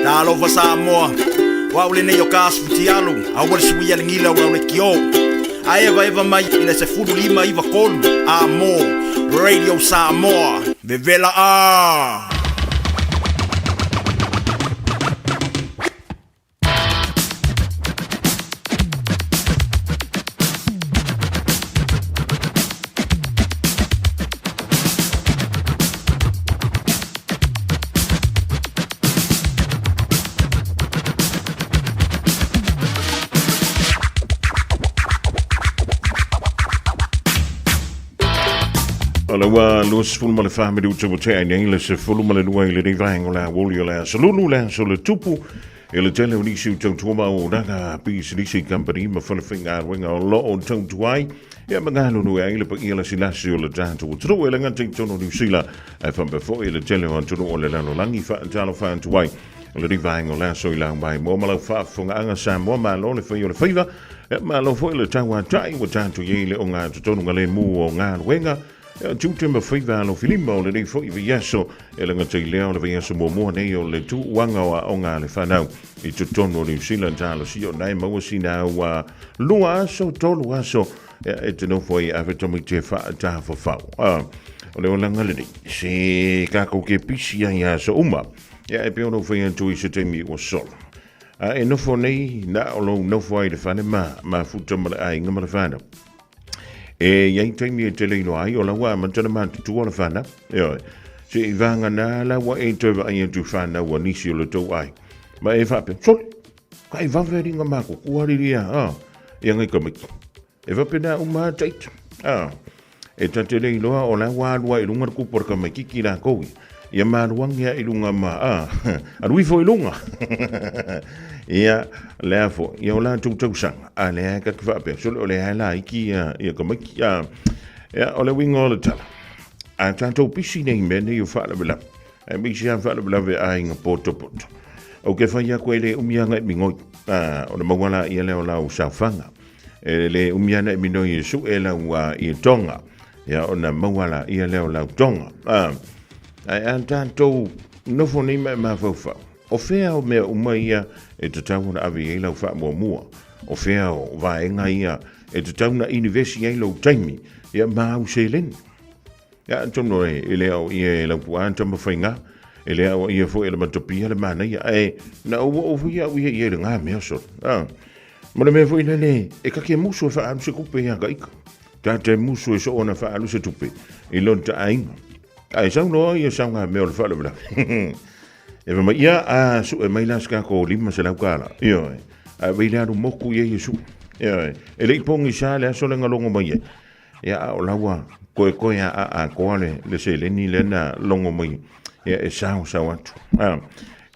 Talofa Samoa, o au lenei o ka asu fitialu, aua le suia le gila o lau lekiō. A evaeva mai i le 15 93 a mo Radio Samoa. Vevela a! O le ua 24 minuta ua tea nei le 12 i lenei vaega o le aoauli o le aso Lulu, le aso le tupu i le tele o nisi o tautua ma auaunaga pisinisi kamupani ma fale faigaluega o lo o tautua ai ia ma galulue ai le paia lasilasi o le tatou atunuu e le gata i totonu o Niu Sila ae faapea foi i le tele o atunuu o le lalolagi. Faatalofa atu ai o lenei vaega o le aso i lau maimoa ma lau faafofogaaga Samoa. Malo le fai o le faiva, ia malo foi le tauatai ua tatou i ai le ogatotonu galemu o galuega tiute ma faiva alofilima o lenei foi vaiaso, e le gata i lea o le vaiaso muamua nei o le tuuaga o aoga a le fanau i totonu o Niu Sila. Talosia o nae maua sina au a 2 aso 3 aso e te nofo ai ave tamaiti e faatafafau. O le olaga lenei se kākou ke pisi ai aso uma, ia e pei ona ou fai atu i se taimi ua sola. A e nofo nei na o lou nofo ai i le fale ma mafuta ma le aiga ma le fanau. E i ai taimi e tele iloa ai o la ua amata ona matutua le fanau. Ioe. Se i vagana la ua e toe vaai atu i fanau a nisi o le tou aiga. Ma e faapea, sole, ka i vave ringa makukua riri a, a, ia ngai tamaiti. E faapena uma a taita. A, e ta te le iloa o la ua alu ai i luga le kupu o le tamaititi lakou ia. Ia maluagi a i luga ma, a, alu ifo i luga. Ia, lea foi, ia o latou tausaga, a lea e ta te faapea, sole o lea e laiti ia, ia tamaiti. A, ia, o le uiga o le tala, a tatou pisi nei mea nei o faalavelave, aemaise lava faalavelave aiga potopoto. Ou te fai atu e le umi lava na e migoi, a, ona maua laia lea o lau saofaga. E le umi lava na e minoi e sue lau i toga, ia ona maua laia lea o lau toga. A, ae a tatou nofo nei ma e mafaufau, o fea o mea uma ia e tatau ona ave i ai lau faamuamua? O fea o vaega ia e tatau ona inivesi ai lou taimi ia ma au seleni? Ia, atonu e le ao ia e Laupua Tamafaiga, e le ao ia foi e le Matapia le manaia, ae na ou oo foi au ia i ai le ngā mea solo. Ah, ma le mea foi lele, e kake musu e whaalu se kupe ia ka ika. Tā te musu e so ona whaalu se tupe i lona aiga. Ae sau loa ia sau ngā mea o le whaalavelave. E fai mai, ia, a sue mai la se kako $500. Ioe. Ae vei le alu moku ia ia sue. Ioe. E le i pogisa le aso le logo mai ai. Ia, a o la ua koekoe a a atoa le, le seleni lea na logo mai ia e sao sao atu. A,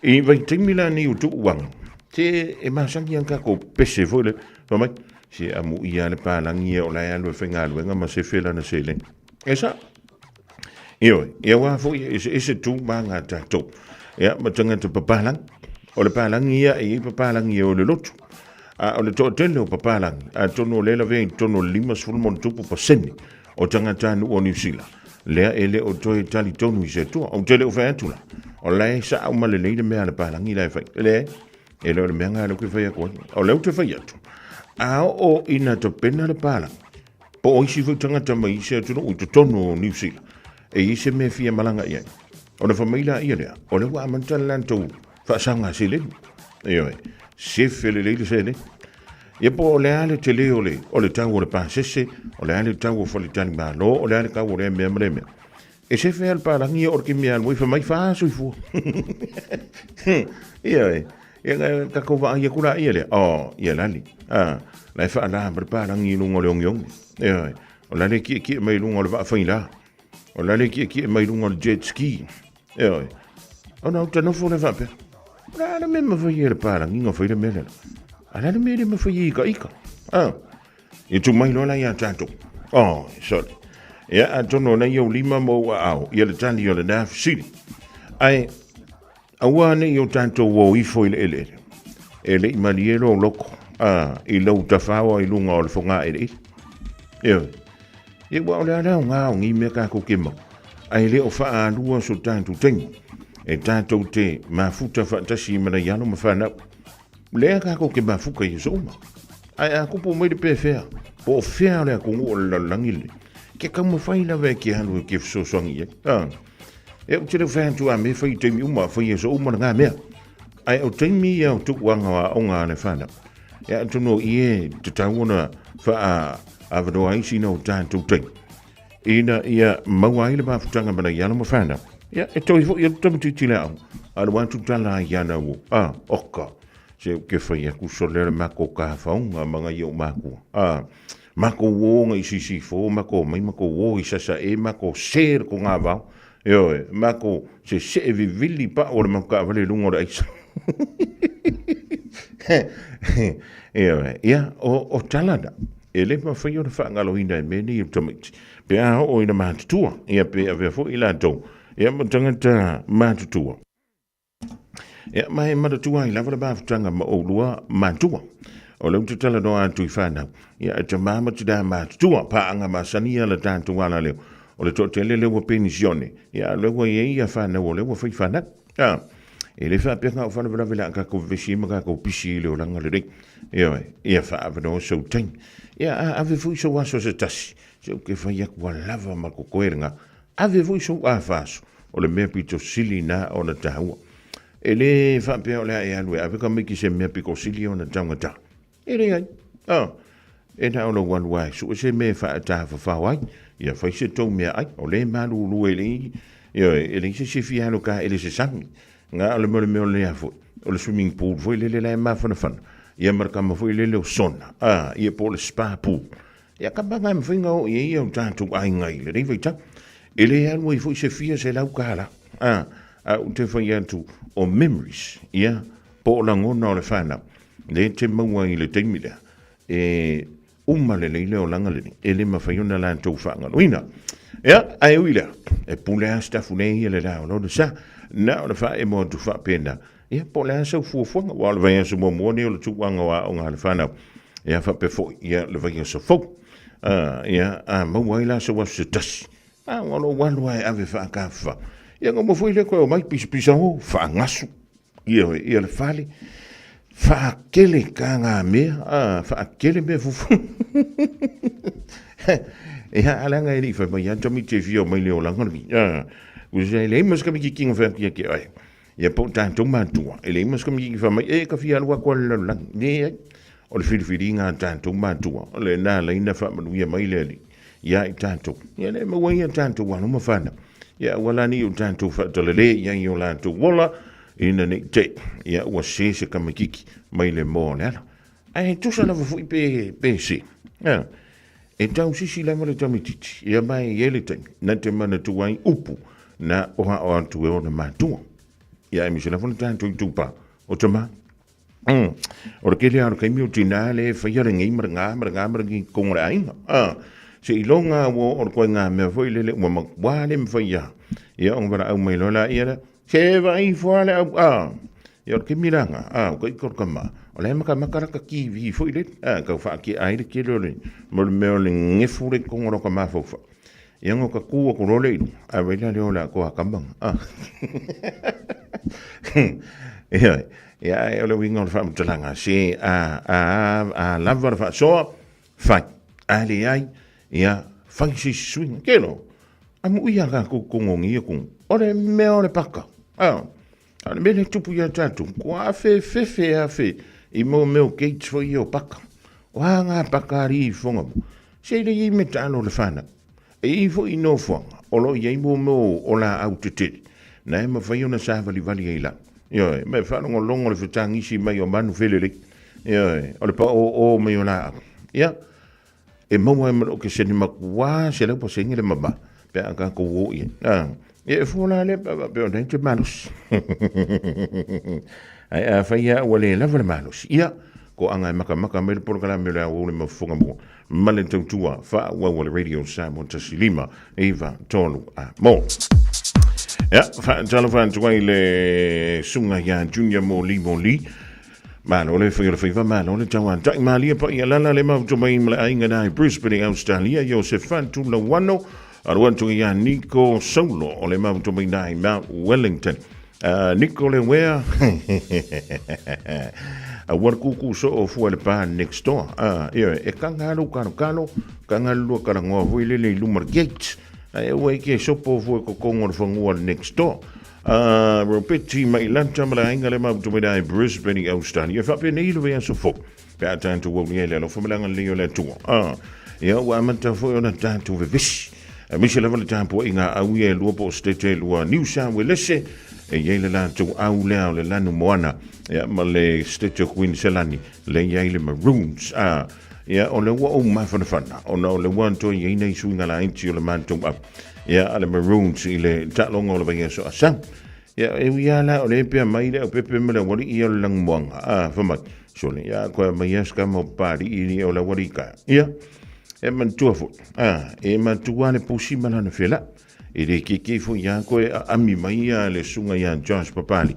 i vaitaimi la nei o tuuaga, se e masani a kako pese foi le, fai mai, se amuia le palangi e o la e alu e faigaluega ma sefe lana seleni. E sa. Ioe, ia wā foi e ese ese tū mā ngā tātou. Ia, ma tangata papalangi. O le palangi ia e i papalangi e o le lotu. A o le toatele o papalangi, atonu o lea lavea i totonu o le 50+% o tagatanuu o Niu Sila, lea e le o toe talitonu i se Atua. Ou te le o fai atu la, o la e sao ma lelei le mea a le palangi la e fai. E leai, e le o le mea lena lea ou te fai atu ai. O lea ou te fai atu, a oo ina tapena le palangi, po o isi foi tagata mai isi atunuu i totonu o Niu Sila, e i ai se mea e fia malaga i ai, ona fai mai laia lea, o lea ua amata le latou faasaga seleni. Ioe, sefe lelei le seleni. Ia po o le a le tele o le, o le tau o le pasese, o le a le tau o faletalimalo, o le a le tau o lea mea ma lea mea. E sefe lava le palagi ia o le taimi e alu ai, fai mai fa soifua. Ioe, ia tatou vaai atu laia lea, oh, ia lali. Ah, la e faala ma le palagi i luga o le ogeoge. Ioe, o la le kiekie mai i luga o le vaafaila. O la le kiekie mai i luga o le jet ski. Ioe, ona ou te nofo lea faapea, o le a le mea e mafai ai e le palagi ona fai le mea lea? A o le a le mea e le mafai ai e ka ika? Ah. Ia tu mai loa la ia tatou. Oh, sorry. Ia, atonu o nei ou lima ma ou aao, ia le tali o lenā fesili. Ae, aua ne i o tatou o ifo i le eleele, e le i malie lou loko, a, i lou tafaoa i luga o le fogaeleele. Ioe. Ia, ua o le a le aoga o nei mea tatou te maua, ae le o faaalua so tatou taimi. E tātou te mafuta faatasi ma nai alo ma whanau. Lea kākou ke mafuka i aso uma. Ae a kupu mai le pefea, po o fea o le atunuu o le lalolagi lenei, ke taumafai lava e ke alu e ke fesoasoani i ai. A, e ou te le whai atu a me whai taimi uma, whai aso uma na ngā mea. Ae o taimi ia o tuuanga o aoga a le whanau. E atonu o i e te tau ona wha awanoa ai sina o tātou taimi. Ina ia maua ai le mafutaga ma nai alo ma whanau. Ia, e toi foi atu tamaitiiti le aoga. Alu atu tala ai ana ua. A, oka. Se u ke whai aku sole le mako ka whaunga ma ngai o makua. A, mako uonga i sisifo, mako mai mako uo i sasa e, mako se ko ngā vao. Ioe, mako se se e vivili pa o le mauka awale lunga o le aisa. Ioe, ia, o tala na. E le mawhai o le whaangaloina e mea nei o tamaiti. Pe a oo ina mātutua, ia pe awea foi i lātou, ia ma tangata mātutua. Ia, ma e manatua ai lava le mafutaga ma oulua matua. O le utatala noa atu i whanau. Ia, e tamā ma tinā matutua, pāanga masani ia le tātou ala leo. O le toatele lea ua penisione. Ia, o lea ua i ai ia whanau, o lea ua whai whanau. A, e le whaapea ngā o whanawelawe la kākou vevesi ma kākou pisi i le olanga lelei. Ioe, ia whaawanoa sau taimi. Ia, a ave fui sau aso se tasi. Se u ke whai aku a lava ma kokoerenga. Ave foi sou afaso, o le mea pito sili na ona taua. E le faapea o le a e alu e ave ka maiki se mea piko sili ona taugata. E leai. Ah, e na o lou alu a e sue se mea e faatafafao ai, ia fai se tou mea ai, o le malulu e le, ioe, e leai se isi e fia alu ka ele se sami. Nga o le mea o le mea o lea foi, o le swimming pool foi lele la e mafanafana, ia ma le kama foi lele o sona, ah, ia po o le spa pool. Ia ka manga e mawhai ngā o i e ia o tātou aiga i lenei vaitau. E le alu ai foi se fia $100. A, a u te whai atu o memories, ia, po o langona o le whanau. Le te maua i le taimi lea. E uma lelei le olaga lenei. E le mawhai ona lātou whaangaloina. Ia, ae ui lea, e pule a stafu nei ia le la o lona sa. Na o le whaemo atu whaapena. Ia, po o le a sau fuafuaga, aua o le vaiaso muamua lenei o le tūʻaga o aoga a le fanau. Ia, faapea foi, ia, le vaiaso fou. A, ia, a maua ai la sau aso se tasi. A, ua lou alu lava e ave faakafafa. Ia, ona uma foi lea toe omai pisapisa o, faagasu. Ia, ia le fale. Faakele ka ngā mea, a, faakele mea fufu. Ia, a leaga e le i fai mai lava tamaiti e fia omai i le olaga lenei. A, ua e leai ma se kamikiki na fai atu ia te oe. Ia po o tatou matua, e leai ma se kamikiki fai mai, e ka fia alu atu a le lalolagi. Leai. O le filifiliga a tatou matua, o lena laina faamanuia mai le Alii ia i tatou. Ia le maua ai a tatou alo ma fanau. Ia aua la ne i o tatou faatalale i ai o latou ola, ina ne i te i, ia ua se se kamikiki mai le moa o le ala. Ae tusa lava foi pe, pe se. Ia, e tausisi lava le tamaitiiti, ia ma e i ai le taimi, na te manatua ai upu na oaoa atu e ona matua. Ia aemaise lava le tatou itupa o tama. O le tele lava o le taimi o tinā lea e faia lenei ma lena ma lena ma lenei i totonu o le aiga. Se iloga ua oo le ituaiga mea foi lele ua matua le mafai lava ia ona valaau mai loa laia lea, se vaai ifo lava le au, Ia o le taimi la lena, o ka ita o le tama, o la e matamata lata TV foi lele, tau faatea ai le tele o le, mo le mea o le nefu lea i totonu o lota mafaufau. Ia ona ta tu atu loa lea i luga, ae vaai la lea o le atoa tama lena. Ioe, ia ae o le uiga o le faamatalaga, se a lava le faasoa, fai. A leai, ia fai se isi suiga. Kelo, amuia tatou tonu o nei atunuu, o le mea o le paka. A o le mea lea e tupu ia tatou, ua afefefe afe i mau mea o gates foi ia o paka. O a ngā paka alii i Foga mo? Se i le i ai me taalo o le whanau. E i ai foi i nofoaga, o lo o i ai mo mea o laau tetele, na e mawhai ona sāvalivali ai la. Ioe, me whaalongolongo le whetangisi mai o manu whelelei. Ioe, o le pa o o mai o laau. Ia, e maua ai ma lou kesene makuā 100% le mama pe a tatou o i ai. A, ia e fua la lea pe a faapea o lena e te malosi. Ae afai lava ua le lava le malosi, ia, toaga e matamata mai le polokalame o le Aoauli ma Fofoga Mua ma le Tautua Faaauau a le Radio Samoa 1 5 9 3 a mo. Ia, faatalofa atu ai le susuga ia Junior Moli Moli. Malo le fai o le faiva, malo le tauatai malie paia lala le mafuta mai ma le aiga na i Brisbane i Australia, Iosefa Tulauano, alu atu ia Nico Saulo o le mafuta mai na i Mount Wellington. Niko le uea Aua le kūkū soo o fua le pa next door. Ioe, e kanga lou kalokalo, kanga le lua kalagoa foi lele i luma le gate. Ae aua e ke sopo fua kokongo le fagua le next door. Ropeti mai lanta ma le aiga le maputu mai i Brisbane i Australia. E faapenei le vaiaso fou. Pe a tatou aulia i le alofa ma le agalelei o le Atua. Ia ua amata foi ona tatou vevesi. Aemaise lava le tapuaiga a au ia e lua po o setete e lua New South Welese e i ai le latou au lea o le lanu moana ia, ma le setete o Queensland le i ai le Maroons. Ia, o le ua ou mafanafana ona o le ua toe i ai nei suiga laiti o le matou au ia, a le Maroons i le taaloga o le vaiaso a sau. Ia, e ui lava la o le pea mai le aupepe ma le aualii ia o le lanumoana, fai mai, sole, ia, koe mai ia se kama o Papalii o le aualii ka. Ia, e manatua foi, e matua le pusi ma lana fela. E le keke foi ia koe a ami mai ia le susuga ia Josh Papali.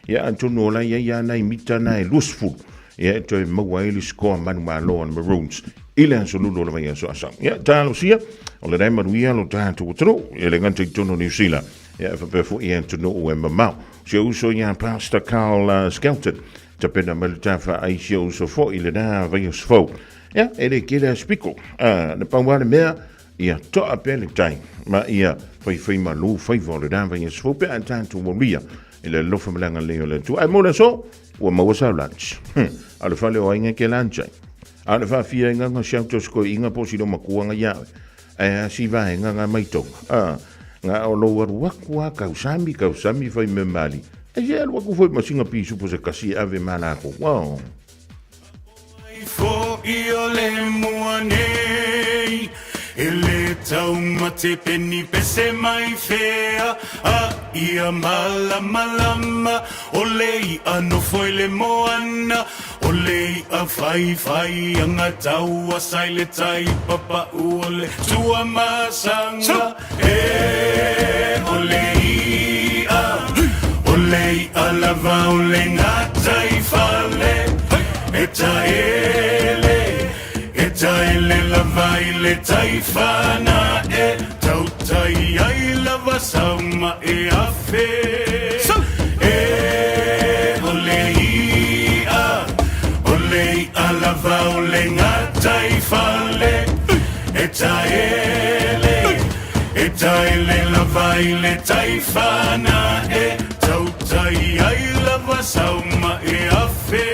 Ia, atonu o la i ai ia nai mita na e 20. Ia, e toe maua ai le score manumalo a le Maroons i le aso lulu o le vaiaso a sau. Ia, talosia, o le manuia lo tatou atunuu, e le gata i totonu o Niu Sila. Ia, e faapea foi i atunuu e mamao. Si ou uso ia Pastor Carl Skelton, tapena mai le tafa ai si ou uso foi i lena vaiaso fou. Ia, e le tele a spiko. Na pau lava le mea, ia toa pea le tai, ma ia faifai malu faiva o lena vaiaso fou pe a tatou aulia i le alofa ma le agalelei o le Atua. Ae mo le aso, ua maua sau lunch. A o le fale o aiga ke lunch ai. A o le faafia ai nganga siau tau sikoi inga po silo makuanga ia oe. Ae a si vaega nga mai tonga. Nga o lou alu aku a kausami, kausami fai me mali. Ai se alu aku foi ma singa pisu po se kasi e ave ma lako. Wow. Foi o le mua nei E le taumate peni pese mai fea A ia malamalama O le i'a nofo i le moana O le i'a whaiwhai anga taua sai le tai papa'u o le tuamasaga E o le i'a O le i'a lava o le gatai fale E taele E taele lava i le taifana E tautai ai lava sauma e afe E o le i'a O le i'a lava o le gatai fale E taele E taele lava i le taifana E tautai ai lava sauma e afe.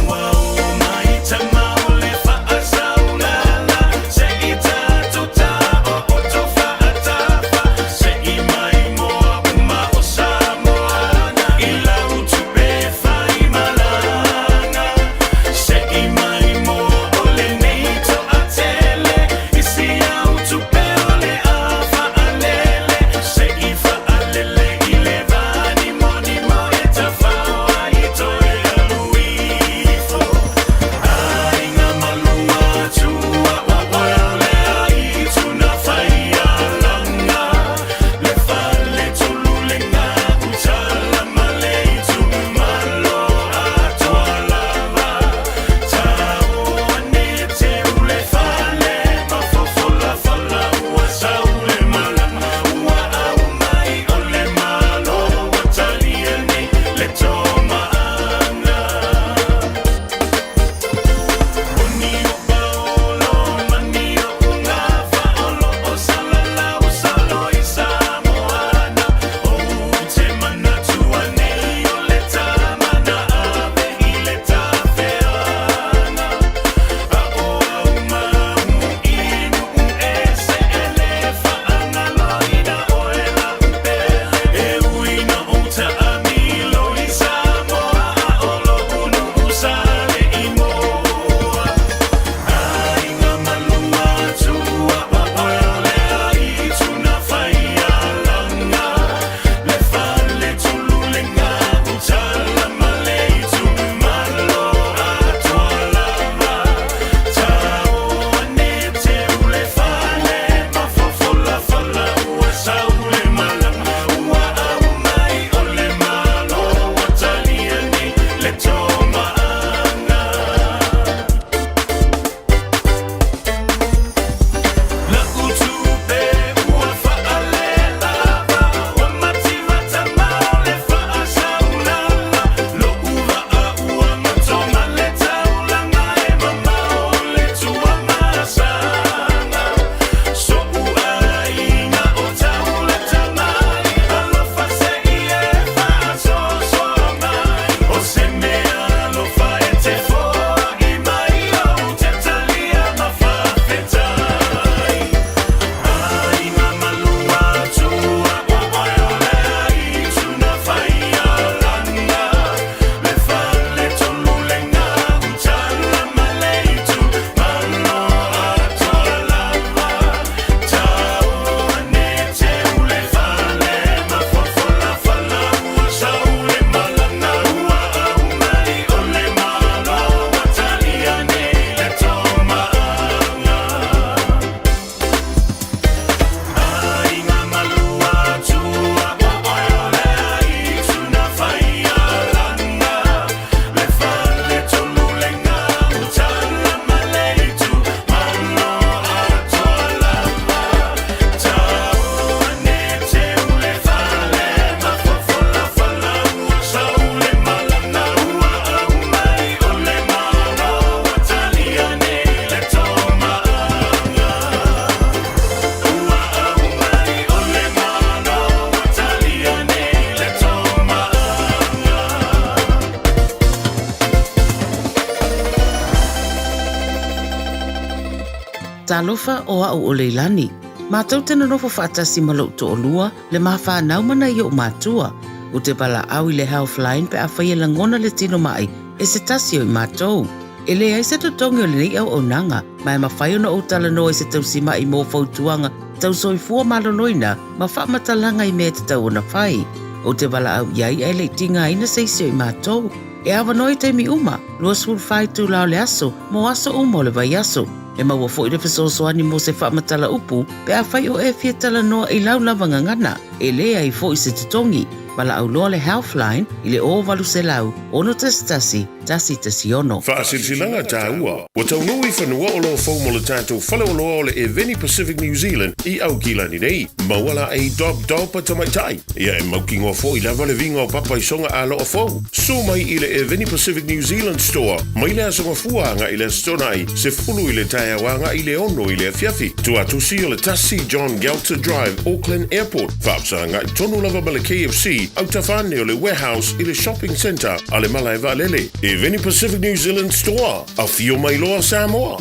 Ua o mai tama o le faasaulala Se i tatou tao o to faatafa Se i mai moa uma o Samoa I lau tupe fai malaga Se i mai moa o lenei. Talofa o a'u o Leilani. Matou te nonofo faatasi ma lo'u to'olua, le ma fanau ma nai o'u matua. Ou te valaau i le Healthline pe afai e lagona le tino ma'i e se tasi o i matou. E leai se totogi o lenei auaunaga, ma e mafai ona ou talanoa i se tausima'i mo fautuaga tau soifua maloloina ma faamatalaga i mea e tatau ona fai. Ou te valaau i ai ae le i tigaina se isi o i matou. E avanoa i taimi uma, 24 itula o le aso, mo aso uma o le vaiaso. E maua foi le fesoasoani mo se faamatala upu pe afai o e fia talanoa i lau lava gagana. E leai foi se totogi. Valaau loa le Healthline i le 0800 611 116. Faasilasilaga taua, Ua taunuu i fanua o lo o fou mo le tatou faleoloa o le Eveni Pacific New Zealand i Aukilani nei. Maua la ei Dob Dob a tamaitai. Ia e mautinoa foi lava le viga o papa i soga aloa fou. Susu mai i le Eveni Pacific New Zealand Store mai le Aso Gafua agai i le Aso Toonai, 10 i le taeao agai i le 6 i le afiafi. Tuatusi o le 1 John Gelter Drive, Auckland Airport. Faafesagai tonu lava ma le KFC, autafa ane o le Warehouse i le Shopping Centre a le Malae Vaalele. Eveni Pacific New Zealand Store, Afio mai loa Samoa!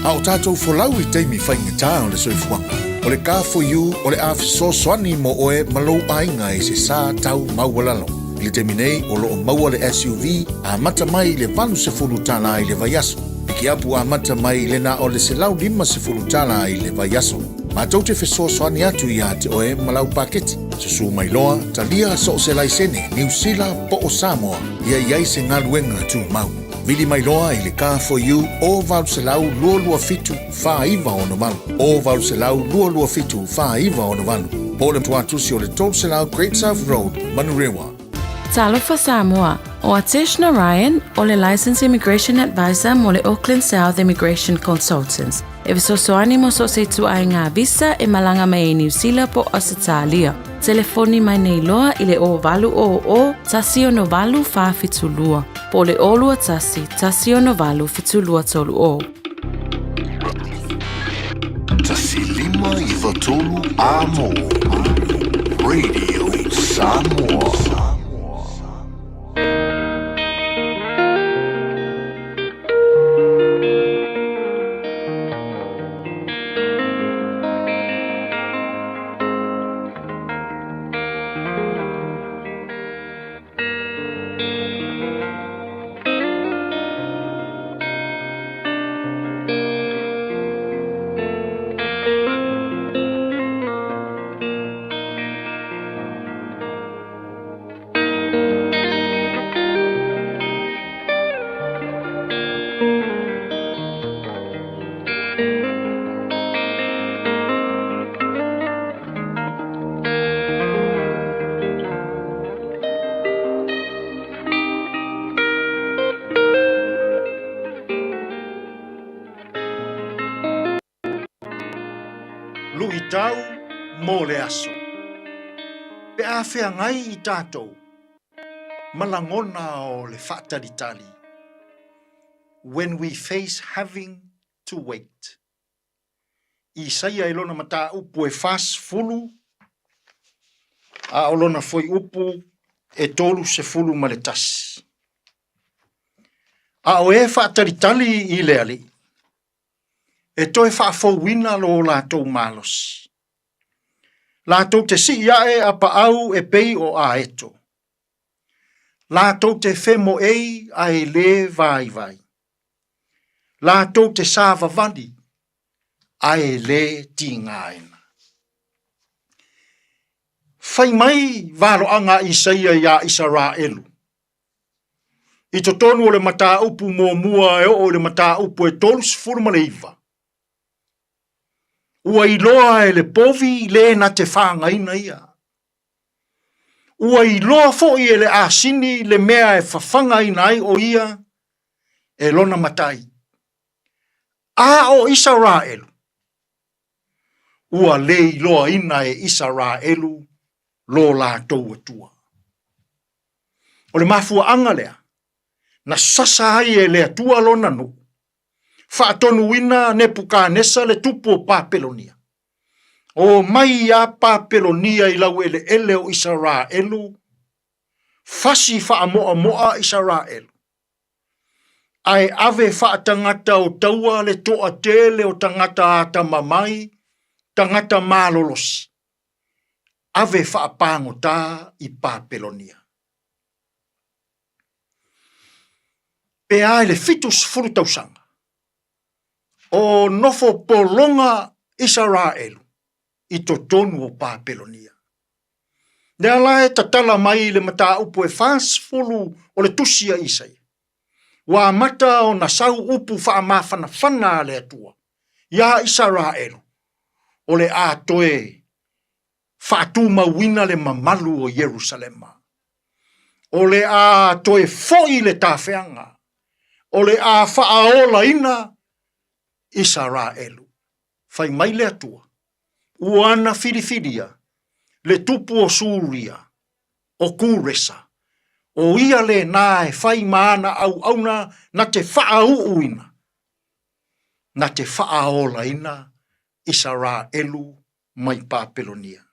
A o tatou folau i taimi faigata o le soifuaga, o le Car4U o le a fesoasoani mo oe ma lou aiga i se sa tau maualalo. I le taimi nei, o lo o maua le SUV amata mai i le $80 i le vaiaso, pikiapu amata mai i le na o le $150 i le vaiaso. Matou te fesoasoani atu iā te oe ma lau paketi. Susu mai loa, talia so o se laisene Niu Sila po o Samoa ia i ai se galuega tumau. Vili mai loa i le Car4U o 800 227 4968, o 800 227 4968, po o le tuatusi o le 300 Great South Road, Manurewa. Talofa Samoa, o Atesh Narayan o le Licensed Immigration Advisor mo le Auckland South Immigration Consultants. E fesoasoani mo so o se ituaiga visa e malaga mai ai Niu Sila po o Ausetalia. Telefoni mai nei loa i le 0800 168 472 po o le 021 168 7230. 1593 Amo Radio Samoa. Luitau mo le aso. Pe a feagai i tatou ma lagona o le faatalitali, when we face having to wait. Isaia i lona mataupu e 40, a o lona fuaiupu e 31. A o e faatalitali i le Alii, e toe faafouina lo latou malosi. Latou te sii ae a paau e pei o aeto. Latou te femoei a e lē vaivai. Latou te savavali a e lē tigaina. Fai mai valoaga a Isaia iā Isaraelu i totonu o le mataupu muamua e oo i le mataupu e 39, Ua iloa e le povi le na te fagaina ia. Ua iloa foi e le asini le mea e fafagaina ai o ia e lona matai. A o Isaraelu, ua le iloaina e Isaraelu lo latou Atua. O le mafuaaga lea, na sasa ai e le Atua lona nuu, faatonuina Nepukanesa le tupu o Papelonia, O mai iā Papelonia i laueleele o Isaraelu, fasi faamoamoa Isaraelu. Ae ave faatagata o taua le toatele o tagata atamamai, tagata malolosi, ave faapagota i Papelonia. Pe a i le 70 tausaga, o nofo pologa Isaraelu i totonu o Papelonia. Lea la e tatala mai le mataupu e 40 o le tusi a Isaia. Ua amata ona sau upu faamafanafana a le Atua iā Isaraelu, o le a toe faatumauina le mamalu o Ierusalema. O le a toe foi le tafeaga, o le a faaolaina Isaraelu. Fai mai le Atua, ua na filifilia le tupu o Suria, o Kuresa, o ia lena e fai ma ana auauna na te faauuina, na te faaolaina Isaraelu mai Papelonia.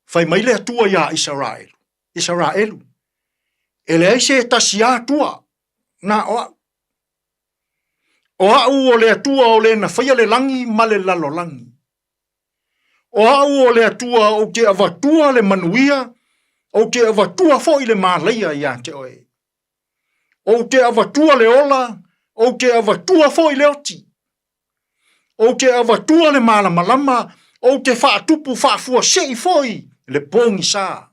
Fai mai le Atua iā Isaraelu, Isaraelu, e leai se tasi Atua na o au. O au o le Atua o le na faia le lagi ma le lalolagi. O au o le Atua ou te avatua le manuia, ou te avatua foi le malaia iā te oe. Ou te avatua le ola, ou te avatua foi le oti. Ou te avatua le malamalama, ou te faatupu faafuasei foi le pogisa.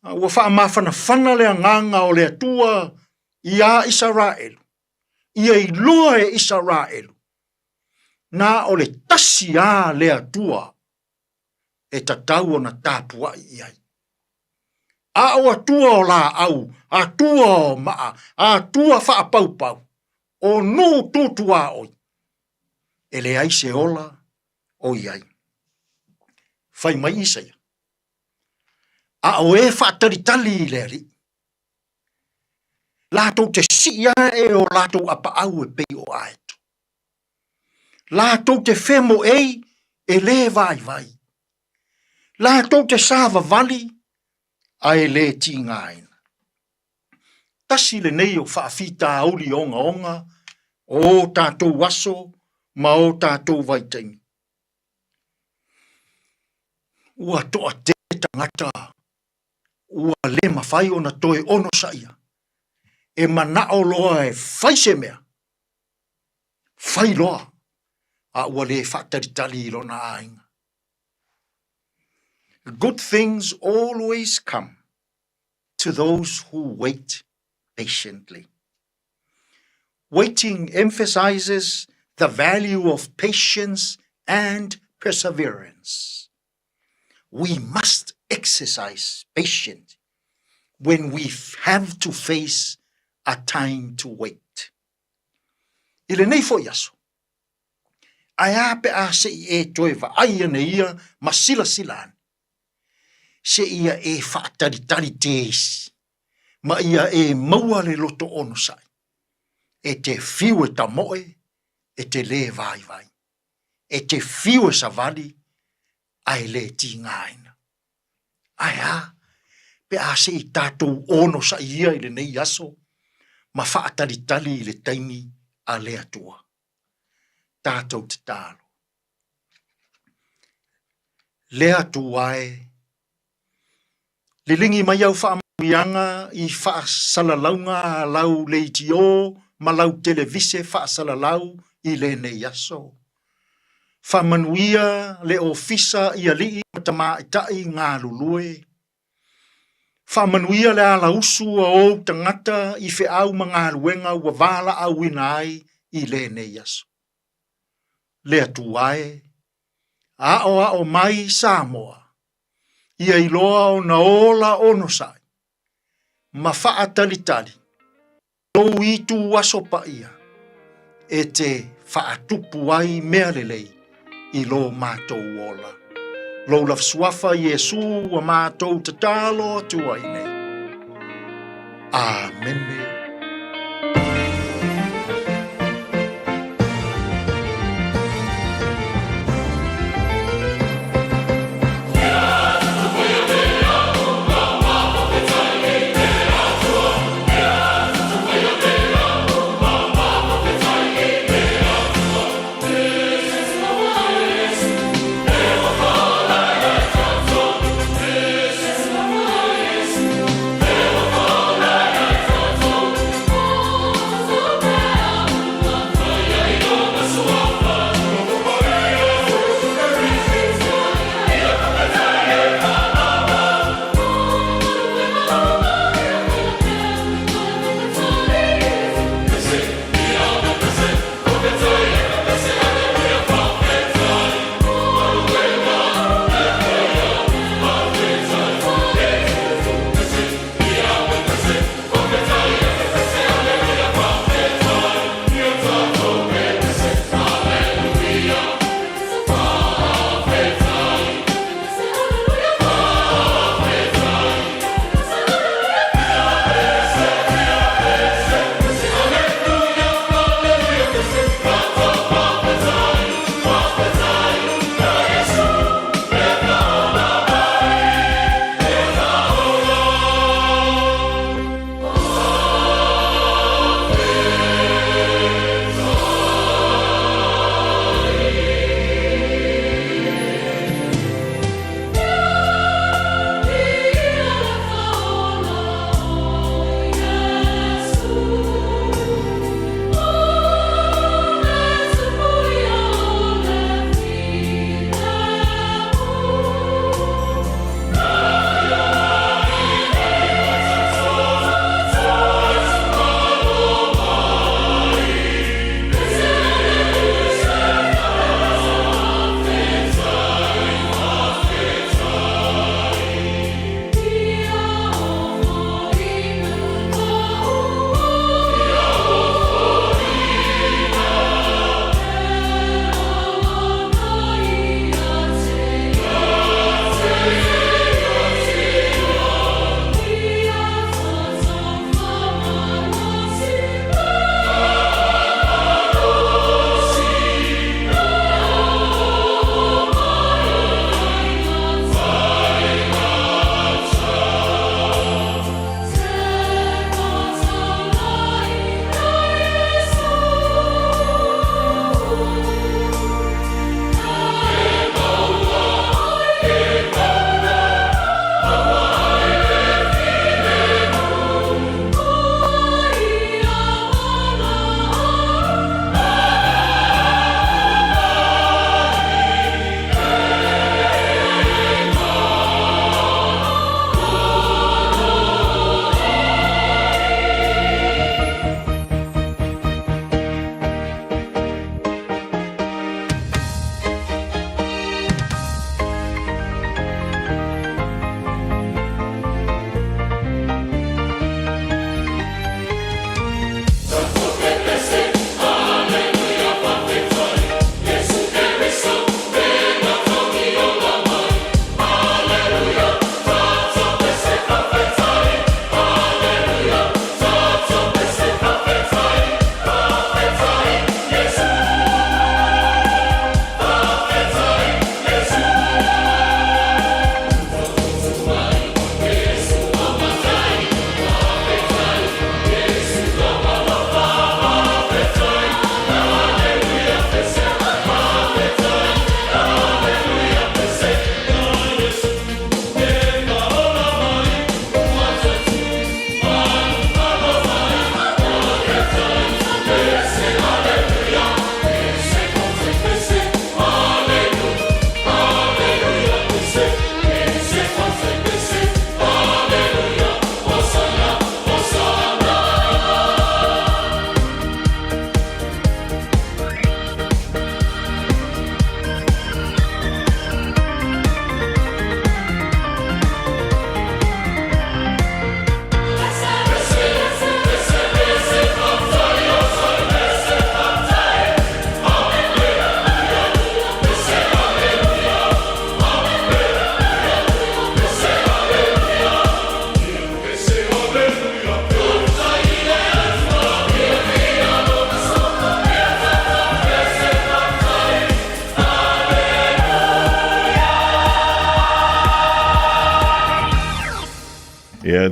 A ua faamafanafana le agaga o le Atua iā Isaraelu, ia iloa e Isaraelu, na o le tasi lava le Atua e tatau ona tapuai i ai. A o Atua o laau, Atua o maa, Atua faapaupau, o nuu tutuaoi, e leai se ola o i ai. Fai mai Isaia, a o e faatalitali i le Alii, latou te sii ae o latou apaau e pei o aeto. Latou te femoei e lē vaivai. Latou te savavali ae lē tigaina. Tasi lenei o faafitauli ogaoga o o tatou aso ma o tatou vaitaimi. Ua toatele tagata ua le mafai ona toe onosaia e manao loa e fai se mea, fai loa, a ua le faatalitali i lona aiga. Good things always come to those who wait patiently. Waiting emphasizes the value of patience and perseverance. We must exercise patience when we have to face a time to wait. I lenei foi aso, ae a pe a se i e toe vaai ane ia ma silasila ane, se ia e faatalitali teisi, ma ia e maua le loto onosai, e te fiu e tamoe, e te lē vaivai, e te fiu e savali, ae lē tigaina. Ae a pe a se i tatou onosai ia i lenei aso ma faatalitali i le taimi a le Atua. Tatou tatalo. Le Atua e, liligi mai au faamanuiaga i faasalalauga a lau leitio ma lau televise faasalalau i lenei aso. Faamanuia le ofisa i alii ma tamaitai galulue. Faamanuia le alausu a ou tagata i feau ma galuega ua valaauina ai i lenei aso. Le Atua e, aoao mai Samoa, ia iloa ona ola onosai ma faatalitali lou itu aso paia e te faatupu ai mea lelei i lo matou ola. Lou lava suafa Iesu ua matou tatalo atu ai nei. Amene.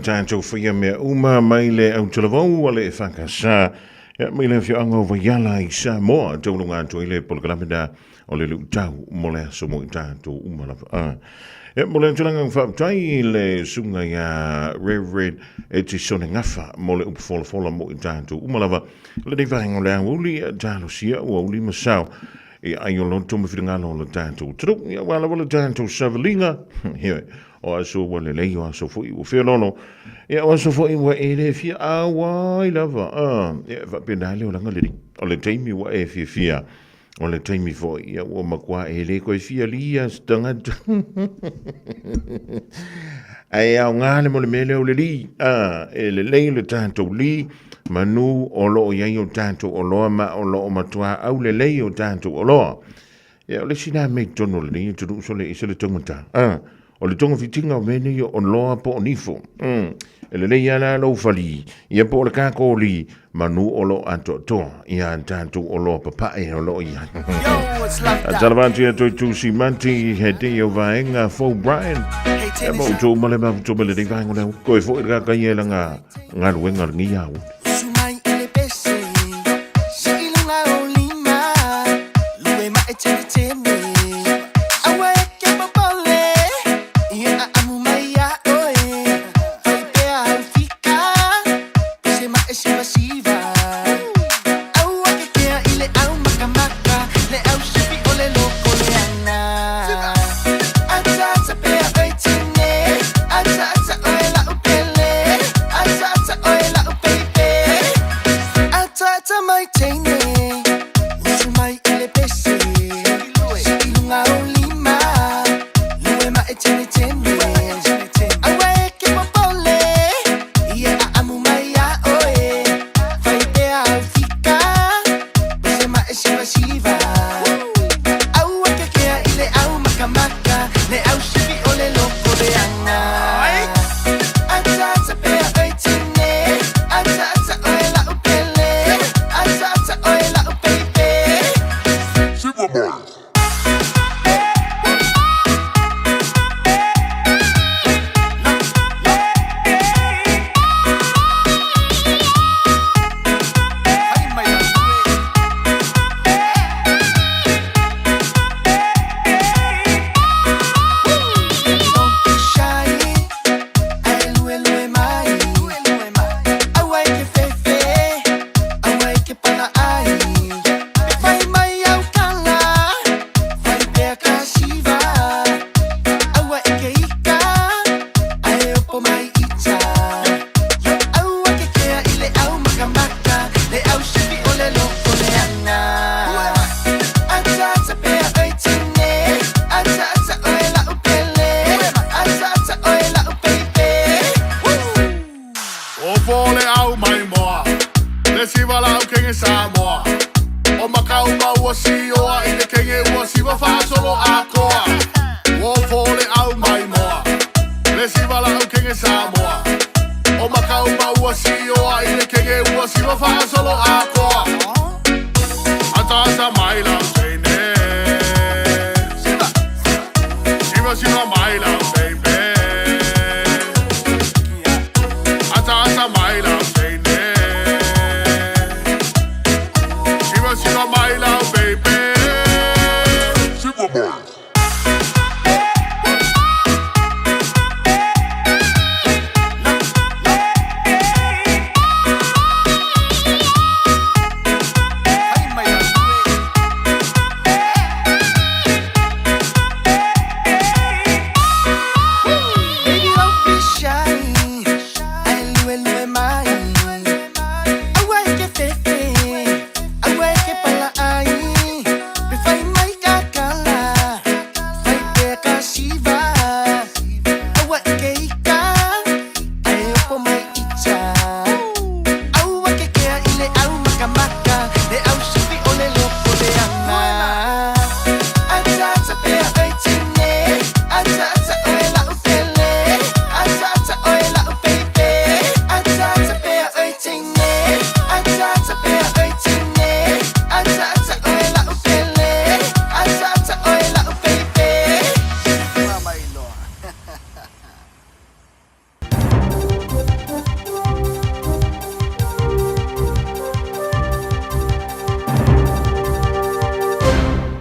tatou faia mea uma mai le autalavou a le EFKS ia mai le afioaga o Vaiala i Samoa tauluga atu ai le polokalame na o le luitau mo le aso mo i tatou uma lava. Ah. Ia mo le tulaga faafetai i le susuga ia Reverend Etisone Gafa mo le upu folafola mo i tatou uma lava. Lenei vaega o le aoauli, talosia ua uli ma sao i ai o loto ma finagalo o le tatou atunuu. Ia aua lava le tatou savaliga, ioe, o aso ua lelei, o aso foi ua feoloolo, ia o aso foi ua e le fia auai lava. Ah, ia e faapena le olaga lenei. O le taimi ua e fiafia, o le taimi foi, ia ua matua e le toe fia lia se tagata. Ae aoga le mo le mea lea o le li. Ah, e lelei le tatou li, manu o lo o i ai o tatou oloa ma o lo o matua aulelei o tatou oloa. Ia, o le isi lena mea i totonu o lenei atunuu sole ese le taugata. Ah, o le togafitiga o mea nei o oloa po o nifo. E lelei lava la lou fali, ia po o le kakoli, manu o lo o atoatoa ia tatou oloa papae o lo o i ai. Talava atu ia toe tusi mati he te o vaenga fou Brian. E mo outou ma le mafuto me lenei vaenga o le au. Koe foi le kaka ia langa galuega lenei au.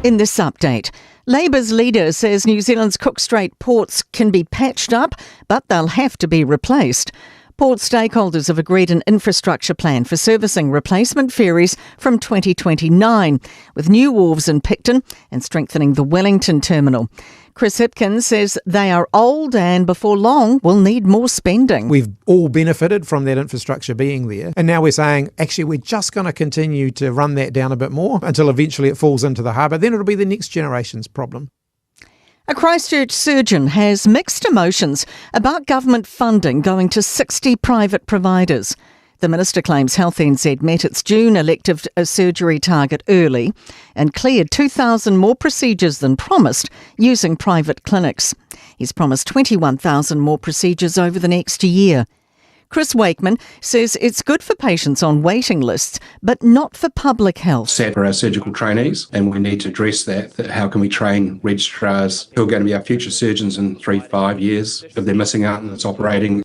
In this update, Labour's leader says New Zealand's Cook Strait ports can be patched up, but they'll have to be replaced. Port stakeholders have agreed an infrastructure plan for servicing replacement ferries from 2029, with new wharves in Picton and strengthening the Wellington terminal. Chris Hipkins says they are old and before long will need more spending. We've all benefited from that infrastructure being there. And now we're saying, actually, we're just going to continue to run that down a bit more until eventually it falls into the harbour. Then it'll be the next generation's problem. A Christchurch surgeon has mixed emotions about government funding going to 60 private providers. The minister claims Health NZ met its June elective surgery target early and cleared 2,000 more procedures than promised using private clinics. He's promised 21,000 more procedures over the next year. Chris Wakeman says it's good for patients on waiting lists, but not for public health. Sad for our surgical trainees, and we need to address that. That how can we train registrars who are going to be our future surgeons in three, five years if they're missing out and it's operating?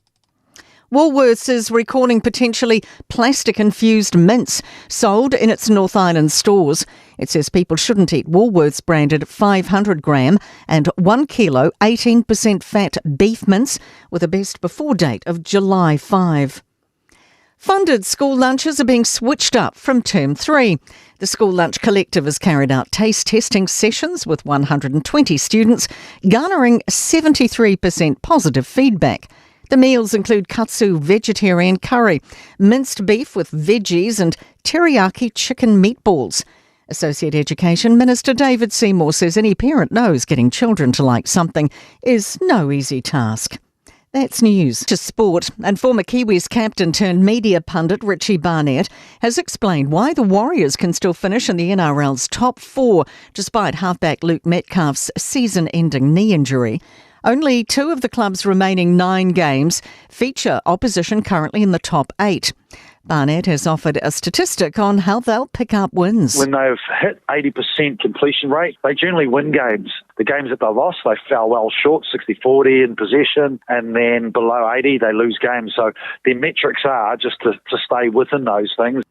Woolworths is recalling potentially plastic infused mints sold in its North Island stores. It says people shouldn't eat Woolworths branded 500 gram and 1 kilo 18% fat beef mince with a best before date of July 5. Funded school lunches are being switched up from term three. The School Lunch Collective has carried out taste testing sessions with 120 students, garnering 73% positive feedback. The meals include katsu vegetarian curry, minced beef with veggies, and teriyaki chicken meatballs. Associate Education Minister David Seymour says any parent knows getting children to like something is no easy task. That's news. To sport, and former Kiwis captain turned media pundit Richie Barnett has explained why the Warriors can still finish in the NRL's top four despite halfback Luke Metcalf's season ending knee injury. Only two of the club's remaining nine games feature opposition currently in the top eight. Barnett has offered a statistic on how they'll pick up wins. When they've hit 80% completion rate, they generally win games. The games that they lost, they fell well short, 60 40 in possession, and then below 80, they lose games. So their metrics are just to, to stay within those things.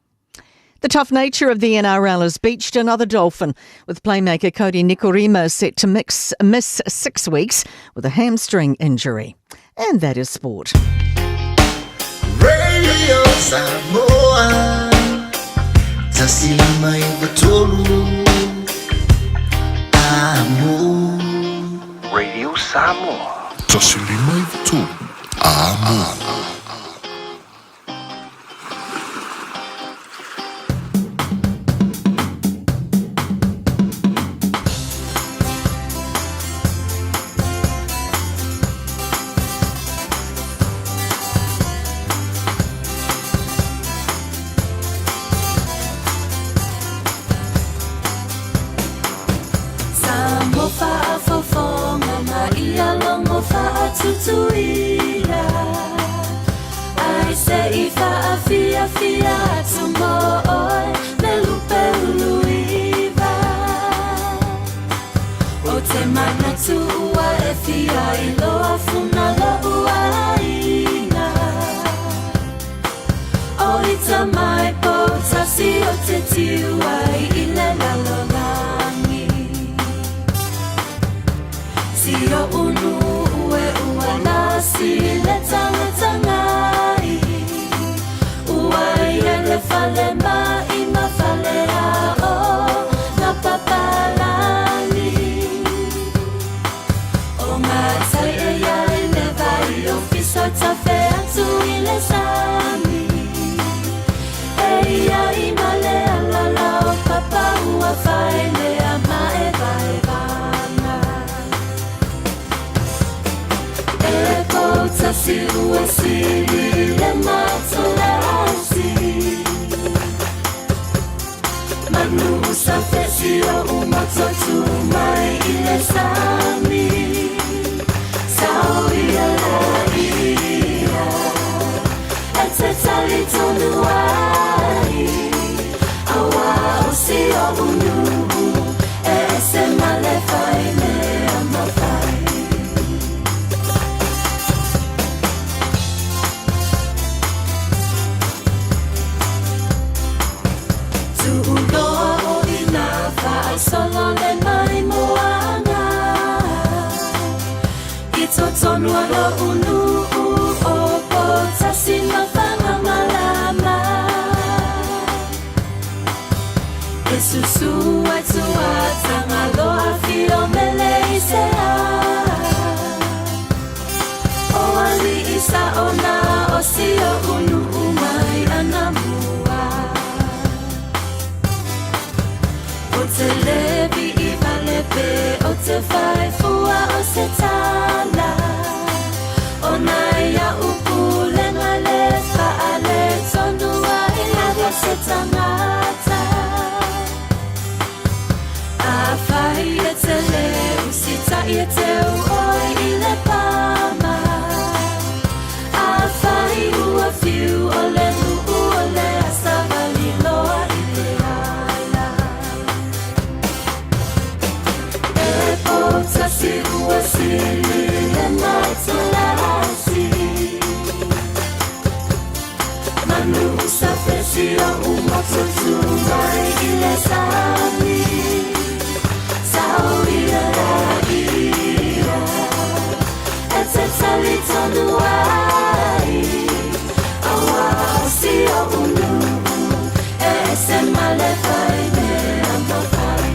The tough nature of the NRL has beached another dolphin, with playmaker Cody Nikorima set to mix, miss six weeks with a hamstring injury. And that is sport. Radio Samoa Radio Samoa Amo. Solo le E susu ai tua Tangaloa fio mele i se a O aliʻi sa o na o si oʻu nuʻu mai ana mua. O te levi i vale pe o te faefua o se tala. O na ia upu lenga le faale tonu ai lava se tangata. A fai e te le usitaʻi e teu ʻoe i le pama. A fai ua fiu o le nuʻu o le a savali loa i le ala. E poutasi ua sili le matalasi. Manu sa fesi o umotu tu mai i le sami. Sao ia la ia. E te tali tonu ai. Aua o si o unu. E se male fai mea mafai.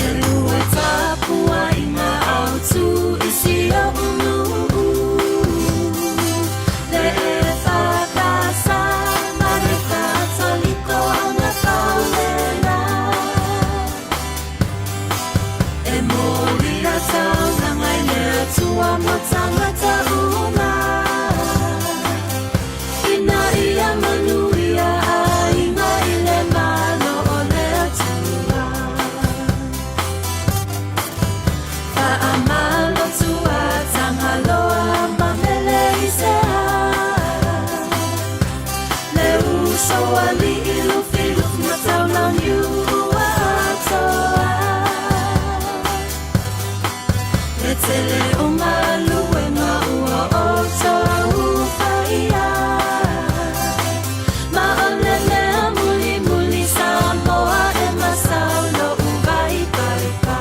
E lua tapua i ngā au tū i si o unu. Le e whakasa ma le katoliko anga paulena. E moli a tauranga i le atua mo tangata uma. Ina ia manuia aiga i le malo o le Atua. Faamalo tua Tangaloa ma mele i se a. Le uso aliʻi lufilufi ma taulaniu ua atoa. Le tele o galuega ua outou faia. Ma o le mea mulimuli Samoa e masau loʻu vaipaipa.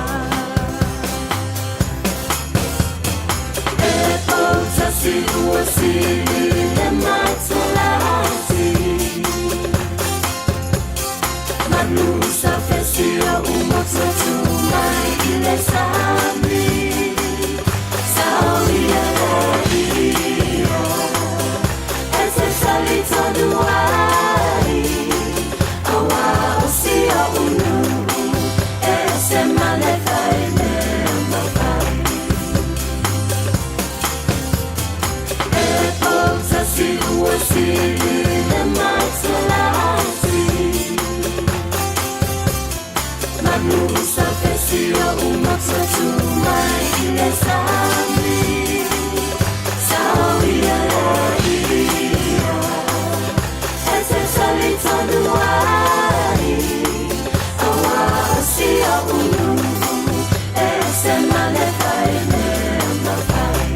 E poutasi ua sili le matalasi. Manu sa fesi o umotu tu mai i le sami. Sao ia la ia. E te tali tonu ai. Aua o si o unu. E se male fai mea mafai. E poutasi ua sili le matalasi. Manu sa fesi o umotu tu mai i le sami. Sao ia la ia. E te tali tonu ai. Aua o si o unu. E se male fai mea mafai.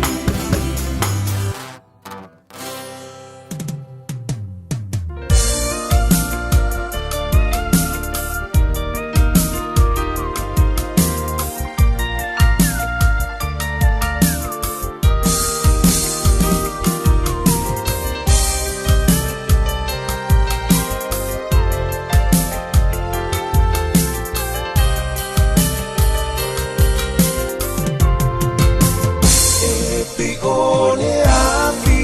E piʻo le afi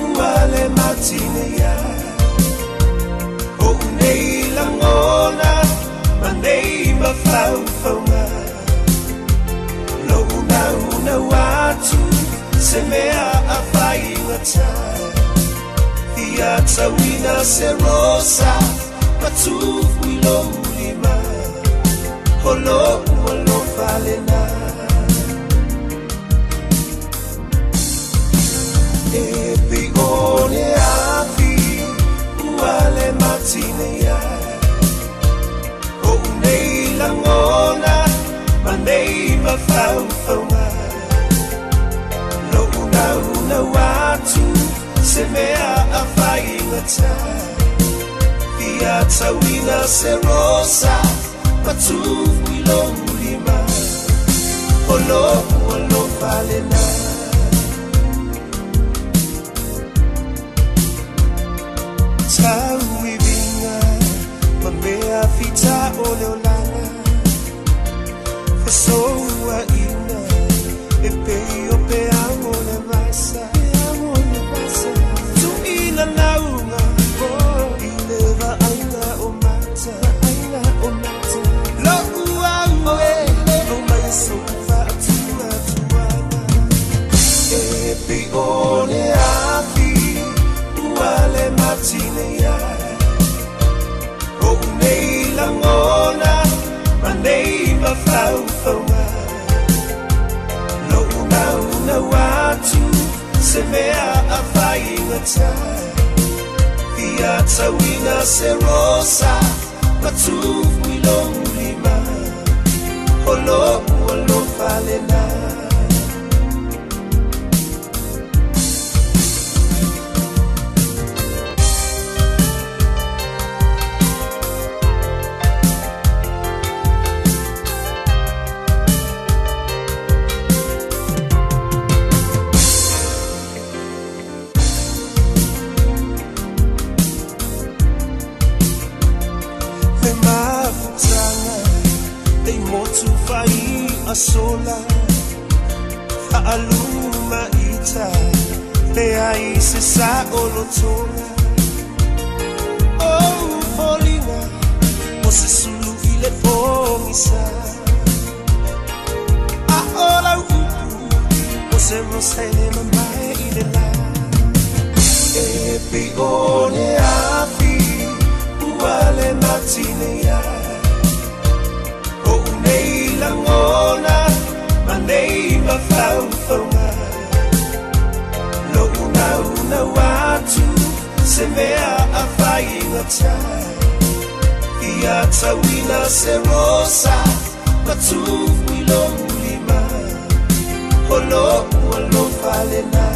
ua le matine ia. Oʻu nei lagona ma nei mafaufauga. Loʻu naunau atu se mea a faigata. Fia tauina se rosa matufu i lou lima. O loʻu alofa lena. E piʻo le afi ua le matine ia. Oʻu nei lagona ma nei mafaufauga. Loʻu naunau atu se mea a faigata. Fia tauina se rosa matufu i lou lima. O loʻu alofa lena. piʻo le afi ua le matinei ai Oʻu nei lagona ma nei mafaufauga Loʻu naunau atu se mea a faigata Fia tauina se rosa ma tufu i lou lima O loʻu alofa lena. Le mafutaga e motu faiʻa sola Faaluma ita leai se saʻolotoga O foliga o se sulu i le pogisa A ʻo lau upu o se rosa e le mamae i le lā E piʻo le afi ua le matinei ai Oʻu nei lagona ma nei mafaufauga Loʻu naunau atu se mea a faigata Fia tauina se rosa ma tufu i lou lima O loʻu alofa lena.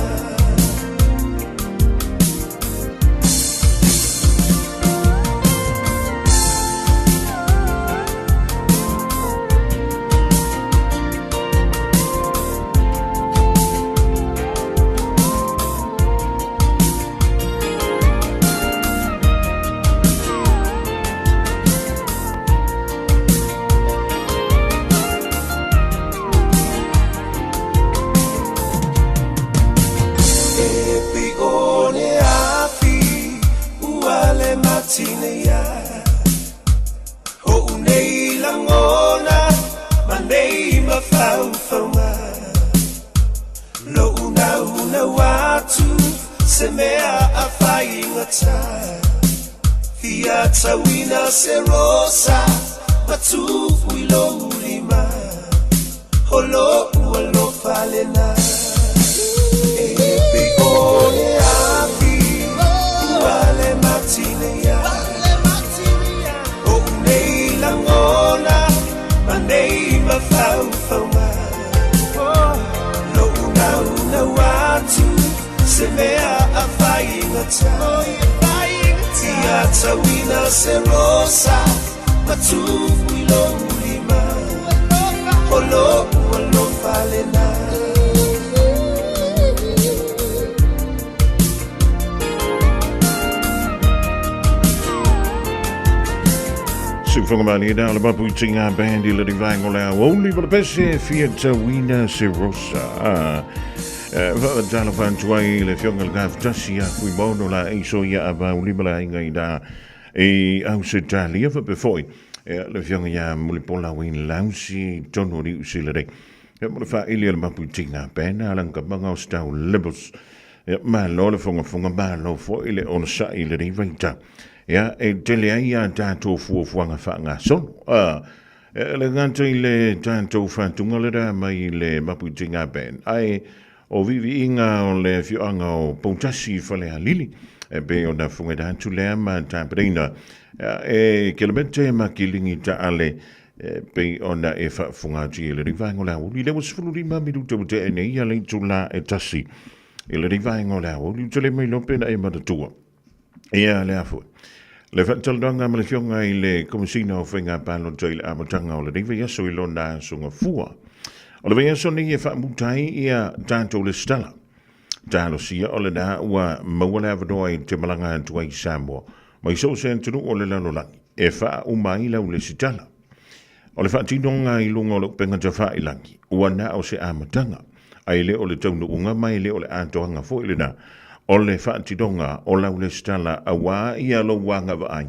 E piʻo le afi ua le matinei ai Oʻu nei lagona ma nei mafaufauga Loʻu naunau atu se mea a faigata Fia tauina se rosa ma tufu i lou lima O loʻu alofa lena E piʻo le afi ua le matinei ai Oʻu nei lagona ma nei mafaufauga Loʻu naunau atu se mea a faigata Fia tauina se rosa ma tufu i lou lima O loʻu alofa lena. Siufoga malie na le mapu i tinga band i le rivaenga o le aoauli ma le pese fia tauina se rosa. Talo whantua i le fionga le kafutasi a Fuimono la eiso ia a vaulima la inga i la i Ausetalia fa pe foi le fionga ia Mulipola Wayne Lausi tonu o liu sila rei. Ia mo le whaili le mapu i tinga band a langa manga o stau libos. Ia malo le fongafonga malo foi le ona sa'i le rivaita. Ia e tele ai a tātou fuafuaga faagasolo. E le gata i le tātou whātunga le rā mai i le Mapuitinga Band. Ae o viviiga o le afioaga o Poutasi i Falealili, e pei ona fungaina atu lea ma tapenaina e Kelemete ma Kilingi Taale e pei ona e faafofoga atu i le vaega o le aoauli. Lea ua 15 minuta ua tea nei ia le itula e tasi i le vaega o le aoauli. Ou te le mai loa pe na e manatua. Ia, lea foi. Le faatalanoaga ma le Afioga i le Komesina o Faiga Palota i le amataga o lenei vaiaso i lona aso gafua. O le vaiaso nei e faamuta ai ia tatou lesitala. Talosia o lena ua maua le avanoa i te malaga atu ai i Samoa mai so o se atunuu o le lalolagi e faauma ai lau lesitala. O le faatinoga i luga o le upega tafailagi, ua na o se amataga, a e le o le taunuuga ma e le o le atoaga foi lena o le faatinoga o lau lesitala auā ia lou agavaai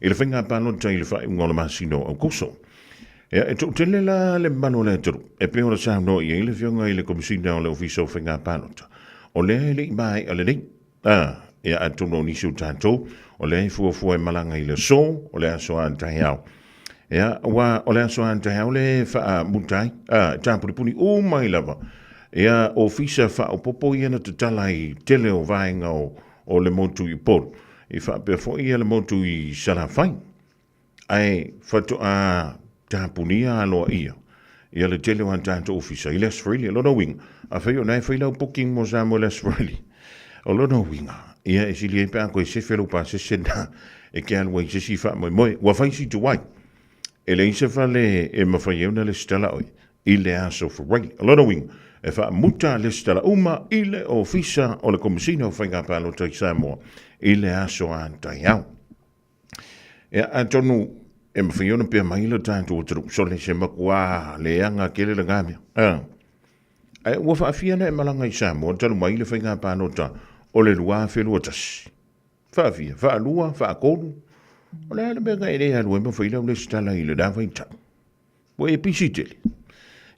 i le faiga palota i le faaiuga o le masina o Aukuso. Ia, e toatele la le mamalu o le atunuu e pei ona saunoa i ai le Afioga i le Komesina o le Ofisa o Faiga Palota. O lea e le i maea lelei. A, ia atonu o nisi o tatou, o lea e fuafua e malaga i le aso, o le aso a taeao. Ia, aua o le aso a taeao le faamuta ai, a, e tapunipuni uma ai lava. Ia, ofisa faaopoopo ia na tatala i tele o vaega o, o le motu i Upolu, i faapea foi ia le motu i Salafai. Ae faatoa tapunia aloaia ia le tele o a tatou ofisa i le Aso Faraile. O lona uiga, afai o lena e fai lau booking mo Samoa i le Aso Faraile, o lona uiga, ia e sili ai pe a toe sefe lou pasese lena e te alu ai i se isi faamoemoe. Ua fai si tuai, e leai se fale e mafai ai ona lesitala oe i le Aso Faraile. O lona uiga, e faamuta lesitala uma i le Ofisa o le Komesina o Faiga Palota i Samoa i le aso a taeao. Ia, atonu e mafai ona pea mai le tatou atunuu, sole se matua leaga tele lena mea. A. Ae ua faafia ona e malaga i Samoa talu mai le faiga palota o le 2021. Faafia, faalua, faatolu. O le a le mea na e le alu ai ma fai lau lesitala i lena vaitau? Ua e pisi tele.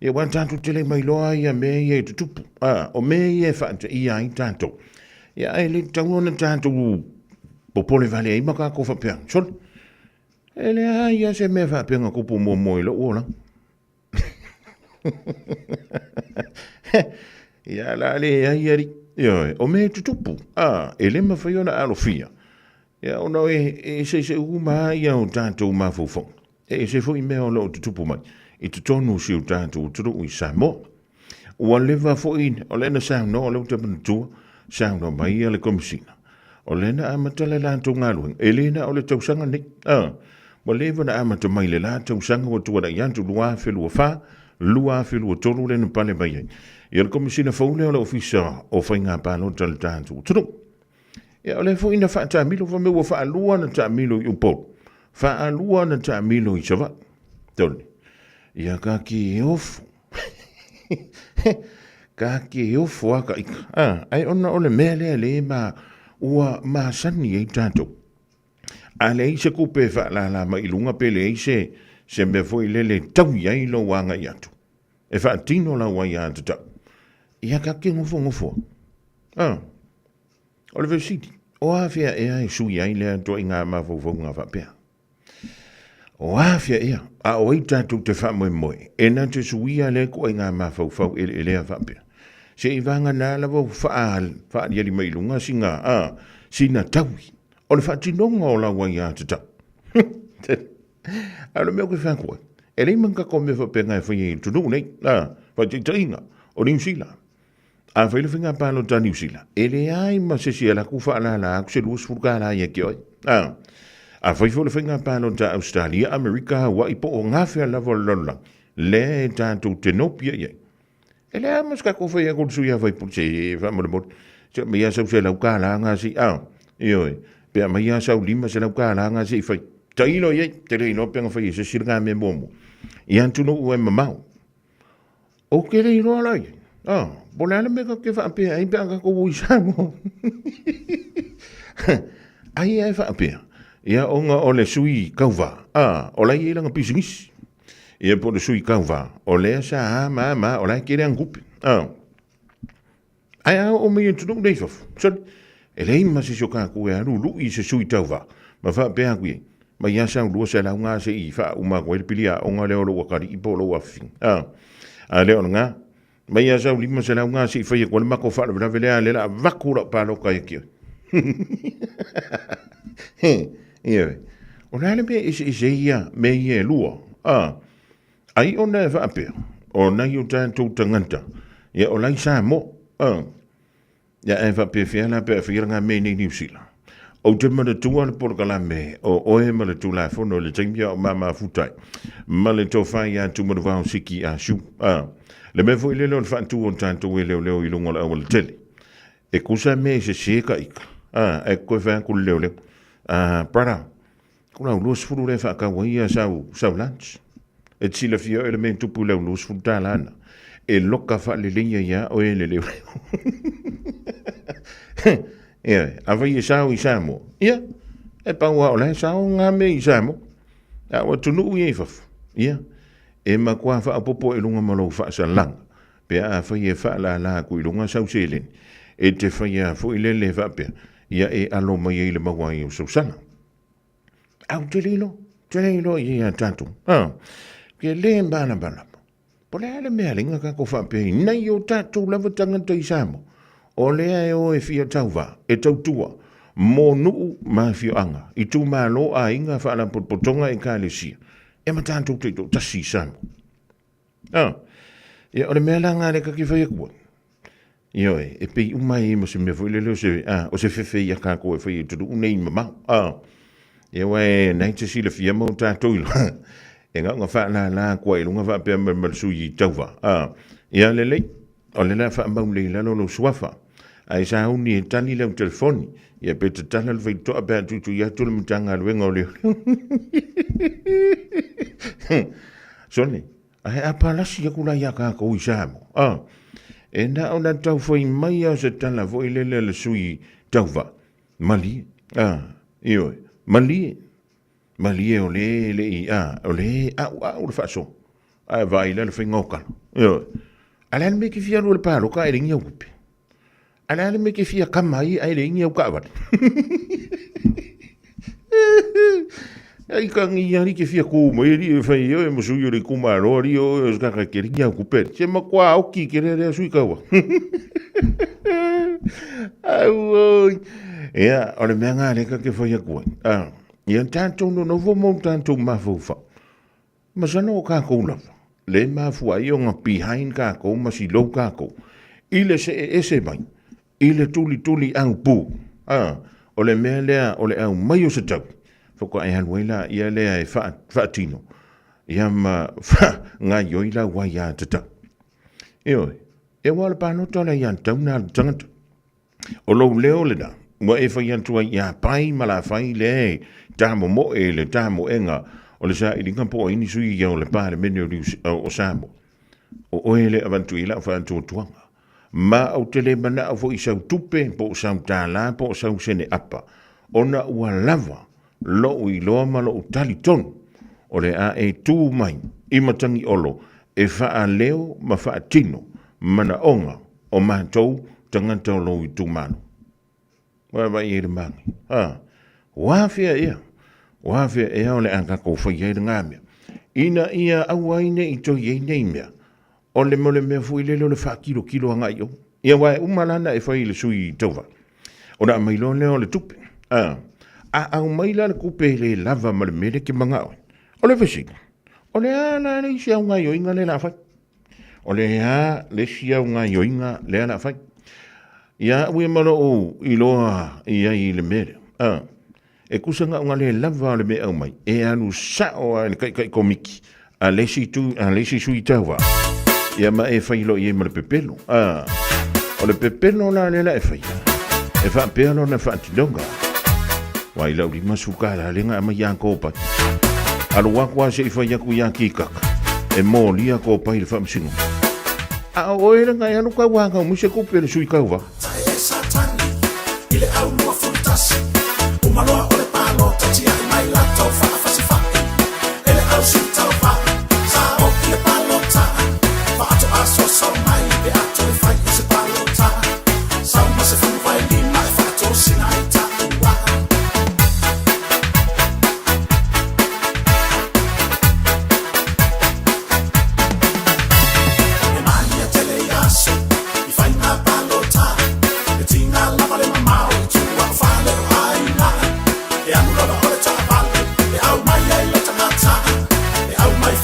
Ia ua tatou tele mai loa ia mea ia e tutupu. A, o mea ia e faateia ai tatou. Ia ae le tatau ona tatou popole vale ai ma tatou faapea, sole, e leai lava se mea faapea na tupu muamua i lou olaga. Ia la leai alii. Ioe, o mea e tutupu, a, e le mafai ona alofia. Ia ona e eseese uma lava ia o tatou mafaufauga. E ese foi mea o lo o tutupu mai i totonu o si o tatou atunuu i Samoa. Ua leva foi, o lea na saunoa, o lea ou te manatua, saunoa mai ia le Komesina, o lea na amata le latou galuega, e le na o le tausaga nei, a, ua leva na amata mai le la tausaga ua tuanai atu 2024, 2023 lea na pale mai ai. Ia le Komesina fou lea o le Ofisa o Faiga Palota a le tatou atunuu. Ia, o lea foi na faatamilo, fai mai ua faalua ona taamilo i Upolu, faalua ona taamilo i Savaii. Tole. Ia ka ki e ofo. Ka ki e ofo a ka ika. Ah, ai ona o le mea lea le ma ua masani ai tatou. A leai se kupe e faalala mai i luga pe leai se se mea foi lele taui ai lou agai atu. E faatino lau aiatatau. Ia ka ke nofonofo. Ah. O le fesili, o afea ea e sui ai lea ituaiga mafaufauga faapea? O afea ea, a o ai tatou te faamoemoe e na te suia lea ituaiga mafaufau eleelea faapea? Se i vagana lava ua faaaliali mai i luga sina, a, sina taui o le faatinoga o lau aiatatau. A o le mea ou te fai atu ai, e leai ma ni tatou mea faapena e faia i le atunuu nei, a, faataitaiga, o Niu Sila. A fai le faiga palota a Niu Sila, e leai ma se isi e alu atu faalala atu se $20 ia te oe. A, a fai foi le faiga palota a Ausetalia, Amerika, Hawaii, po o gafea lava o le lalolagi, lea e tatou te nopiai ai. E leai ma se tatou fai atu i le sui usufono, se faamolemole, se aumai lava sau $100 na se i, a, ioe, pe aumai lava sau $500 na se i fai. Tailo i ai, te le iloa pe na fai e se isi lena mea muamua. I atunuu e mamao. Ou te le iloa la ia. Ah, po o le a le mea tatou te faapea ai pe a tatou o i Samoa. Ai e faapea, ia ona o le sui tauva, ah, o la e i ai lana pisinisi. Ia po o le sui tauva, o lea sa a ma a ma a, o la e tele ana tupe. Ah. Ae a oo mai i atunuu nei i fafo, sorry, e leai ma se isi o tatou e alu lui i se sui tauva ma faapea atu i ai, mai lava sau 200 ga se i faauma atu ai le pili aoga lea o lou atalii po o lou afafine. A, a le o lena, mai lava sau 500 ga se i fai atu ai le matou faalavelave lea, lea o le a avatu lau palota ia te oe. Ioe. O le a le mea e eseese ai ia mea ia e lua? A, Ai ona e faapea, o nai o tatou tagata, ia o la i Samoa, a. Ia ae faapefea la pe a faia lena mea i nei Niu Sila? Ou te manatua le polokalame o oe ma le Tulafono i le taimi a o ma mafuta ai ma le tofa ia Tumanuvao Siki Ah Siu, a. Le mea foi lele o le faatu o tatou e leoleo i luga o le aualatele. E tusa mea e sese ka ika, a, ae toe fai atu le leoleo, a, brother, Ko lau 20 lea e faatau ai ia sau, sau lunch. E te silafia oe le mea e tupu i lau $20 na. E loka faaleleia ia oe e le leoleo. Ia, afai e sao i Samoa, ia, e pau lava o la e sao ngā mea i Samoa. A o atunuu ia i fafo, ia, e matua faaopoopo i luga ma lou faasalaga. Pe afai e faalala atu i luga sau seleni, e te faia foi lele faapea, ia e alo mai ai le maua ai o sau sala. Au te le iloa, te le iloa i ai a tatou. Ha, ke le malamalama. Po o le a le mea lenga tatou faapea ai, nai o tatou lava tagata i Samoa, o lea e o e fia tauva, e tautua mo nuu ma afioaga, itumalo, aiga, faalapotopotoga, ekalesia, e ma tatou taitoatasi i Samoa. Ah, ia, o le mea la nga le kake fai atu ai. Ioe, e pei uma ai ma se mea foi lele o se, ah, o se fefe ia kākou e fai e tulu nei mamao. Ah, ia wa e nei te silafia mo tātou i loa. E ngau nga whaalala kua i lunga whaapea ma ma le sui i tauva. Ah, ia lelei, o le la whaamau lei lalo lo suafa. Ai sa uni e tali lau telefoni. Ia pe tatala le faitoa pe a tuitui atu le Matagaluega o Leoleo. Sone, ae a palasi aku la iā kākou i Samoa. Ah, e na o na taufai mai a se tala foi lele a le sui tauva. Malie, ah, ioe, malie, malie o le le i, ah, o le au au le faasoa. Ae vaai la le faiga o kalo. Ioe. A le a le mea e te fia alu e le paloka ae leai ni au tupe. A le a le mea e te fia kama ai ae leai ni au kaavale. Ai ka ngi ali ke fia ku mai ali e fai oi mo sui o le itumalo ali o se kaka ke ringi au kupe. Se makuā oki ke rea rea sui kaua. Auoi. Ia, o le mea ngā leka ke whai aku ai. Ah, ia tātou no novo mo tātou mafaufau. Masalo o kākou lava, le mafua ai ona behind kākou ma silou kākou i le see ese mai i le tulituli au pū. A, o le mea lea o le au mai o se tau, faatoa e alu ai laia lea e faatino, ia ma faagaioi lau aiatatau. Ioe, e aua o le palota o le aiatatau lena a le tagata. O lou leo lena, ua e fai atu ai iā Pai ma Lafai lea e tamomoe i le tamoega o le sailiga po o ai ni sui ia o le Palemene o, o Samoa. O oe le avatu i lau faatuatuaga. Ma ou te le manao foi i sau tupe, po o sau tālā, po o sau sene apa, ona ua lava lou iloa ma lou talitonu, o le a e tū mai i Matagiolo e faaleo ma faatino manaoga o matou tagata o lou itumalo. Vaavaai ai le manaia. Ha, ua afea ea, ua afea ea o le a tatou fai ai lena mea. Ina ia aua ai ne i toe i ai nei mea, o le mo le mea foi lele o le faakilokilo agai i o. Ia aua e uma la ona e fai i le sui tauva, ona aumai loa lea o le tupe. A, a aumai la le tupe e le lava ma le mea lea e te manao ai, o le fesili, o le a la le isi au gaoioiga lea o le a fai? O le a le isi au gaoioiga lea o le a fai? Ia au ia ma lou iloa i ai i le mea lea, a, e tusa na o na le lava o le mea e aumai, e alu sao lava i le taitai komiti a le isi itu, a le isi sui tauva. Ia ma e fai loa i ai ma le pepelo. A, o le pepelo la lea la e faia, e faapea lona faatinoga. Wa i lau $50 lea na aumai ia Kopai. Alu atu lava se i fai atu ia Kikaka, e molia Kopai i le faamasinoga. A o oe lena e alu tau a mai se tupe a le sui tauva. Tai e Satani i le au 21 Uma loa o le palota tiai mai latou faafasifai E le au sui tauva Sa o i le palota Faatoa soso mai pe a toe fai i se palota Sau ma se 15 e faatosina ai taua. E mānia tele i aso i faiga palota E tiga lava le mamao i tua o fale o aiga E alu lava o le taavale e au mai ai le tagata E au mai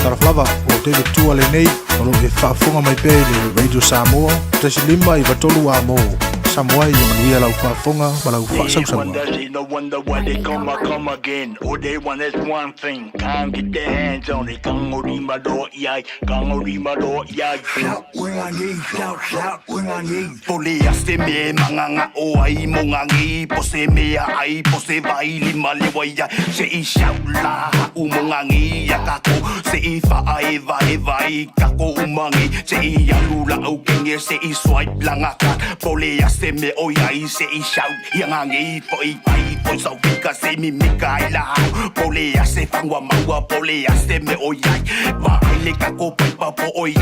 Talofa lava, o David Tua lenei, o lo o e faafofoga mai pea i le Radio Samoa, 153 a mo. Samoa ia manuia lau faafofoga ma lau faasausauga. No wonder why they come, I come again. All they want is one thing. Can't get their hands on it. Shout when I need, shout, shout when I need. Pole a se me manganga o ai mo ngangi po se me a ai po se vai lima le wai ai se i shout la u mo ngangi ya kako se i fa ai vai vai kako umangi se i alu la au kenge se i swipe la ngaka pole a se me o ai se i shout ia ngangi po i pai po sau fika se mi mika ai la pole a se fangwa maua pole a se me o ai va ai le kako pai pa po o i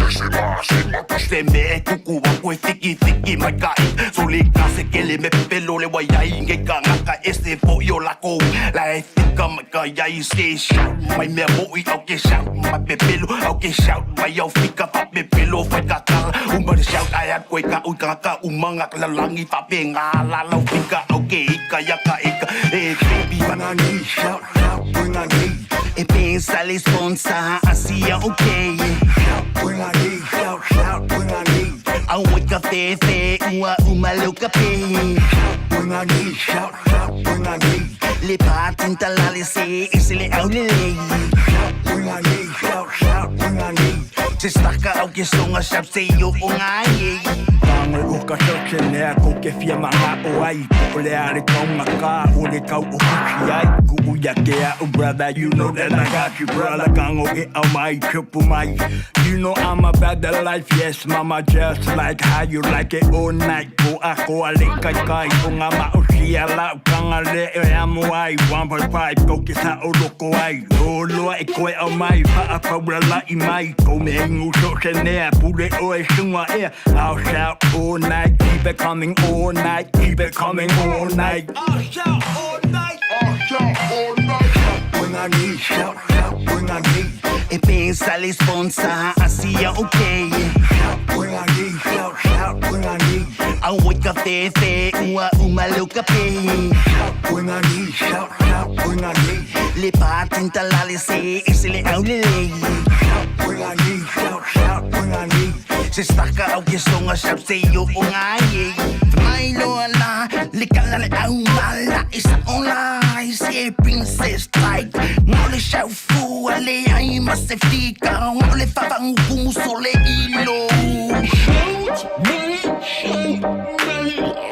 se me e kuku wa koe fiki fiki mai ka i so le ka se kele me pelo le wai ai nge ka ngaka e se fo i o lako la e fika mai ka iai se shout mai mea mo i au ke shout mai pepelo au ke shout mai au fika fa pepelo fai ka kala uma le shout ai a koe ka ui ka ka umanga ka lalangi fa pe ngā la lau fika au ke ika ia ka ika e baby When I need shout shout when I need E pensa le sponsor asia okay Shout when I need shout shout when I need Au i ka fefe ua uma leu kape Shout when I need shout shout when I need Le patinta la le se e se le au le lei Shout when I need shout shout when I need Se staka au ke songa shout se yo o ngai Tango o ka se nea ko ke fia manga o ai O le are kau ngaka o le kau o kuki ai Ku uia ke a o brother you know that I got you brother Kango e au mai triple mai You know I'm about the life yes mama just like how you like it all night Ko a ko a le kai kai o ngā ma o sia la o kanga le e amo ai 1.5 ko ke sa o loko ai O loa e koe au mai wha a paura la i mai Ko me ingu so se nea pule o e sunga ea I'll shout all night, keep it coming all night, keep it coming all night. I'll shout all night, I'll shout all night. Shout when I need, shout, shout when I need. E pensa le sponsor asia okay Shout when I need, shout, shout when I need. Au i ka fefe ua uma leu ka pe Le patinta la le se e se le au le lei Se staka au ke songa shout se yo o ngai Mai loa la le kala le au mala i sa ola i se princess type Ngau le shout fua le ai ma se fika Ngau le fafangu kumu sole ilo Shout me, shout me,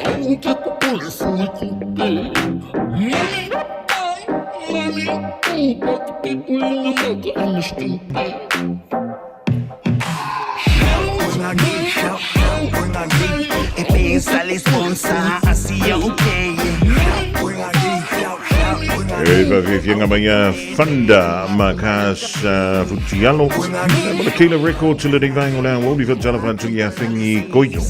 I won't get the police we could be. Money, money, oh, but the people in America and the stupid. E pensa le sponsor asia okay E whawhiwhianga mai a Funda Makas Futialo. Ma le Kila Records le nei vaenga o le aoauli whatala whantu i a whengi koito.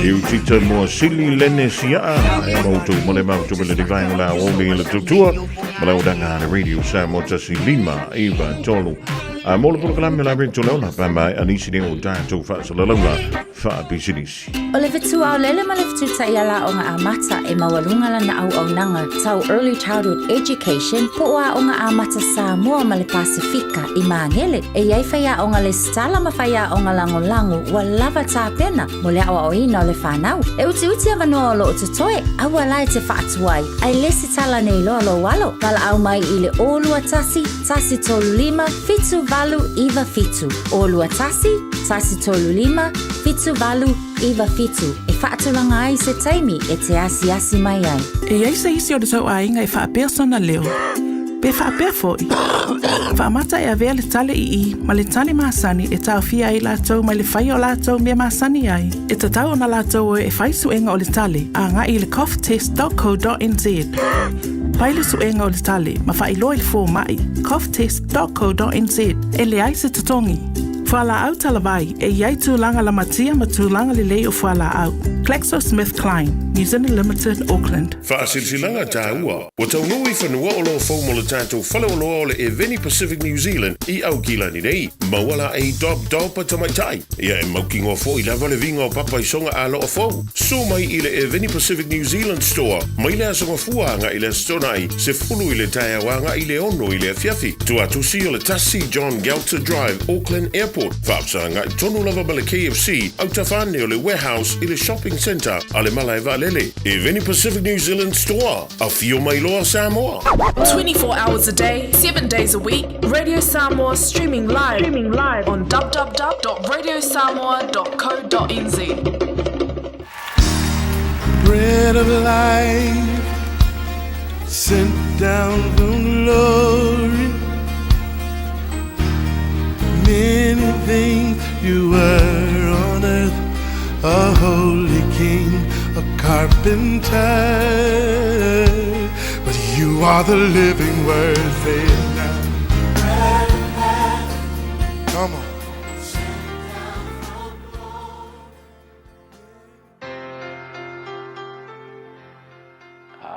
I utita moa sili lene siaa. E mautu mo le mautu le nei vaenga o le aoauli i le tutua. Ma le audanga le radio Samoa tasi lima iwa tolu. A mo le polokalame la Rento Leona pa mai anisi nei o tātou whaasalalauga whaapisinisi. O le fetuaolele ma le fetutaiala aoga amata e maualuga lana auaunaga tau Early Childhood Education po o Aoga Amata Samoa ma le Pasefika i Magele. E i ai faiaoga lesitala ma faiaoga lagolago ua lava tapena mo le aoaoina o le fanau. E utiuti avanoa o lo o totoe, aua la e te faatuai ae lesitala nei loa lou alo. Valaau mai i le 021 135 7897. 021 135 7897 e faatulaga ai se taimi e te asiasi mai ai. E i ai se isi o le tou aiga e faapea sona leo, pe faapea foi, faamata e avea le tale ii ma le tale masani e taofia ai latou mai le faia o latou mea masani ai. E tatau ona latou o e fai suega o le tale agai i le coughtest.co.nz. Fai le suega o le tale ma faailoa i le fomai, coughtest.co.nz, e leai se totogi. Fualaau talavai, e i ai tulaga lamatia ma tulaga lelei o fualaau. GlaxoSmithKline, New Zealand Limited, Auckland. Faasilasilaga taua, ua taunuu i fanua o lo o fou mo le tatou faleoloa o le Eveni Pacific New Zealand i Aukilani nei. Maua la ei dob dob a tamaitai. Ia e mautinoa foi lava le viga o papa i soga aloa fou. Suo mai i le Eveni Pacific New Zealand Store mai le Aso Gafua agai i le Aso Toonai, 10 i le taeao agai i le 6 i le afiafi. Tuatusi o le 1 John Gelter Drive, Auckland Airport. Faafesagai tonu lava ma le KFC, autafa ane o le Warehouse i le Shopping Centre a le Malae Vaalele. Eveni Pacific New Zealand Store, afio mai loa Samoa. 24 hours a day, 7 days a week, Radio Samoa streaming live, streaming live on www.radiosamoa.co.nz. Bread of life sent down from glory. Many things you were on earth, a holy king, a carpenter. But you are the living word, say it now. Come on.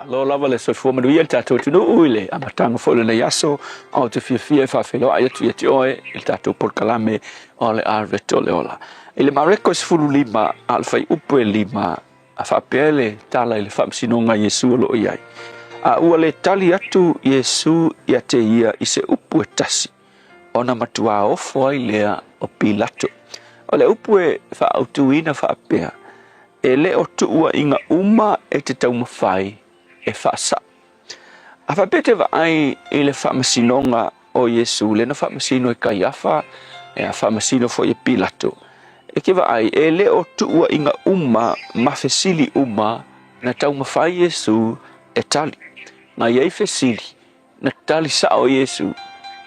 Alo lava le soifua manuia i le tatou atunuu i le amataga foi o lenei aso, a ou te fiafia e faafeiloai atu ia te oe i le tatou polokalame o le Areto le Ola. I le Mareko e 15 a o le fuaiupu e 5, a faapea le tala i le faamasinoga a Iesu o lo o i ai, A ua le tali atu Iesu ia te ia i se upu e tasi, ona matuā ofo ai lea o Pilato. O le upu e faaautuina faapea, E le o tuuaiga uma e te taumafai e faasao. A faapea te vaai i le faamasinoga o Iesu, lea na faamasino e Kaiafa, a faamasino foi e Pilato, e te vaai, e le o tuuaiga uma ma fesili uma na taumafai Iesu e tali. Na i ai fesili, Na tali sao Iesu,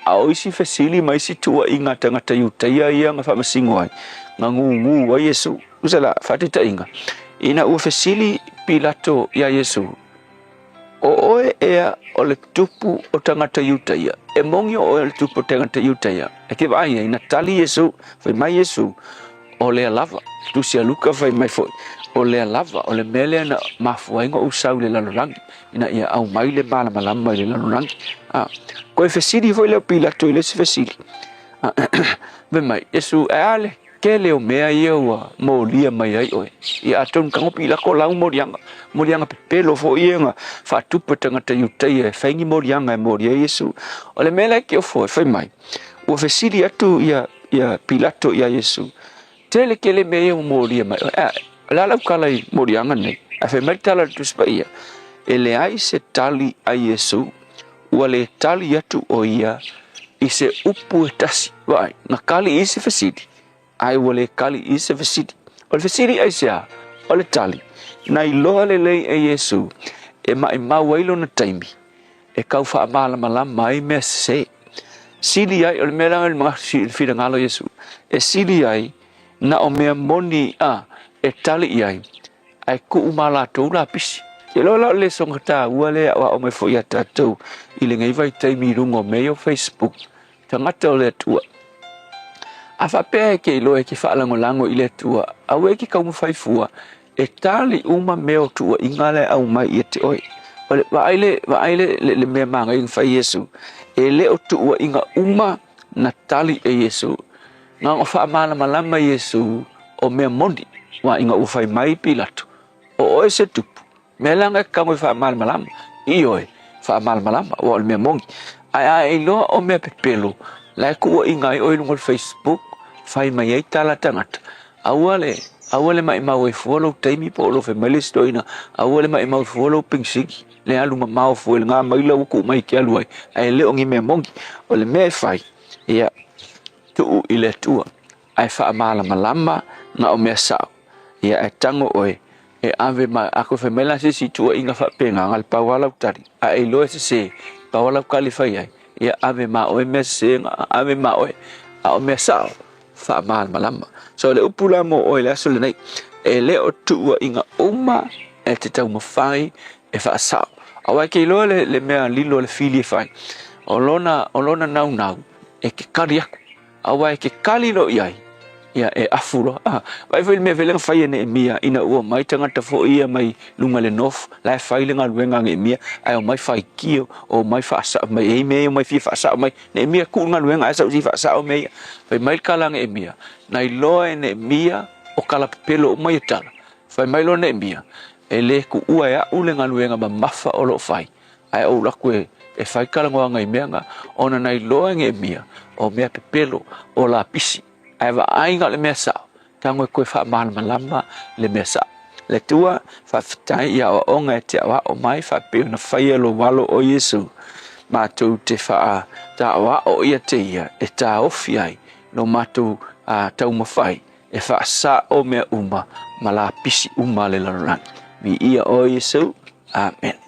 a o isi fesili ma isi tuuaiga a tagata Iutaia ia na faamasino ai, na gūgū ai Iesu. Tusa la, faataitaiga, ina ua fesili Pilato iā Iesu, O oe ea o le tupu o tagata Iutaia? E moni o oe o le tupu o tagata Iutaia? E te vaai ai, na tali Iesu, fai mai Iesu, O lea lava. Tusi a Luka fai mai foi, O lea lava, o le mea lea na mafua ai ona ou sau i le lalolagi, ina ia aumai le malamalama i le lalolagi. A, koe fesili foi lea o Pilato i le isi fesili. Fai mai, Iesu, e a le? Tele o mea ia ua molia mai ai oe. Ia atonu tago Pilato lau moliaga, moliaga pepelo foi ia na faatupu e tagata Iutaia e fai ni moliaga e moli ai Iesu. O le mea la e te ofo e fai mai, ua fesili atu ia, ia Pilato iā Iesu, Tele tele mea ia ua molia mai oe. A, o le a lau tala i moliaga nei? Ae fai mai le tala a le Tusi Paia, E leai se tali a Iesu, ua le tali atu ʻo ia i se upu e tasi. Vaai, na kali i se fesili, ae ua le kali i se fesili. O le fesili aisea? O le tali, na iloa lelei e Iesū e maʻimau ai lona taimi e kau faamalamalama ai mea sesē. Sili ai, o le mea lea i le finagalo o Iesū, e sili ai na o mea moni a e tali i ai, ae tuu ma latou lapisi. Ke loa la o le lesoga taua lea e aoao mai foi ia tatou i lenei vaitaimi i luga o mea ia o Facebook, tagata o le Atua. A faapea e ke iloa e ke faalagolago i le Atua, aua e ke taumafai fua e tali uma mea o tuuaiga la e aumai ia te oe. O le vaai le vaai le, le, le mea manaia na fai Iesu, e le o tuuaiga uma na tali e Iesu. Na ona faamalamalama Iesu o mea moni, aua ina ua fai mai Pilato, O oe se tupu, mea leaga e tago e faamalamalama, ioe, faamalamalama, aua o le mea moni. Ae a e iloa o mea pepelo, la e tuuaiga ai oe i luga o le Facebook, fai mai ai tala a tagata, aua le, aua le maimau ai fua lou taimi po o lo fai mai le isi toeaina, aua le maimau fua lou penisini, le alu mamao fua i lena maila ua tuu mai e te alu ai, ae le o ni mea moni. O le mea e fai, ia, tuu i le Atua, ae faamalamalama na o mea sao, ia ae tago oe e ave ma a toe fai mai la se isi tuuaiga faapena, na o le pau lava lau tali, a e iloa e sese, pau lava lau tali e fai ai, ia ave ma oe mea sese na ave ma oe, a o mea sao, faamalamalama. So o le upu la mo oe i le aso lenei, e le o tuuaiga uma e te taumafai e faasao. Aua e te iloa le, le mea lilo a le fili e fai, o lona, o lona naunau, e te kali aku. Aua e te kali loa i ai, ia e afu loa. Ah, vaai foi i le mea foi lea na fai e Neemia ina ua omai tagata foi ia mai luga i le north, la e fai le galuega a Neemia, ae omai faitio, omai faasao mai, e i ai mea ia omai fia faasao mai. Neemia, tuu le galuega ae sau se i faasao mea ia. Fai mai le tala a Neemia, na iloa e Neemia o tala pepelo uma ia tala. Fai mai loa Neemia, e le tuua e au le galuega mamafa o lo o fai, Ae ou alu atu e fai talanoaga i mea na, ona na iloa e Neemia, o mea pepelo, o lapisi, ae vaai na o le mea sao, tago e toe faamalamalama le mea sao. Le Atua, faafetai i aoaoga e te aoao mai faapea ona faia lou alo o Iesu, matou te faataaoao ia te ia e taofi ai lo matou taumafai e faasao mea uma ma lapisi uma a le lalolagi. Viia oe Iesu. Amene.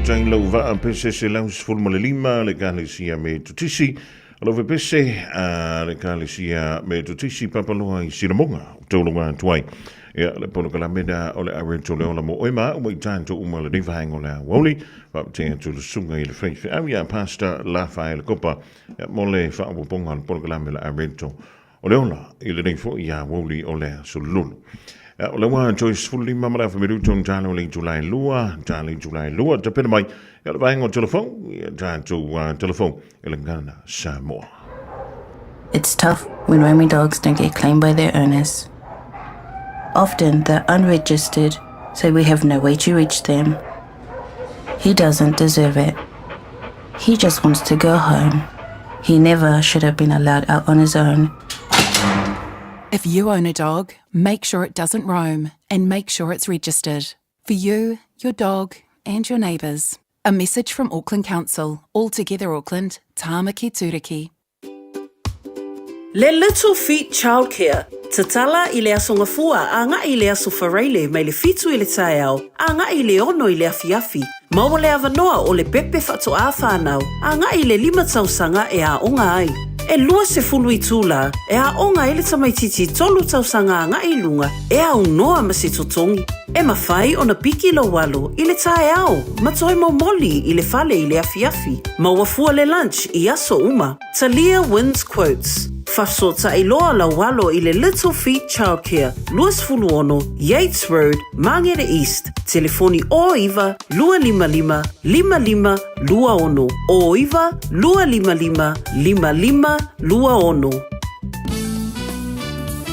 tai lau vaa pese 115 le Ekalesia Metotisi. O lau pese a le Ekalesia Metotisi Papaloa i Sinamoga o tauluga atu ai. Ia, le polokalame na o le areto le ola mo oe ma au mai tātou uma le nei vaega o le aoauli. Faapea atu le susuga i le faifeau ia Pastor Lafaele Kopa ia, mo le faaopoopoga o le polokalame o le areto o le ola i lenei foi aoauli o le aso Lulu. Ia, o le ua toe 15 ma le afa minuto ona tala o le itula e lua, tala le itula e lua, tapena mai ia le vaega o telefou, ia tātou telefou e le Gagana Samoa. It's tough when roaming dogs don't get claimed by their owners. Often they're unregistered, so we have no way to reach them. He doesn't deserve it. He just wants to go home. He never should have been allowed out on his own. If you own a dog, make sure it doesn't roam and make sure it's registered. For you, your dog, and your neighbours. A message from Auckland Council. All together Auckland, Tāmaki Tūriki. Le Little Feet Childcare, Tatala i le aso Gafua agai i le aso Faraile mai le fitu i le taeao agai i le ono i le afiafi. Maua le avanoa o le pepe faatoā whānau agai i le lima tausaga e aoga ai. E 20 itulā e aoga ai le tamaitiiti tolu tausaga agai i luga e aunoa ma se totogi. E mafai ona piki lou alo i le taeao ma toe momoli i le fale i le afiafi. Maua fua le lunch i aso uma. Talia wins quotes. Fafesootai loa lau alo i le Little Feet Childcare, 26 Yates Road, Māngere East, telefoni 09 255 5526, 09 255 5526.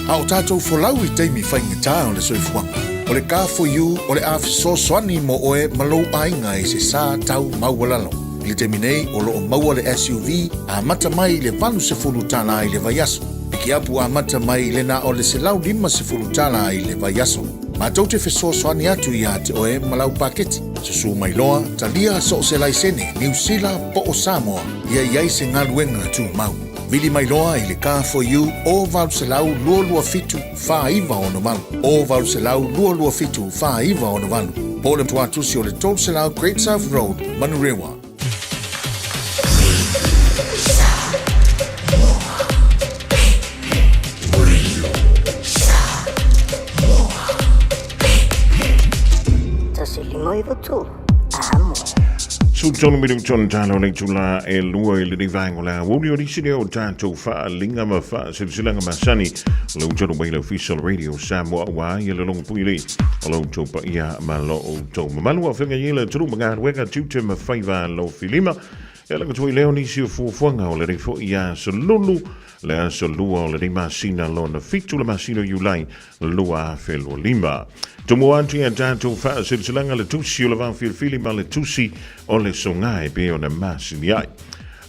A o tātou folau i taimi faigata o le soifuaga, o le Car4U o le a fesoasoani mo oe ma lou aiga i se sa tau maualalo. I le taimi nei, o lo o maua le SUV amata mai i le $80 i le vaiaso. Pikiapu amata mai i le na o le $150 i le vaiaso. Matou te fesoasoani atu iā te oe ma lau paketi. Susū mai loa, talia so o se laisene, Niu Sila po o Samoa, ia i ai se galuega tumau. Vili mai loa i le Car4U o 800 227 4968, o 800 227 4968, po o le tuatusi o le 300 Great South Road, Manurewa. Tasi lima iwa tolu. Amo. Sutonu minuto na talo le itula e lua i lenei vaega o le aoauli o nisi lea o tatou faaaliga ma faasilasilaga masani o le outou mai le Ofisa o le Radio Samoa aua ia le logo pui o lo outou paia ma lo outou mamalu. A o feagai ai le atunuu ma galuega, tiute ma faiva alofilima. E ala atu ai lea o nisi o fuafuaga o lenei foi aso Lulu, le aso lua o lenei masina lona fitu le masina o Iulai 2025. Tumu atu ia tatou faasilasilaga le tusi o le vaofilifili ma le tusi o le soga e pei ona masini ai.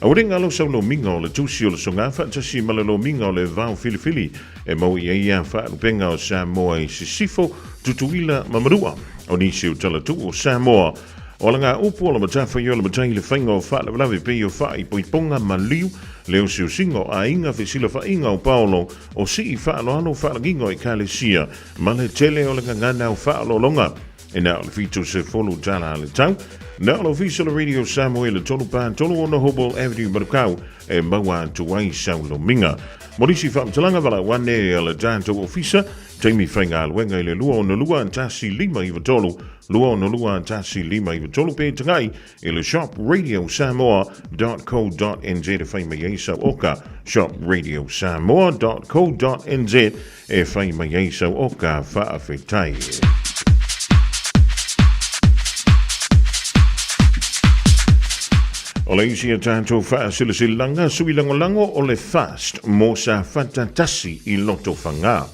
Aualega alo sau lomiga o le tusi o le soga faatasi ma le lomiga o le vaofilifili e maua i ai ia faalupega o Samoa i Sisifo, Tutuila ma Manua. O nisi o talatuu o Samoa O ala ngā upu o le matawhai o le matai le whainga o whaalavelave pei o whaaipoiponga ma liu, le osiosiga o aiga fesilafaiga o Paolo, o sii faaaloalo faalagiga o Ekalesia, ma le tele o le gagana o faaaloaloga. E na o le 70 tala a le tau, na o le Ofisa o le Radio Samoa i le 3 36 Hoball Avenue, Manukau, e maua atu ai sau lomiga. Mo nisi faamatalaga valaau ane a le tatou Ofisa, taimi faigaluega i le 262 1593, 262 1593 pe tagai i le shopradiosamoa.co.nz e fai mai ai sau oka shopradiosamoa.co.nz e fai mai ai sau oka faafetai. O le isi a tatou faasilasilaga sui lagolago o le FAST mo Safata tasi i Lotofaga.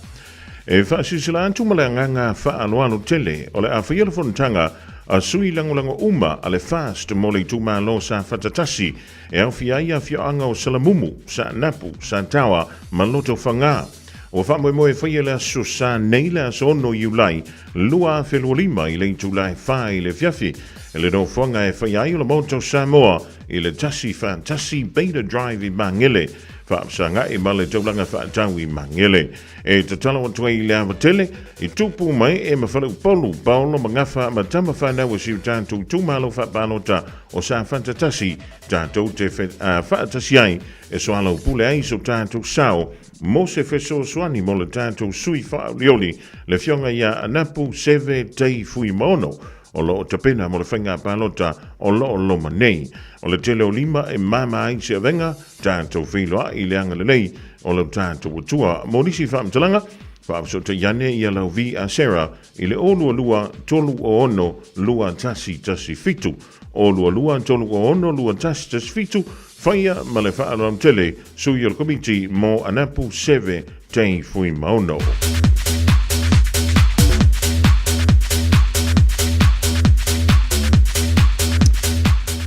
E faasilasila atu ma le agaga faaaloalo tele o le a faia le fonotaga a sui lagolago uma a le FAST mo le itumalo Safata tasi e aofia ai afioaga o Salamumu, Saanapu, Sataoa ma Lotofaga. Ua faamoemoe e faia le aso Sa nei le aso 6 Iulai 2025 i le itula e 4 i le afiafi i le nofoaga e faia ai o le Maota o Samoa i le 141 Beta Drive i Magele. Faafesagai ma le taulaga faatau i Magele. E tatalo atu ai i le ava tele, i tupu mai e ma Faleupolu, Paolo ma Gafa ma tama fanau a si o tatou itumalo faapalota o Safata 1, tatou te faatasi ai e soalaupule ai so tatou sao mo se fesoasoani mo le tatou sui faaolioli, le Afioga ia Anapu Seve Tei Fuimaono, o lo o tapena mo le faiga palota o lo o loma nei. O le tele o lima e mama ai se avega, tatou feiloai i le agalelei o lo tatou Atua. Mo nisi faamatalaga, faafesootai ane ia lau V a Sarah i le 022 306 2117. 022 306 2117, faia ma le faaaloalo tele sui o le Komiti mo Anapu Seve Tei Fuimaono.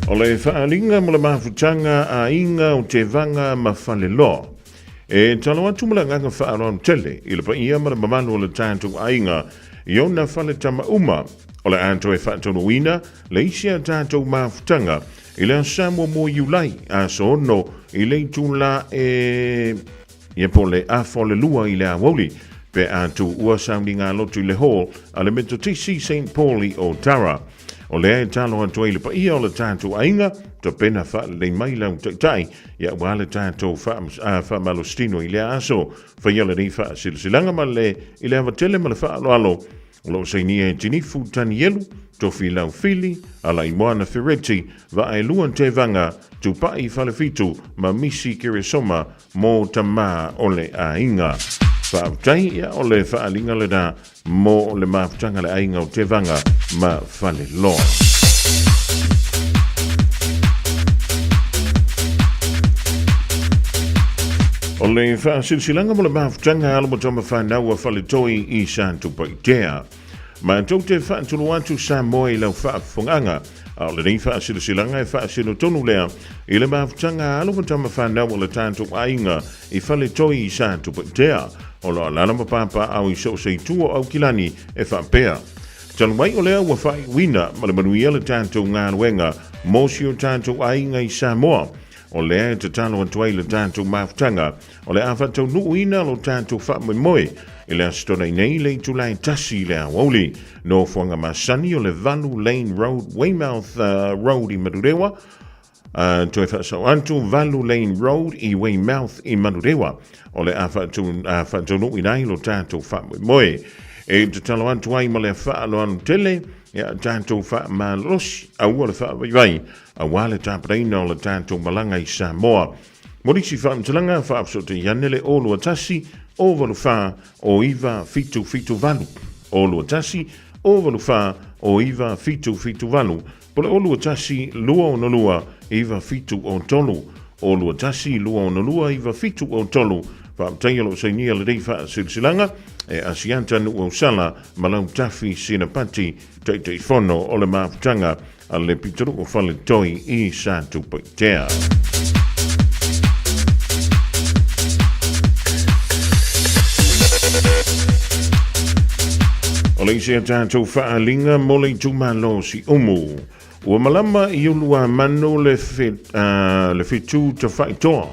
O le faaaliga mo le mafutaga a aiga o Tevaga ma Faleloa. E talo atu ma le agaga faaaloalo tele i le paia ma le mamalu o le tatou aiga i ona fale tama uma o le a toe faataunuuina le isi a tatou mafutaga i le aso Sa muamua o Iulai, aso 6 i le itula e Ia po le afa o le 2 i le aoauli, pe a tuua sauniga lotu i le hall a le Metotisi St. Paul i Otara. O lea e talo atu ai le paia o le tatou aiga, tapena faalelei mai lau taitai, ia aua le tatou faamalositino i lea aso. Faia lenei faasilasilaga ma le i le ava tele ma le faaaloalo O lo o sainia e Tinifu Tanielu, Tofilau Fili, Alaimoana Fereti, Vaaelua Tevaga, Tupai Falefitu ma Misi Keresoma mo Tamā o le Aiga. Faafetai ia o le faaaliga lena mo le mafutaga a le aiga o Tevaga ma Faleloa. O le faasilasilaga mo le mafutaga a alo ma tama fanau a Faletoi i Satupaitea. Matou te faatulou atu Samoa i lau faafofogaaga, a o lenei faasilasilaga e faasino tonu lea i le mafutaga a alo ma tama fanau a le tatou aiga i Faletoi i Satupaitea, o lo o alaala ma papaaao i so o se itu o Aukilani e faapea. Talu ai o lea ua faaiuina ma le manuia le tatou galuega mo si o tatou aiga i Samoa, o lea e tatalo atu ai le tatou mafutaga o le a faataunuuina lo tatou faamoemoe i le Aso Toonai nei le itula e 1 i le aoauli. Nofoaga masani o le 8 Lane Road, Weymouth Road i Manurewa, toe faasao atu 8 Lane Road i Weymouth i Manurewa o le a faataunuuina ai lo tatou faamoemoe. E tatalo atu ai ma le faaaloalo tele ia tatou faamalolosi aua le faavaivai aua le tapenaina o le tatou malaga i Samoa. Mo nisi faamatalaga, faafesootai ane le 021 084 0978, 021 084 0978, po o le 021 262 9703, 021 262 9703. Faafetai o lo o sainia lenei faasilasilaga e Asiata Nuuausala ma Lautafi Sinapati, Taitaifono o le Mafutaga a le Pitonuu Faletoi i Satupaitea. O le isi a tatou faaaliga mo le itumalo o Siumu. Ua malama i Uluamanu le, le fetu tafaitoa.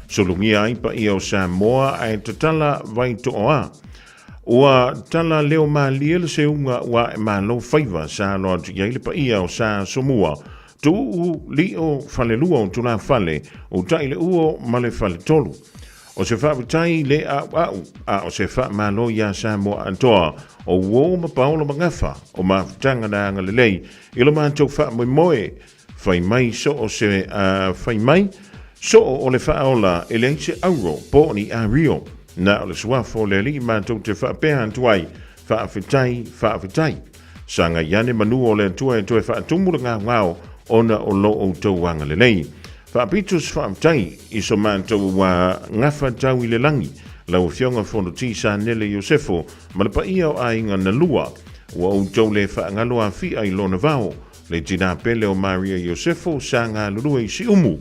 Sulugia ai paia o Samoa ae tatala Vaitoa. Ua tala leo malie le seuga ua ae malo faiva sa alo atu i ai le paia o Sa Somua, Tuuu, Lio, Falelua o Tulafale, Utaileuo ma le Faletolu. O se faafetai le a'ua'u, a o se faamalo iā Samoa atoa, o uō ma paolo ma gafa, o mafutaga na agalelei i lo matou faamoemoe, fai mai so o se, fai mai, soo o le faaola e leai se auro po o ni ario, na o le suafa o le Alii matou te faapea atu ai, faafetai, faafetai. Sagai ane manu o le Atua e toe faatumu le gaogao ona o lo outou agalelei. Faapito se faafetai i so matou ua gafa tau i le lagi, lau Afioga Fonoti Sanele Iosefo ma le paia o aiga na lua, ua outou le faagalo afia i lona vao, le tinā pele o Maria Iosefo sa galulue i Siumu,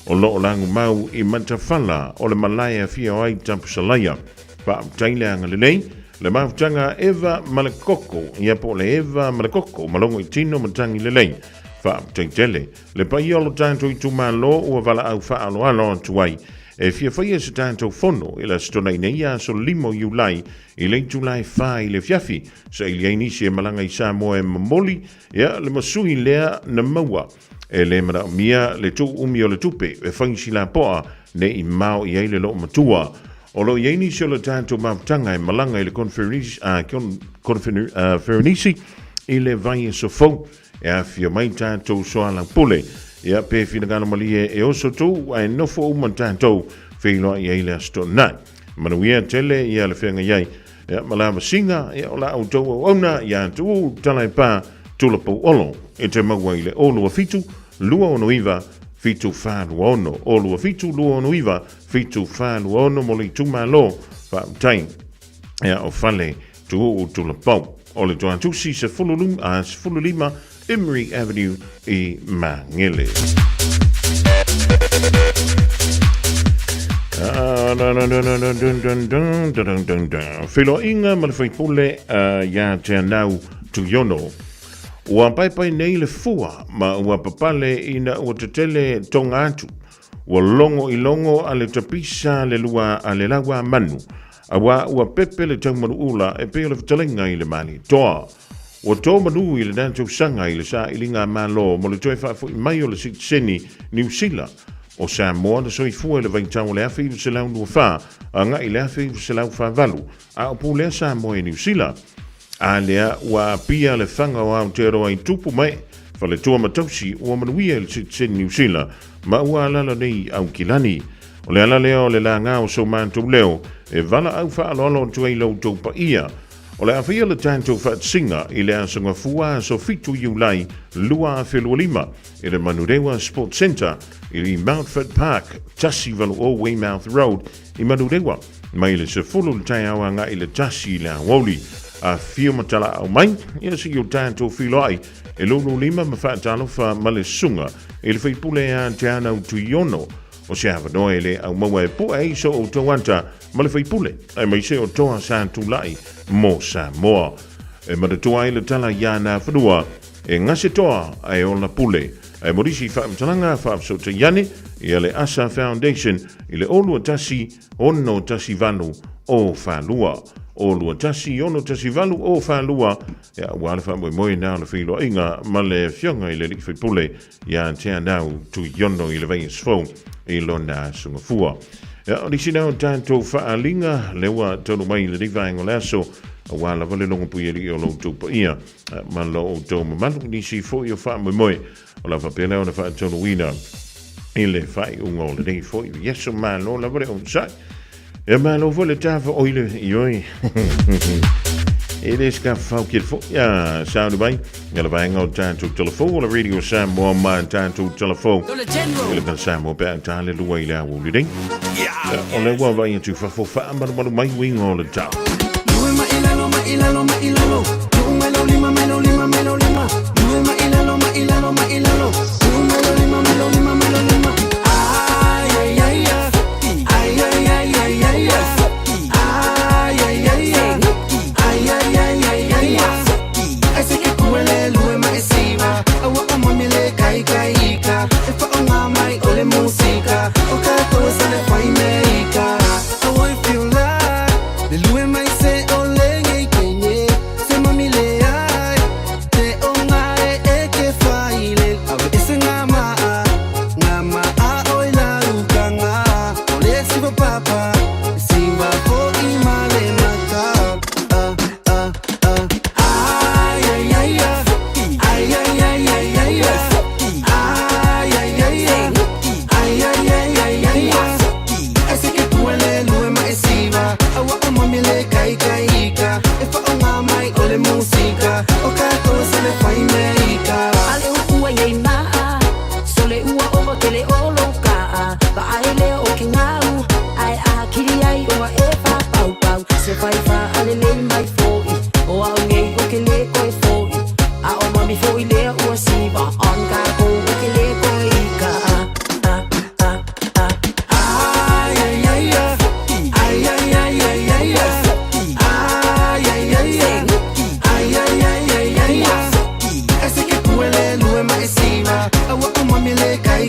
o lo o lagumau i Matafala o le malae afia o ai Tapusalaia. Faafetai le agalelei, le mafutaga a Eva ma le koko, ia po o le Eva ma le koko, ma logo i tino ma tangi lelei. Faafetai tele. Le paia o lo tatou itumalo ua valaau faaaloalo atu ai. E fia faia se tatou fono i le Aso Toonai nei aso 5 o Iulai i le itula e 4 i le afiafi, saili ai nisi e malaga i Samoa e momoli ia le masui lea na maua. E le manaomia le tuuumi o le tupe e fai si lapoa ne i mao i ai le loomatua. O lo o i ai nisi o le tatou mafutaga e malaga i le Conferenisi i le vaiaso fou e afifio mai tatou soalaupule. Ia pe finagalo malie e oso tou ae nofo uma tatou feiloai ai le Aso Toonai. Manuia tele ia le feagai ai ia ma lavasiga ia o la outou auauna ia Tuuu Talaepā Tulapouolo e te maua i le 027 269 7426 027 269 7426 mo le itumalo faautai ia o Fale Tuuu Tulapou o le Toatusi 15 Emery Avenue i Māngere. Feiloaiga ma le faipule ia Te Anau Tuiono. Ua paepae nei le fua ma ua papale ina ua tetele tonga atu. Ua logo i logo a le tapisa le lua a le lau a manu, auā ua pepe le taumanuula e pei o le fetalaiga i le Malietoa. Ua tō manu i lena tausaga i le sailiga a Malo mo le toe faafoi mai o le sitiseni Niu Sila o Samoa na soifua i le vaitau o le 1924 agai i le 1948, a o pulea Samoa e Niu Sila. A lea ua aapia le faga o Aotearoa i tupu mai faletua ma tausi ua manuia i le sitiseni Niu Sila ma ua alaala nei i Aukilani. O le ala lea o le laga o so matou leo e valaau faaaloalo atu ai i lo outou paia. O le a faia le tatou faatasiga i le Aso Gafua aso 7 Iulai 2025 i le Manurewa Sports Centre i Mountfort Park, 180 Weymouth Road i Manurewa, mai le 10 i le taeao agai i le 1 i le aoauli. Afifio ma talaau mai, ia se i o tatou feiloai e lululima ma faatalofa ma le susuga i le faipule ia Te Anau Tuiono. O se avanoa e le aumaua e pue ai so outou ata ma le faipule, aemaise o toa sa tulai mo Samoa. E manatua ai le tala iā Nafanua, e gase toa ae ola pule. Ae mo nisi faamatalaga faafesootai ane ia le Asa Foundation i le 021 618 042. 021 618 042 ia aua le faamoemoe na o le feiloaiga ma le Afioga i le Alii Faipule ia Te Anau Tuiono i le vaiaso fou i lona aso gafua. Ia, o nisi na o tatou faaaliga lea ua taunuu mai i lenei vaega o le aso, aua lava le logopuialii o lo outou paia ma lo outou mamalu i nisi foi o faamoemoe o le a faapea lea ona faataunuuina i le faaiuga o lenei foi vaiaso. Malo lava le onosai. E malo foi le tafa oi le ioi. E le se kafau ke fo ia sauni mai. Ia le vaega o tatou telefo o le Radio Samoa ma tatou telefo. I le Kala Samoa pe a ta le lua i le aoauli nei. O le ua vai atu fafo faamalumalu mai uiga o le tau.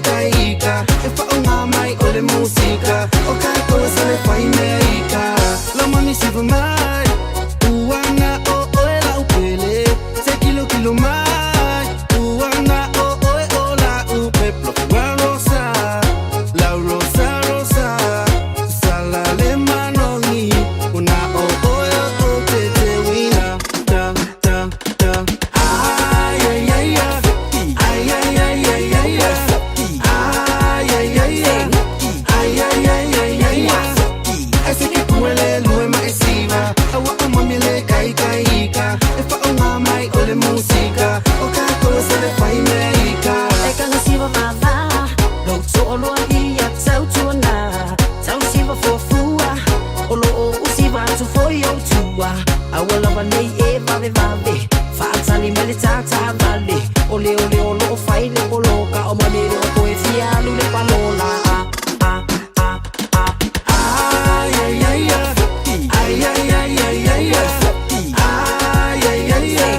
kaikaika E faauga mai o le musika O tatou e sole fai mea ika Lau mami siva mai Ua na o oe la'u pele Se kilokilo mai Ua na o oe o la'u peplo Ua rosa Lau rosa rosa Sala le manogi Ua na o oe o te te wina Ta ta ta Ai ai ai ai Ai ai ai ai ai Ai ai ai ai Ai ai ai ai ai Ai se ke kuele lue ma e siva Aua o mami le kai kai ika E whaonga mai o le musika O tātou e sole fai mea ika E kanga siva vava Lou to'oloa ia tautuana Tau siva fuafua O loo usiva atu foi ou tua Aua lava nei e vavevave Faatali mai le tatavale O le ole o loo fai le poloka O mami le o toe fia alu le palola Ah, ah, ah, ah Ai ai ai ai Ai ai ai ai ai Ai ai ai ai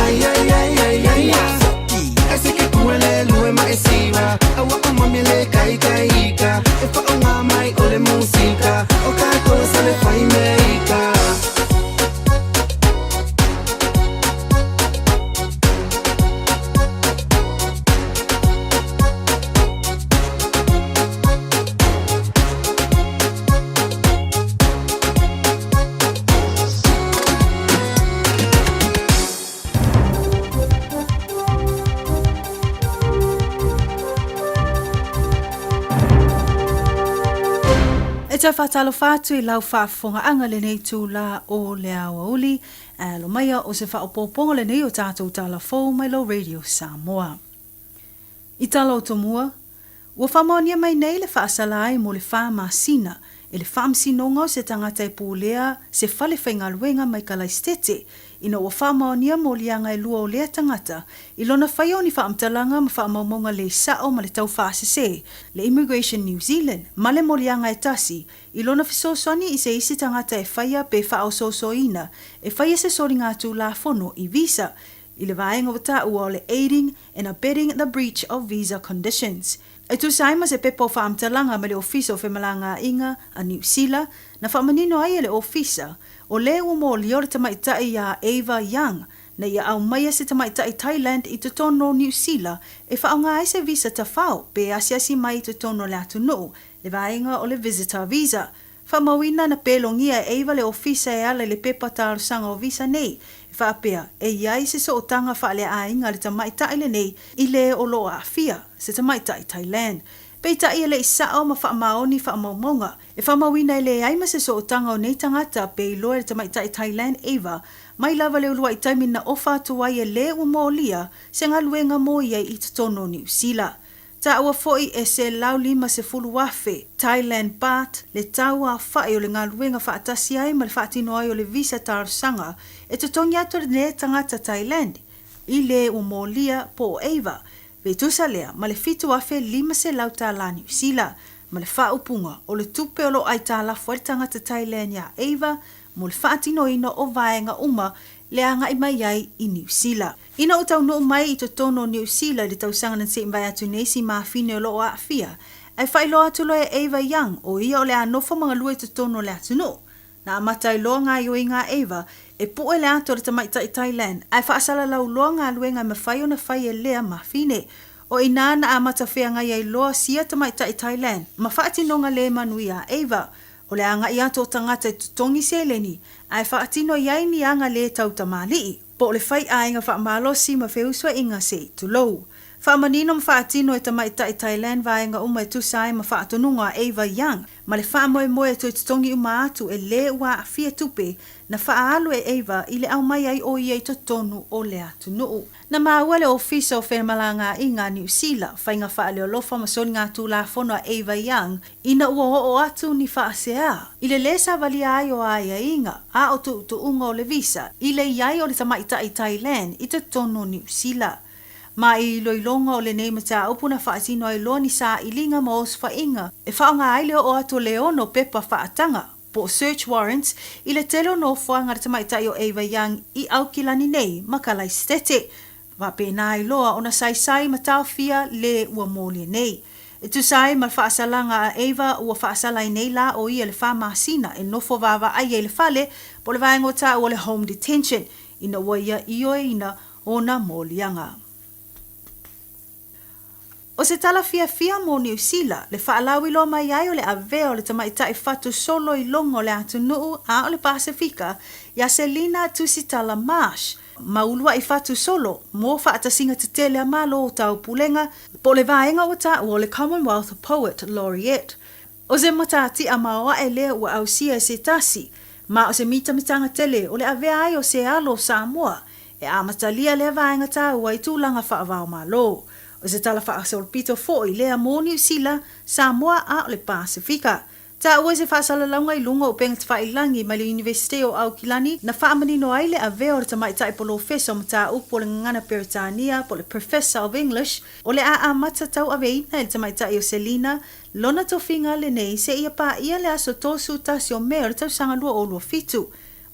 Ai ai ai ai ai Ai se ke kuele lue ma e siva Aua o mami le kai kai ika E whaonga mai o le musika O tātou e sole fai mea ika E tau faatalofa atu i lau faafofogaaga lenei itula o le aoauli, ae alo maia o se faaopoopoga lenei o tatou tala fou mai lou Radio Samoa. I tala o tomua, ua faamaonia mai nei le faasala ai mo le fa masina e le Faamasinoga o se tagata e pulea se fale faigaluega mai Kalaisitete ina ua faamaonia moliaga e lua o lea tagata i lona faia o ni faamatalaga ma faamaumauga le sa'o ma le tau faasese le Immigration New Zealand ma le moliaga e tasi i lona fesoasoani i se isi tagata e faia pe faaosoosoina e faia se soliga tulafono i visa i le vaega ua taua o le Aiding and Abetting the Breach of Visa Conditions. E tusa ai ma se pepa o faamatalaga mai le Ofisa o Femalagaaiga a Niu Sila, na faamanino ai e le Ofisa, o le ua molia o le tamaitai iā Ava Young, na ia aumaia se tamaitai Thailand i totonu o Niu Sila e faaaoga ai se visa tafao pe asiasi mai i totonu o le atunuu, le vaega o le Visitor Visa. Faamauina na pelogia e Ava le Ofisa e ala i le pepa talosaga o visa nei, e faapea, e i ai se sootaga faaleaiga a le tamaitai lenei i le o lo o aafia, se tamaitai Thailand. Peitai e le i sao ma faamaoni faamaumauga, e faamauina e leai ma se sootaga o nei tagata pe iloa e le tamaitai Thailand Ava mai lava le uluai taimi na ofa atu ai e le ua molia se galuega mo ia i totonu o Niu Sila. Taua foi e 150,000 Thailand Baht le tau aofa'i o le galuega faatasi ai ma le faatino ai o le visa talosaga e totogi atu e lenei tagata Thailand i le ua molia po o Ava pe tusa lea ma le 7,500 tālā Niu Sila ma le faaupuga o le tupe o lo o aitalafu ai le tagata Thailand iā Ava mo le faatinoina o vaega uma le agai mai ai i Niu Sila. Ina ua taunuu mai i totonu o Niu Sila i le tausaga na se'i mai atu nei si mafine o lo o aafia, ae faailoa atu loa e Ava Young o ia o le a nofo ma galue i totonu o le atunuu. Na amata ai loa gaioiga a Ava e pu'e le ato a le tamaitai Thailand ae faasalalau loa galuega e mafai ona fai e lea mafine. O i ina na amata feagai ai loa sia tamaitai Thailand ma faatinoga le manuia a Ava. O le agai atu o tagata e totogi seleni ae faatino i ai ni aga le tau tamalii, po o le fai aiga faamalosi ma feusuaiga se i tulou. Faamanino ma faatino e tamaitai Thailand vaega uma e tusa ai ma faatonuga a Ava Young ma le faamoemoe e toe totogi uma atu e le ua aafia tupe na faaalu e Ava i le aumai ai o ia i totonu o le atunuu. Na maua le Ofisa o Femalagaaiga a Niu Sila, Faiga Faaleolofa ma Soligatulafono a Ava Young ina ua oo atu ni faasea i le lē savalia ai o aiaiga a o tuutuuga o le visa i le i ai o le tamaitai Thailand i totonu o Niu Sila. Ma i iloiloga o lenei mataupu na faatino ai loa ni sailiga ma osofaiga e faaaoga ai le oo atu o le ono pepa faataga po o search warrants i le tele o nofoaga a le tamaitai o Ava Young i Aukilani nei ma Kalaisitete. Faapena ai loa ona saisai ma taofia le ua molia nei. E tusa ai ma le faasalaga a Ava ua faasala ai nei la o ia le 4 masina e nofo vaavaai ai i le fale po o le vaega ua taua o le home detention ina ua ia ioeina ona moliaga. O se tala fiafia mo Niu Sila, le faalauiloa mai ai o le avea o le tamaitai fatu solo iloga o le atunuu a o le Pasefika iā Selina Tusitala Marsh, ma uluai fatu solo mo faatasiga tetele a Malo o Taupulega, po o le vaega ua taua o le Commonwealth Poet Laureate. O se matatia maoae lea ua ausia e se tasi, ma o se mitamitaga tele o le avea ai o se alo o Samoa e amatalia lea vaega taua i tulaga faava-o-Malo. O se tala faasolopito foi lea mo Niu Sila, Samoa a o le Pasefika. Taua i se faasalalauga i luga o upega tafailagi mai le Iunivesite o Aukilani na faamanino ai le avea o le tamaitai polofesa o mataupu o le gagana Peretania po o le Professor of English o le a amata tauaveina e le tamaitai o Selina lona tofiga lenei seia paia le aso 31 o Me o le tausaga 2027.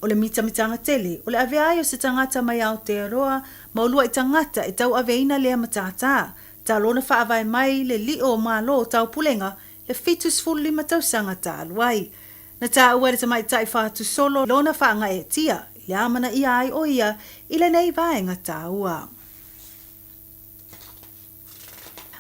O le mitamitaga tele o le avea ai o se tagata mai Aotearoa ma uluai tagata e tauaveina lea matata, talu ona faavae mai le lio o Malo o Taupulega le 75 tausaga talu ai. Na taua e le tamaitai Fatusolo lona faagaeetia i le amanaia ai o ia i lenei vaega taua.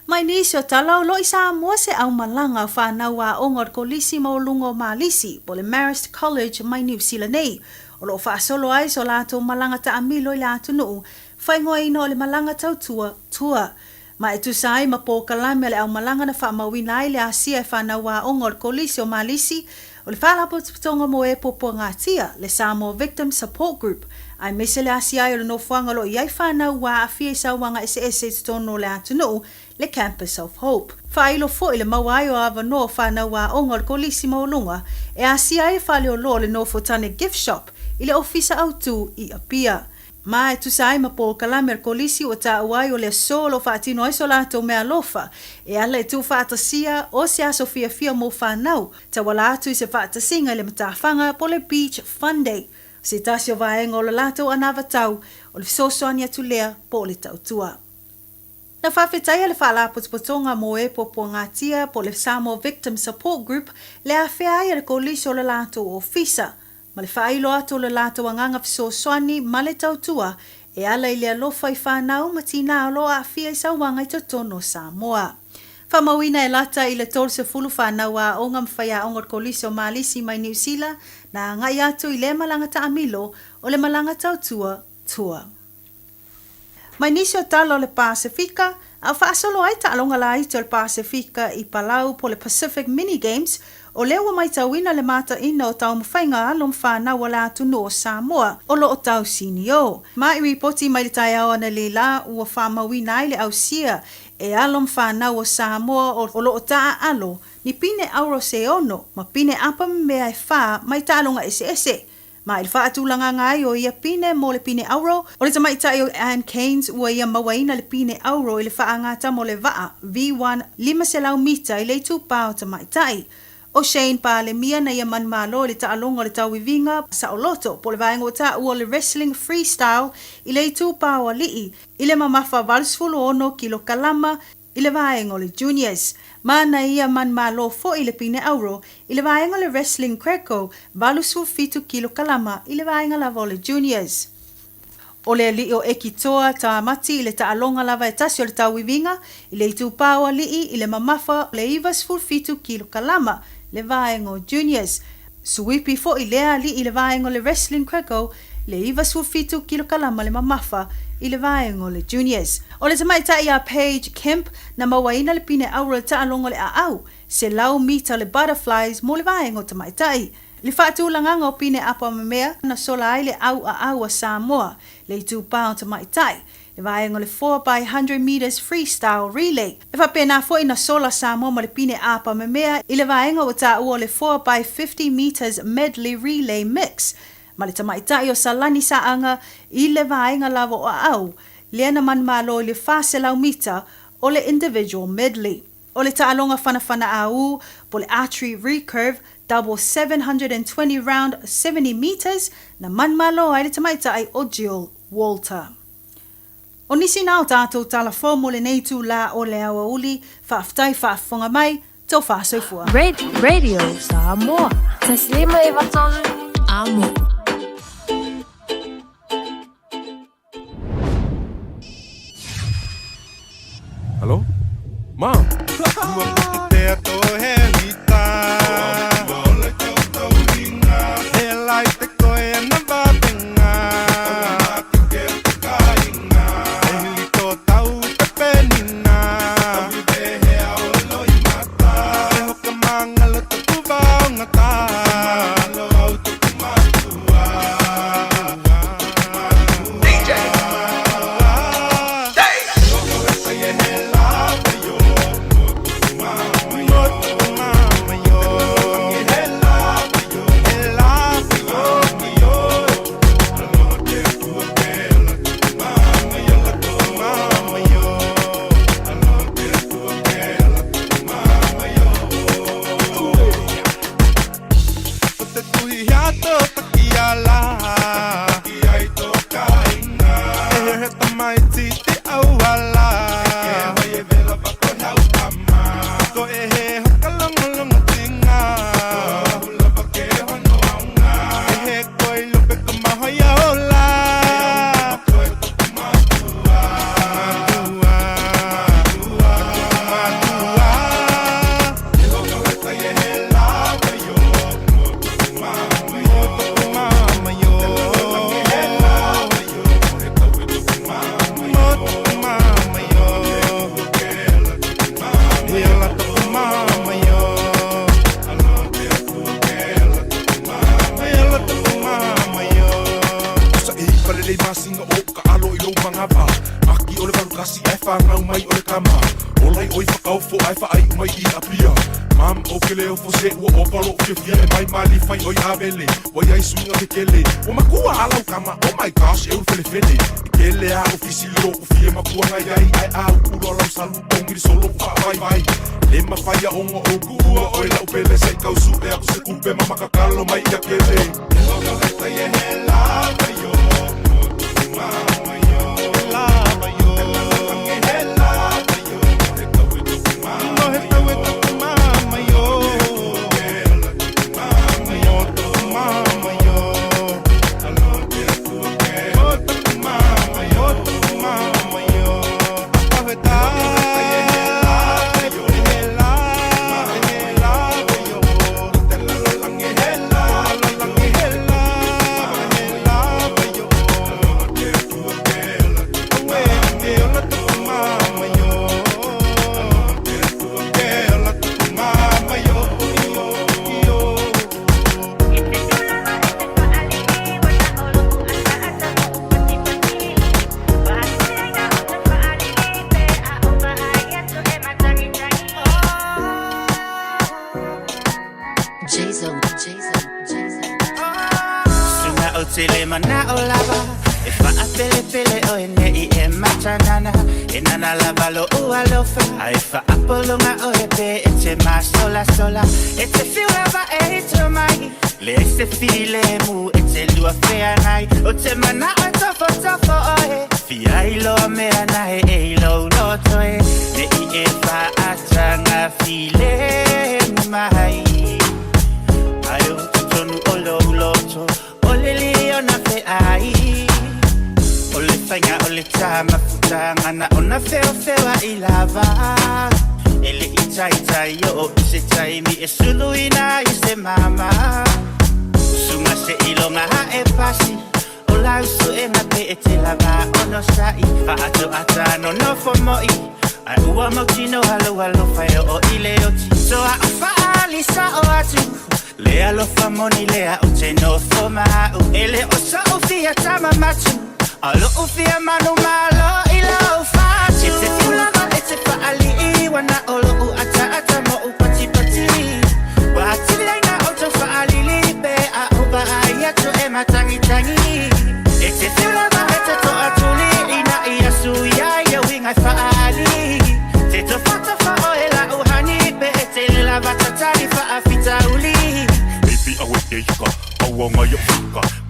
Mai nisi o tala o lo o i Samoa se aumalaga o fanau aoga o le Kolisi Maualuga o Malisi po o le Marist College mai Niu Sila nei, o lo o faasolo ai so latou malaga taamilo i le atunuu, faaigoaina o le Malaga Tautua Tour. Ma e tusa ai ma polokalame a le aumalaga na faamauina ai le asia e fanau aoga o le Kolisi o Malisi, o le Faalapotopotoga mo e Puapuagatia, le Samoa Victims Support Group, aemaise le asia ai o le nofoaga o lo o i ai fanau ua aafia i sauaga eseese i totonu o le atunuu, le Campus of Hope. Faailo foi le maua ai o avanoa o fanau aoga o le Kolisi Maualuga e asia ai le faleoloa o le Nofotane Gift Shop i le Ofisa Autu i Apia. Ma e tusa ai ma polokalame a le Kolisi ua taua ai o le aso o lo o faatino ai so latou meaalofa e ala i tuufaatasia o se aso fiafia mo fanau, tauala atu i se faatasiga i le matafaga po o le Beach Fun Day. O se tasi o vaega o le latou anavatau o le fesoasoani atu lea po o le tautua. Na faafetaia le Faalapotopotoga mo e Puapuagatia po o le Samoa Victim Support Group le afea ai e le Kolisi o le latou ofisa ma le faailo atu o le latou agaga fesoasoani ma le tautua e ala i le alofa i fanau ma tinā o lo o aafia i sauaga i totonu o Samoa. Faamauina e lata i le 30 fanau aoga ma faiaoga o le Kolisi o Malisi mai Niu Sila na agai atu i lea malaga taamilo o le malaga tautua tour. Mai nisi o tala o le Pasefika, a o faasolo ai taaloga laiti o le Pasefika i Palau po o le Pacific Mini Games, o lea ua maitauina le mataina o taumafaiga alo ma fanau a le atunuu o Samoa o lo o tau sinio. Ma i ripoti mai le taeao analeila ua faamauina ai le ausia e alo ma fanau o Samoa o lo o taaalo ni pine auro se ono ma pine apa memea e fa mai taaloga eseese. Ma i le faatulagaga ai o ia pine mo le pine auro, o le tamaitai o Ann Cairns ua ia mauaina le pine auro i le faagatama o le vaa V1 500 mita i le itupa o tamaitai. ʻO Shane Palemia na ia manumalo i le taaloga o le tauiviga saoloto po o le vaega ua taua o le wrestling freestyle i le itupa o alii i le mamafa 86 kilokalama i le vaega o le Juniors. Ma na ia manumalo foi i le pine auro i le vaega o le Wrestling Greco 87 kilokalama i le vaega lava o le Juniors. O le alii o Ekitoa Tamati i le taaloga lava e tasi o le tauiviga i le itupa o alii i le mamafa o le 97 kilokalama le vaega o Juniors. Suipi foi lea alii i le vaega o le Wrestling Greco le 97 kilokalama le mamafa i le vaega o le Juniors. O le tamaitai a Paige Kemp na mauaina le pine auro i le taaloga o le aau 100 mita o le Butterflies mo le vaega o tamaitai. I le faatulagaga o pine apa mamea na sola ai le auaau a Samoa, le itupa o tamaitai, le vaega o le 4x100 metres freestyle relay. E faapena foi na sola Samoa ma le pine apa mamea i le vaega ua taua o le 4x50 metres medley relay mix, ma le tamaitai o Salani Saaga i le vaega lava o aau, lea na manumalo i le 400 mita o le individual medley. O le taaloga fanafana āū po o le archery recurve double 720 round 70 metres na manumalo ai le tamaitai o Jill Walter. O nisi na o tātou tala fou mo lenei itulā o le aoauli, faafetai faafofoga mai, Tofa soifua. Radio Samoa. 1 5 3 Amo. Hello? Ma?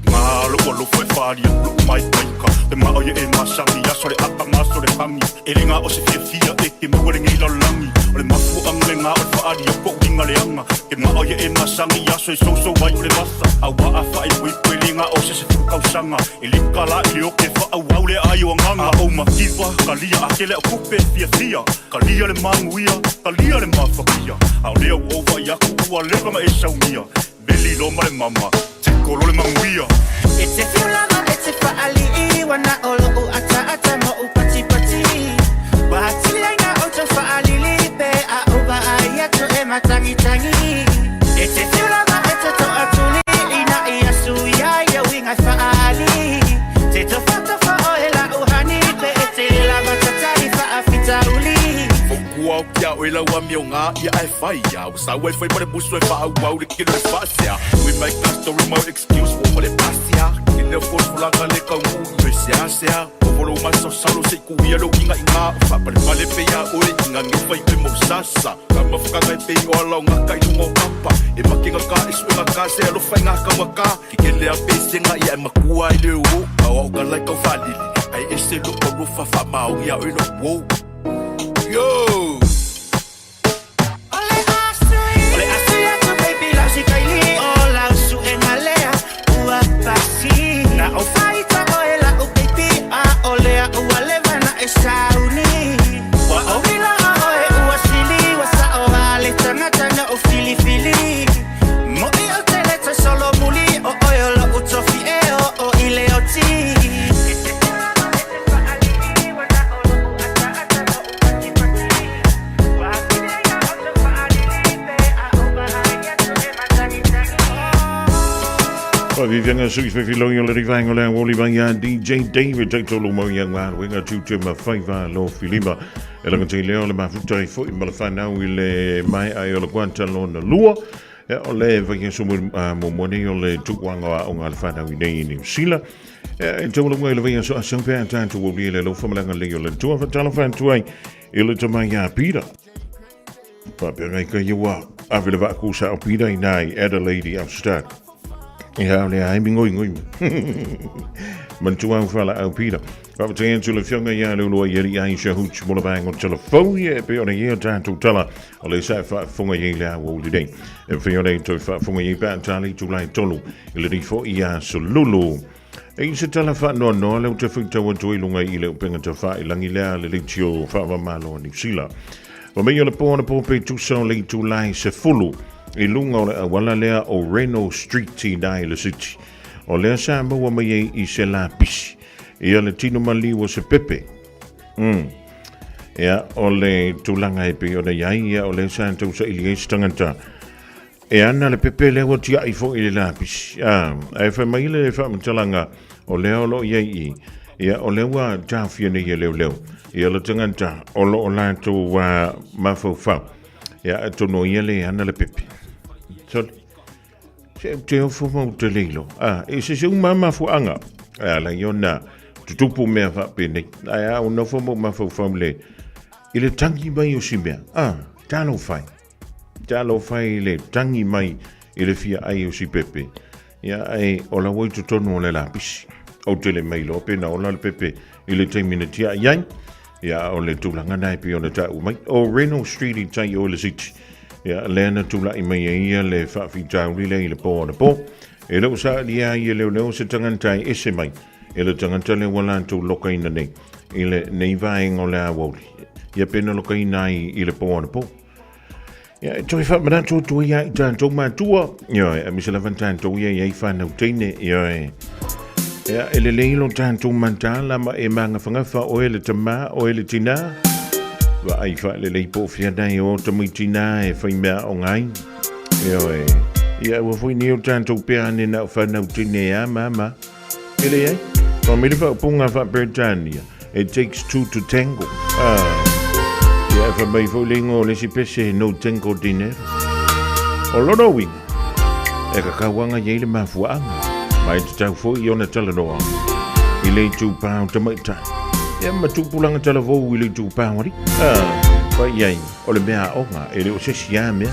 Ngā lo alo whai whāria, lu mai paika. Te maa e masangi, aso le aka. ke maua lenei lalolagi O le mafuaaga legā o le faaaliga po o uiga leaga Ke mao ia e masagi i aso e sousou ai o le vasa Auā a faaipoipo e le gā o se 10 tausaga E le kalā i le oke faaauau le aai o agaga A ou mativa kalia a tele au tupe fiafia Kalia le manuia kalia le mafatia A o lea ua ou vaai atu ua leva ona e saunia Meli loa ma le mama tiko loa le manuia. E te whiu lava e te whaalii Wana o lou ataata mo u patipati Wa atili ai na outou whaalili Pe a ou vaai atu e matangitangi E te whiu lava e te toatuli Ina ia suia ia uiga e whaali Te tofatofa oe lau hani Pe e te lava tatahi faafitauli Fautua au ki a oe lau amioga ia ae fai ia Ua sau ai fai ma le musu e faaauau le kino e faasea We make a story mo excuse ua ma le pasia Ke leo folafolaga le kaunuu i oe seasea Ovo lou masalosalo se i kuia lou igaiga O faapalepale pe ia oe i gage fai oe mo sasa Ka mafakaga e pei o ala o gaka i luga o papa E makega ka e suega ka se alofa i ngā kaugaka Ke kele a pesega ia e makua ai le o Ao ao ka lai kau faalili Ae ese lou alofa faamaoni ia oe lou uo Yo! O le asu atu baby lau sikaili O lau suega lea ua pasi Na ou faita oe lau baby A o lea ua leva na e sauni Ua ou ilaga oe ua sili Ua sao a le tagata na ou filifili Mo'i ou te le toe solomuli O oe o lo'u tofi e oo i le oti. Faaviaviaga sui fefiloi o le rivaenga o le auauli mai ia DJ David taitolu mau ia galuega tiute ma faiva lo filima. E laga lea o le mafuta ai foi ma le whanau i le mai ai o le kuata lona lua. Ia, o le vaiaso muamua nei o le tuuaga o aoga a le fanau i nei i Niu Sila. Ia, e taulauga i le vaiaso asau pe a tatou aulia le alofa ma le agalelei o le Atua. Faatalofa atu ai i le tama ia Pita. Faapea ka ia ua ave le vaaku sa o Pita i nai Adelaide i Australia. Ia, o le ai mingoi ngoi. Manatua au faalaau Pita. Faafetai atu le Afioga ia Leuluai i Aisha Hooch mo le vaega o telefoni e pei ona i ai o tatou tala o le sa e faafofoga i ai le aoauli nei. E mafai ona e toe faafofoga i ai pe a tali itula e 3 i le rifo i Asolulu. E i se tala faanoanoa lea ou te faitau atu ai i luga i le upega tafailangi lea a le leitio faava-o-Malo a Niu Sila. Fai mai o le po anapo pe tusa o le itula e 10 i luga o le auala lea o Reno Street i Nile City. O lea sa maua mai ai i se lapisi Ia le tino maliu o se pepe. Ia, o le tulaga e pei ona i ai, ia, o lea sa tausaili ai se tagata. E ana le pepe lea ua tiai foi i le lapisi. Ah, ae fai mai le faamatalaga, o lea o lo o i ai i, ia, o lea ua taofia nei e leoleo. Ia le tagata o lo o latou mafaufau. Ia, atonu o ia le ana le pepe. Sorry. Se ou te ofo ma ou te le iloa. Ah, e se se uma mafuaaga. E ala i ona tutupu mea faapenei. Ae a ou nofo ma ou mafaufau le, i le tangi mai o si mea. Ah, talofa e. Talofa e i le tangi mai i le fia ai o si pepe. Ia, ae o la ua i totonu o le lapisi. Ou te le mailoa pe na ola le pepe i le taimi na tiai ai. Ia, o le tulaga na e pei ona taua mai. O Reno Street i tai o le City. Ia, lea na tulai mai ai ia le faafitauli lea i le po anapo. E le o saalia ai e leoleo se tagata e ese mai e le tagata lea ua latou lokaina nei i lenei vaega o le aoauli. Ia pe na lokaina ai i le po anapo. Ia, e toe faamanatu atu ai ia i tatou matua. Ioe, aemaise lava tatou ia i ai whanau teine. Ioe. Ia, e lelei lo tatou mataala ma e magafagafa oe le tama, oe le tina. Vaai faalelei po o fea nai o tamaiti nā e whai mea o ngai. Ioe. Ia, ua foi nei o tatou pea ane na o whanau teine a mama. E leai, fa mai le faaupuga faa-Peretania, it takes two to tango. Ah, ia, e fai mai foi le igoa o le isi pese, no tango dinero. O lona uiga, e kakauaga i ai le mafuaaga, ma e tatau foi i ona talanoa i le itupā o tamaitai. Ia ma tupulaga talavou i le itupā o alii. Ah, fai i ai, o le mea aoga, e le o se isi lava mea.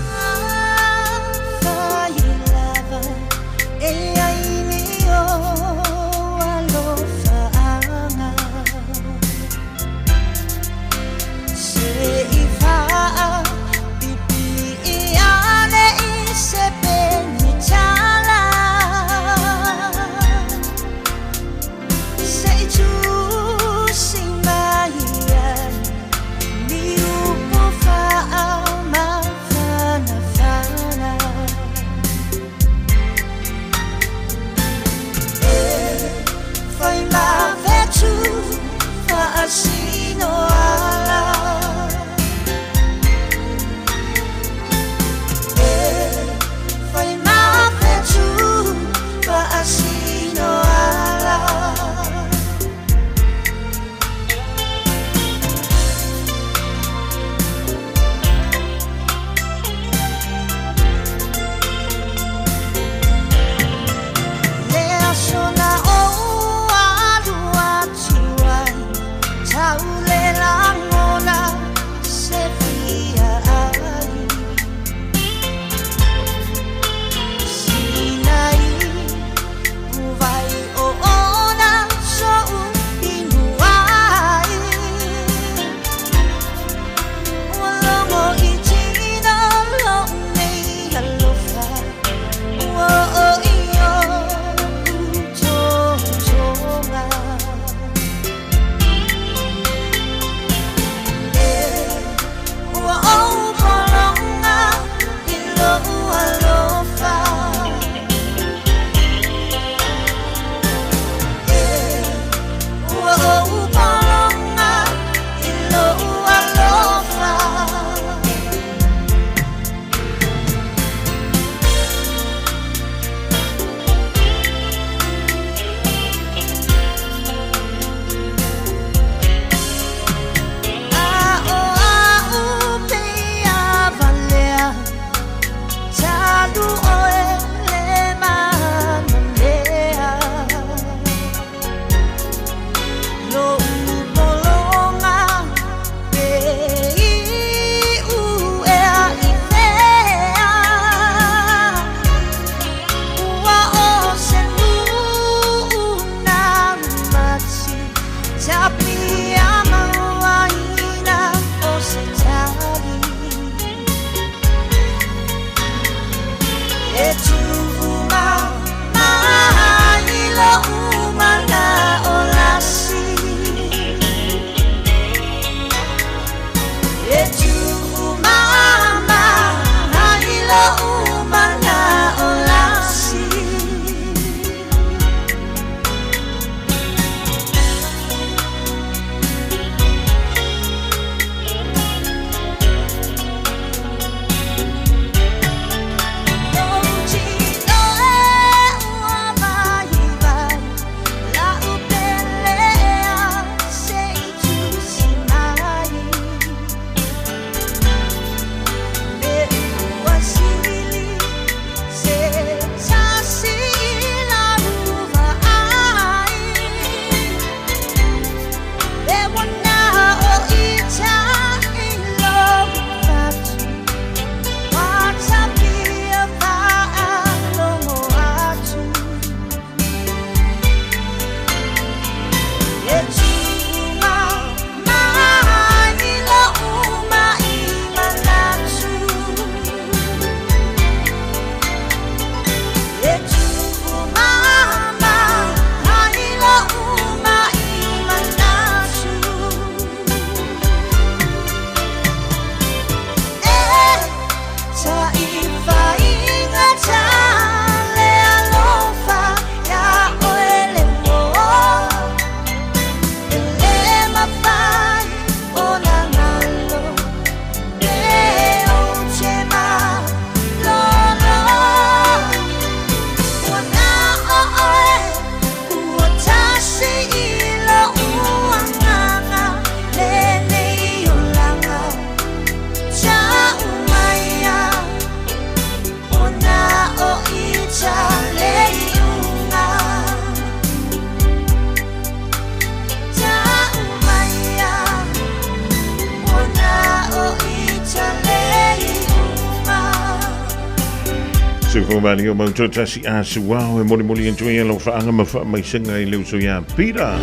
Soifua malie mau tasi a suao e molimoli atu ai lau faaga ma faamaisega i le uso iā Peter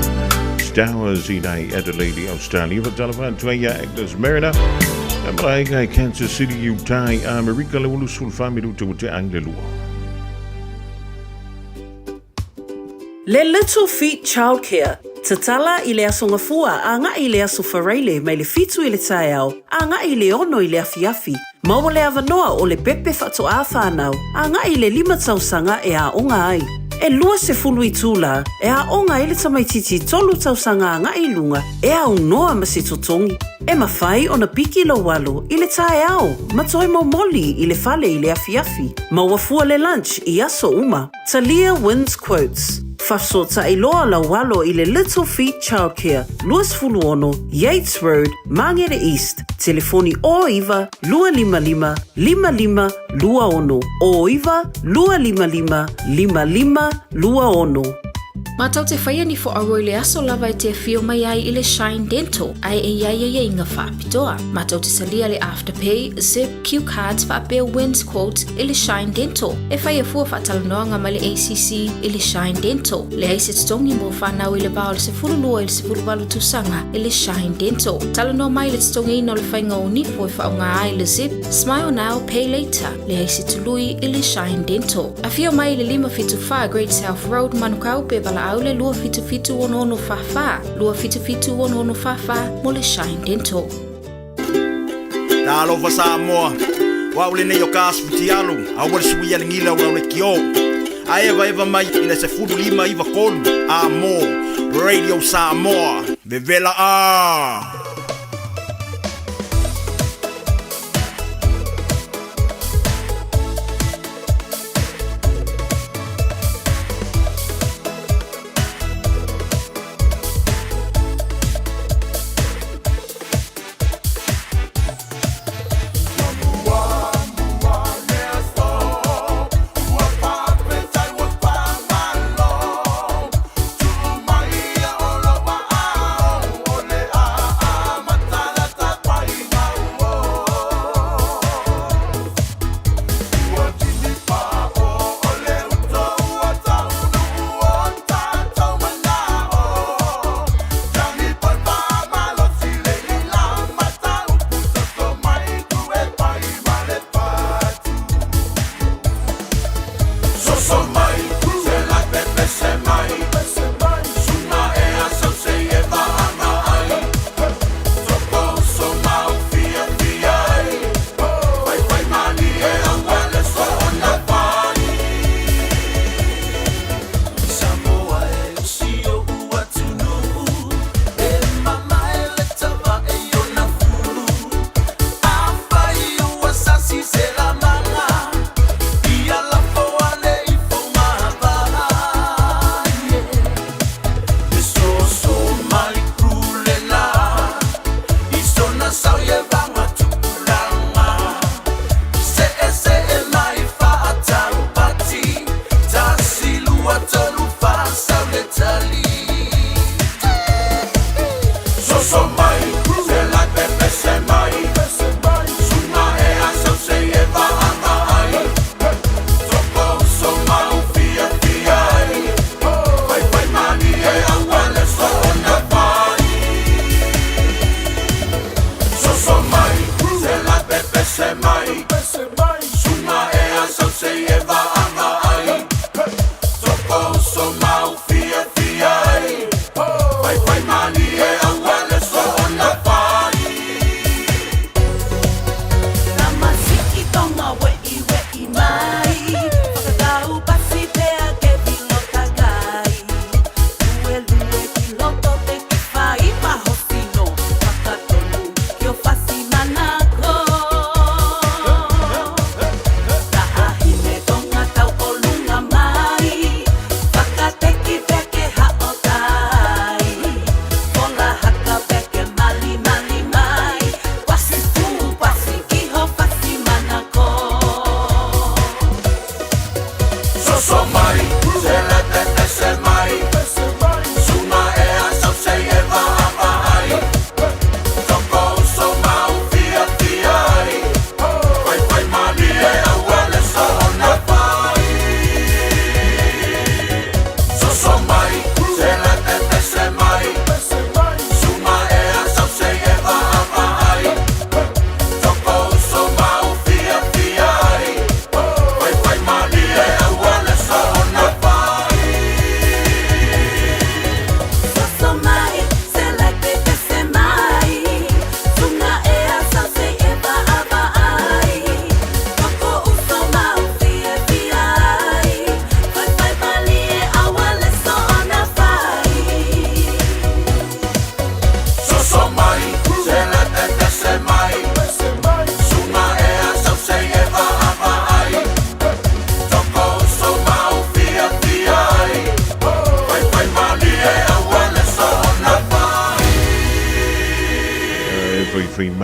Stowers i nei Adelaide, Australia. Faatalofa atu ai iā Agnes Mariner ma le aiga i Kansas City, Utah i Amerika le 24 minuta ua tea ai le 2. Le Little Feet Childcare, tatala i le Aso Gafua agai i le Aso Faraile mai le 7 i le taeao agai i le 6 i le afiafi. Maua le avanoa o le pepe faatoā whānau agai i le 5 tausaga e aoga ai. E 20 itulā e aoga ai le tamaitiiti 3 tausaga agai i luga e aunoa ma se totogi. E mafai ona piki lou alo i le taeao ma toe momoli i le fale i le afiafi. Maua fua le lunch i aso uma. Talia wins quotes. Fafesootai loa lau alo i le Little Feet Childcare, 26 Yates Road, Māngere East, telefoni 09 255 5526, 09 255 5526. Mātou te whaia ni fo aua i le aso lava e te afio mai ai i le Shine Dental, ae e iai aiaiga faapitoa. Mātou te talia le Afterpay, Zip, Cue cards faapea Wins Quote i le Shine Dental. E whai a fua whaatalanoanga mai le ACC i le Shine Dental. Leai se totogi mo whanau i le va o le 12 i le 18 tausaga i le Shine Dental. Talanoa mai le totogiina o le whainga o nifo e whaonga ai le Zip, Smile Now, Pay Later. Leai se tului i le Shine Dental. Afio mai i le 574 Great South Road, Manukau, pe valaau le 277 6644, 277 6644 mo le Shine Dental. Talofa Samoa, o au lenei o ka aso futialu, aua le suia le gila o au le kio. A evaeva mai i le 15 93 a mo Radio Samoa. Vevela a!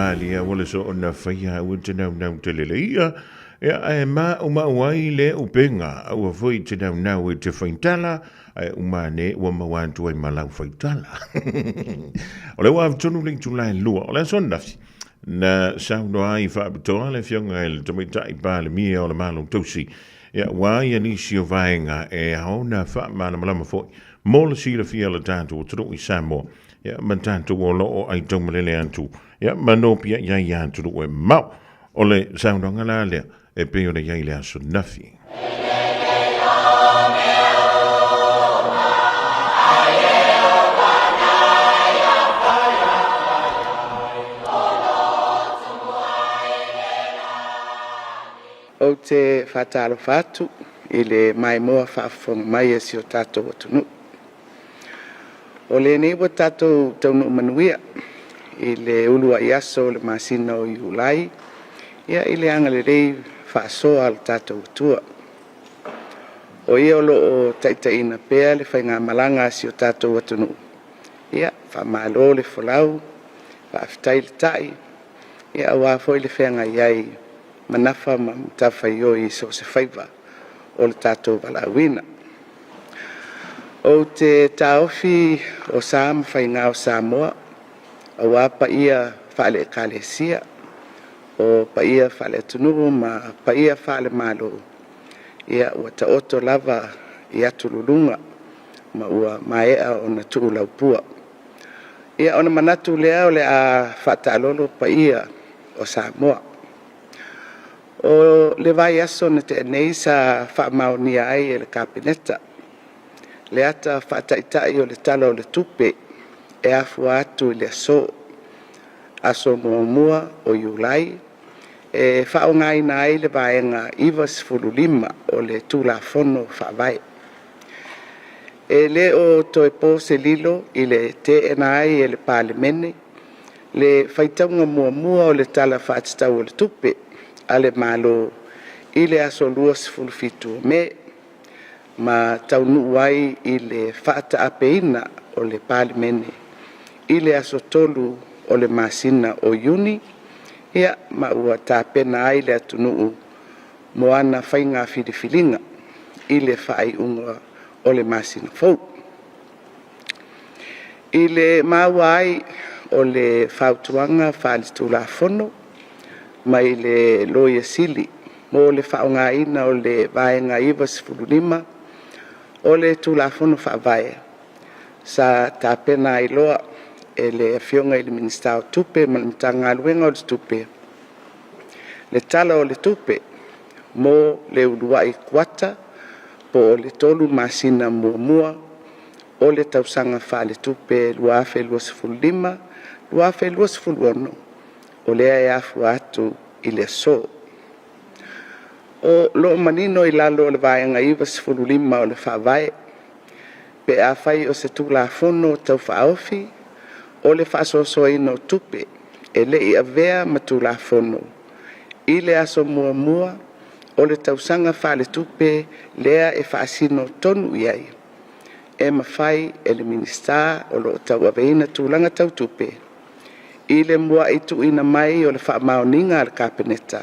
malie aua le soona faia aua te naunau tele le i'a, ia ae maumau ai le upega, aua foi te naunau i te faitala, ae uma ane ua maua atu ai ma lau faitala. O lea ua ave tonu le itula e 2 o le aso ananafi, na saunoa ai faapitoa le Afioga i le Tamaitai Palemia o le Malo Tausi, ia ua ia nisi o vaega e ao ona faamalamalama foi mo le silafia o le tatou atunuu i Samoa, ia ma tatou o lo o aitaumalele atu, ia ma nopiai ai ia atunuu e mamao. O le saunoaga la lea e pei ona i ai le aso nafi. Ou te faatalofa atu i le maimoa faafofoga mai a si o tatou atunuu. O lenei ua tatou taunuu manuia i le uluai aso o le masina o Iulai, ia i le agalelei faasoa a le tatou Atua. O ia o lo o taitaiina pea le faigamalaga a si o tatou atunuu, ia faamalo le folau, faafetai le tai, ia aua foi le feagai ai ma nafa ma matafaioi i so o se faiva o le tatou valaauina. Ou te taofi o sa ma faiga o Samoa, aua paia faale-Ekalesia, o paia faale-atunuu ma paia faale-Malo, ia ua taoto lava i atululuga ma ua maea ona tuulaupua. Ia ona manatu lea o le a faataalolo paia o Samoa. O le vaiaso na tea nei sa faamaonia ai e le Kapeneta le ata faataitai o le Tala o le Tupe e afua atu i le aso, aso 1 o Iulai, e faaaogaina ai le vaega 95 o le Tulafono Faavae. E le o toe po se lilo i le teena ai e le Palemene le faitauga muamua o le Tala Faatatau o le Tupe a le Malo i le aso 27 o Me, ma taunuu ai i le faataapeina o le Palemene i le aso 3 o le masina o Iuni, ia ma ua tapena ai le atunuu mo ana faiga filifiliga i le faaiuga o le masina fou. I le maua ai o le fautuaga faale-Tulafono mai le Loia Sili mo le faaaogaina o le Vaega 95 o le Tulafono Faavae, sa tapena ai loa e le Afioga i le Minisita o Tupe ma le Matagaluega o le Tupe le Tala o le Tupe mo le uluai kuata po o le 3 masina muamua o le tausaga faaletupe 2025/2026, o lea e afua atu i le aso. O lo o manino i lalo o le Vaega 95 o le Faavae, pe afai o se Tulafono Tau Faaofi o le faasoasoaina o tupe e le i avea ma Tulafono i le aso muamua o le tausaga faaletupe lea e faasino tonu i ai, e mafai e le Minisita o lo o tauaveina tulaga tau tupe i le muai tuuina mai o le faamaoniga a le Kapeneta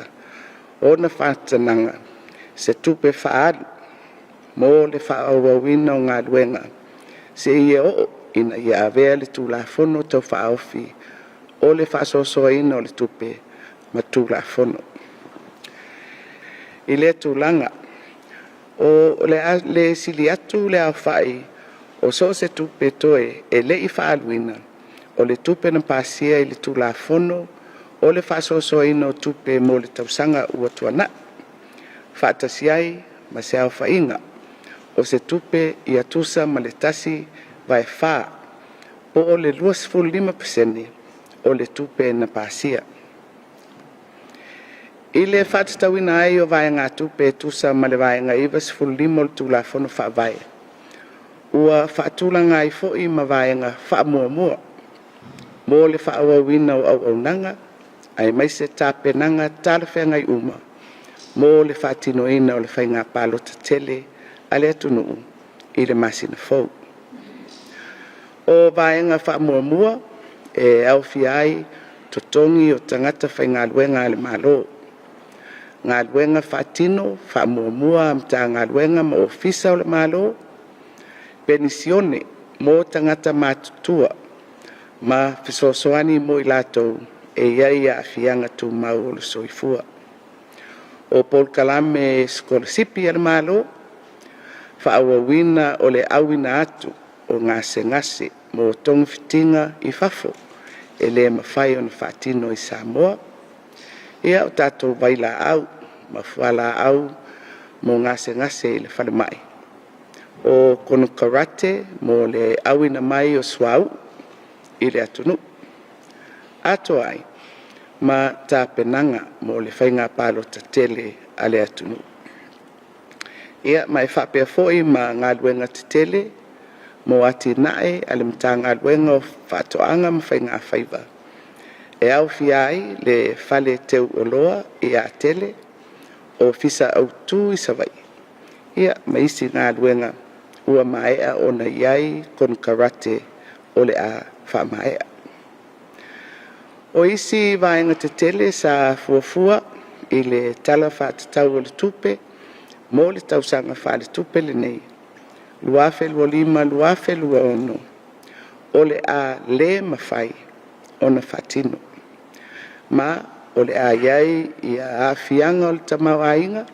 ona faatanaga se tupe faaalu mo le faaauauina o galuega seia oo ina ia avea le Tulafono Tau Faaofi o le faasoasoaina o le tupe ma Tulafono. I lea tulaga, o le a le sili atu le aofai o so o se tupe toe e le i faaaluina o le tupe na pasia i le Tulafono o le faasoasoaina o tupe mo le tausaga ua tuanai, faatasi ai ma se aofaiga o se tupe ia tusa ma le 1/4 po o le 25% o le tupe na pasia. I le faatatauina ai o vaegatupe e tusa ma le Vaega 95 o le Tulafono Faavae, ua faatulaga ai foi ma vaega faamuamua mo le faaauauina o auaunaga aemaise tapenaga talafeagai uma mo le faatinoina o le faiga palota tele a le atunuu i le masina fou. O vaega faamuamua e aofia ai totogi o tagata faigaluega a le Malo, galuega faatino faamuamua a Matagaluega ma Ofisa o le Malo, penisione mo tagata matutua ma fesoasoani mo i latou e i ai aafiaga tumau o le soifua. O polokalame sikolasipi a le Malo, faaauauina o le auina atu o gasegase mo togafitiga i fafo e le mafai ona faatino i Samoa. Ia, o tatou vailaau ma fualaau mo gasegase i le falemai, o konekarate mo le auina mai o suauu i le atunuu, atoa ai ma tapenaga mo le faiga palota tele a le atunuu. Ia ma e faapea foi ma galuega tetele mo atinae a le Matagaluega o Faatoaga ma Faigafaiva e aofia ai le Fale Teu Oloa i Atele, Ofisa Autu i Savaii, ia ma isi galuega ua maea ona i ai konekarate o le a faamaea. O isi vaega tetele sa fuafua i le Tala Faatatau o le Tupe mo le tausaga faaletupe lenei 2025/2026 o le a le mafai ona faatino, ma o le a i ai aafiaga o le tamaoaiga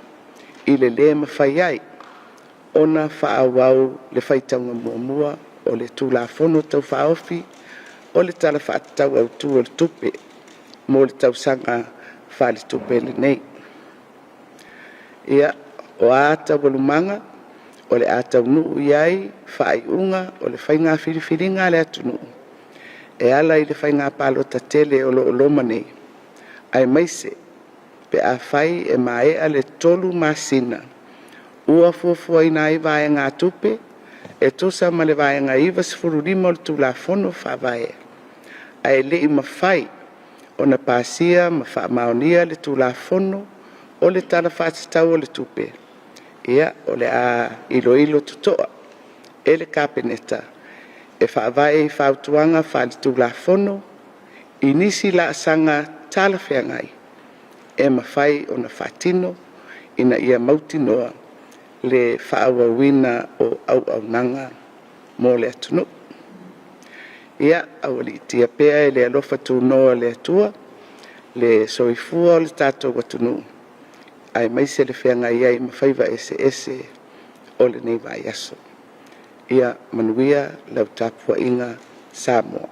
i le le mafai ai ona faaauau le faitauga muamua o le Tulafono Tau Faaofi o le Tala Faatatau Autu o le Tupe mo le tausaga faaletupe lenei. Ia, o a taualumaga o le a taunuu i ai faaiuga o le faiga filifiliga a le atunuu e ala i le faiga palota tele o lo o loma nei, aemaise pe afai e maea le 3 masina ua fuafuaina ai vaegatupe e tusa ma le Vaega 95 o le Tulafono Faavae, ae le i mafai ona pasia ma faamaonia le Tulafono o le Tala Faatatau o le Tupe, ia, o le a iloilo totoa e le Kapeneta e faavae i fautuaga faaletulafono i nisi laasaga talafeagai e mafai ona faatino ina ia mautinoa le faaauauina o auaunaga mo le atunuu. Ia, aualiitia pea e le alofa tunoa o le Atua le soifua o le tatou atunuu aemaise le feagai ai ma faiva eseese o lenei vaiaso. Ia manuia lau tapuaiga Samoa.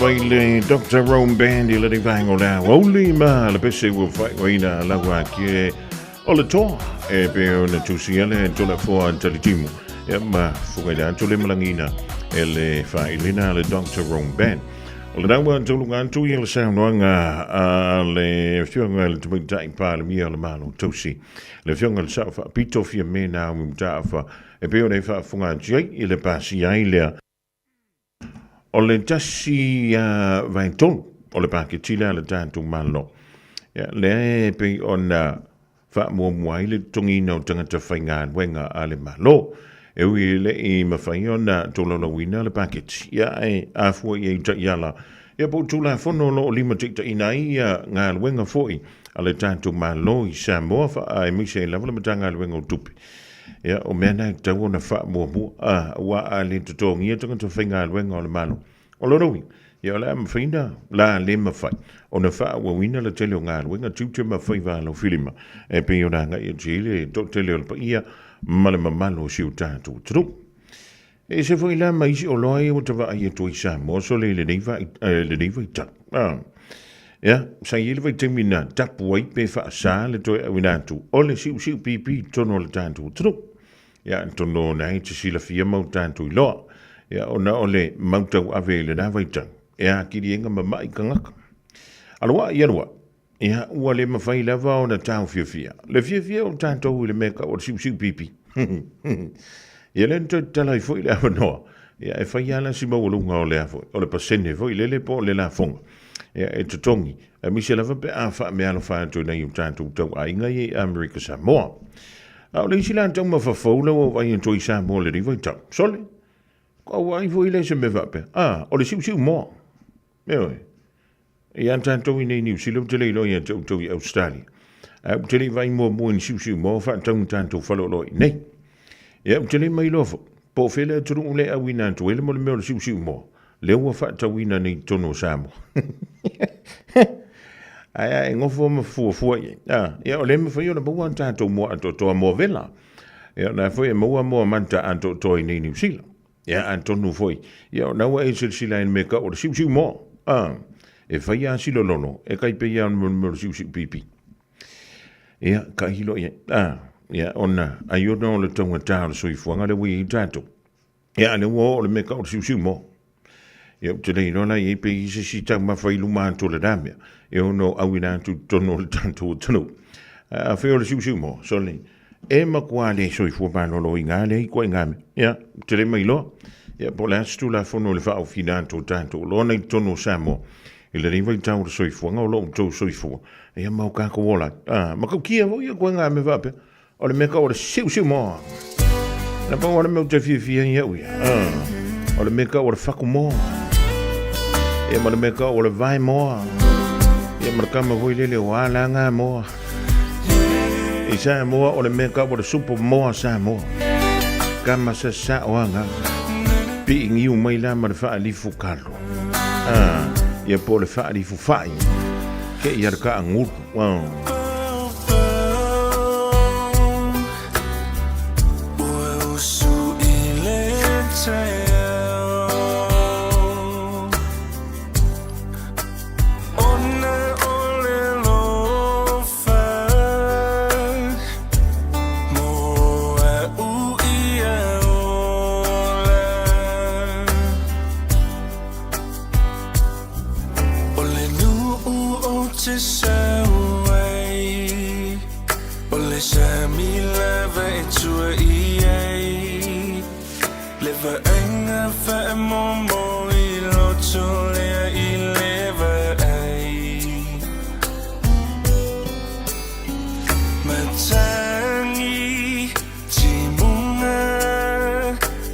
mai le Dr. Rome Band i lenei vaega o le aoauli ma le pese ua faaigoaina lau ake o le toa e pei ona tusia le Tulafono Talitimu ia ma fugaila atu le malagina e le faailina a le Dr. Rome Band. O le naua tauluga atu ia le saunoaga a le Afioga i le Tamaitai Palemia o le Malo Tausi, le Afioga i le Sao Faapito Fiame Naomi Mataafa, e pei ona e faafofoga atu ai i le pasia ai lea o le 1/3 o le paketi lea a le tatou Malo. Ia, lea e pei ona faamuamua ai le totogiina o tagata faigaluega a le Malo. E ui e le i mafai ona tolaulauina le paketi, ia ae afua i ai taiala, ia po o Tulafono o lo o limataitaiina ai ia galuega foi a le tatou Malo i Samoa, aemaise ai lava le Matagaluega o Tupe. Ia, o mea na e tatau ona faamuamua, aua a le totogia tagata faigaluega o le Malo, o lona uiga, ia o le a mafai na la le mafai ona faaauauina le tele o galuega, tiute ma faiva alofilima e pei ona agai atu i ai le toatele o le paia ma le mamalu o si o tatou atunuu. E ese foi la ma isi oloa ia ua ta vaai atu ai i Samoa sole i lenei vai, lenei vaitau. Ia, sa i ai le vaitaimi na tapu ai pe faasa le toe auina atu o le siusiu pipi i totonu o le tatou atunuu. Ia, atonu o lena e te silafia ma o tatou iloa. Ia, ona o le mau tauave i lena vaitau, e atili ai ona mama'i tagata. Aloa'i aloa'i, ia, ua le mafai lava ona taofiofia le fiafia o tatou i le mea tau o le siusiu pipi. Ia, lea na toe tatala ai foi le avanoa, ia, e fai lava la si maualuga o lea foi, o le pasene foi lele po o le lafoga, ia, e totogi, aemaise lava pe a faameaalofa atu i nai o tatou tauaiga ia i Amerika Samoa. A o le isi la taumafa fou lea ua ou vaai atu ai i Samoa i lenei vaitau, sole, ua ou vaai foi lea i se mea faapea, a, o le siusiu moa. Ioe. Ia tatou i nei Niu Sila, ou te le iloa ia te outou i Ausetalia. Ae ou te le i vaai muamua i ni siusiu moa o faatau ni tatou faleoloa i nei. Ia, ou te le mailoa foi, po o fea le atunuu lea e auina atu ai le mo le mea o le siusiu moa, lea ua faatauina nei i totonu o Samoa. Ae a e nofo ma fuafua i ai, a, ia, o lea e mafai ona maua a tatou moa atoatoa, moa vela. Ia, o lena foi e maua moa manta atoatoa i nei Niu Sila. Ia, atonu foi, ia, o lena ua e silasila i le mea tau o le siusiu moa, a, e fai lava si lololo, e tai pei lava o le mea o le siusiu pipi. Ia, tailo i ai, a, ia, ona, ai ona o le taugata o le soifuaga lea ua i ai tatou. Ia, a lea ua oo le mea tau o le siusiu moa. Ia, ou te le iloa la i ai pe i ai se isi taumafa i luma atu o lena mea, e ono auina atu i totonu o le tatou atunuu. A fai o le siusiu moa, sole, e matua le soifua maloloina lava lea ituaiga mea. Ia, ou te le mailoa. Ia, po o le a se Tulafono i le faaofiina atu o tatou oloa nei i totonu o Samoa i lenei vaitau o le soifuaga o lo o outou soifua, ia ma o tatou ola ai. A, matautia foi ia ituaiga mea faapea. O le mea tau o le siusiu moa. Na pau o le mea ou te fiafia ai au ia. Ah, o le mea tau o le fatu moa. Ia ma le mea tau o le vae moa. Ia ma le kama foi lele o alanga moa. I Samoa o le mea tau o le supo moa Samoa. Kama sa sa o anga. Pii ngiu mai la ma le faalifu kalo. Ah, ia po le faalifu fai. Ke ia le ka anguru. Ah. O le nuu ou te sau ai, O le sami lava e tua i ai, Le vaaiga faamoemoe i loto lea i le vaai. Matagi timuga,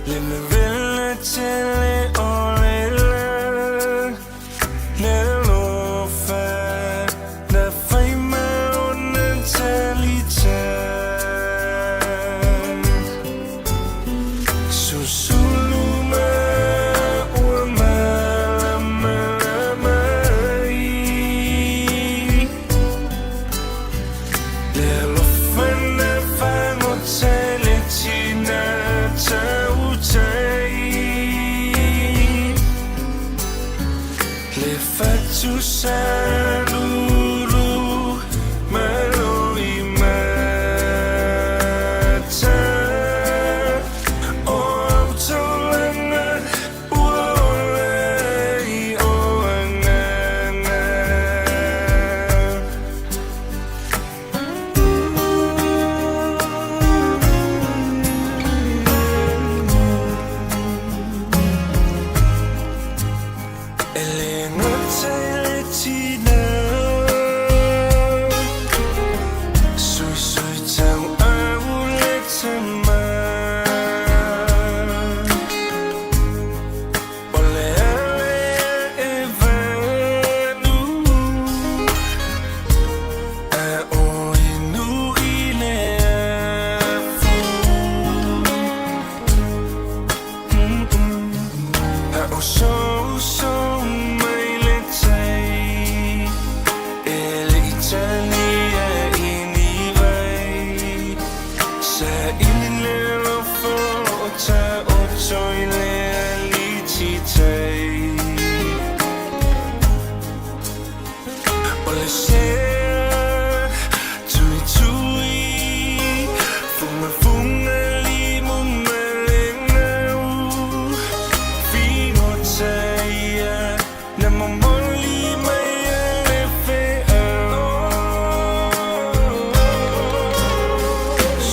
Le vevela tele o le la, Le alofa na fai ma ona talita. Susulu ma ua malamalama. Saili le alofa o loo taoto i le aliti tai. O le sea tuitui Fugafuga limu ma le gau Figota ia na momoli mai e le feau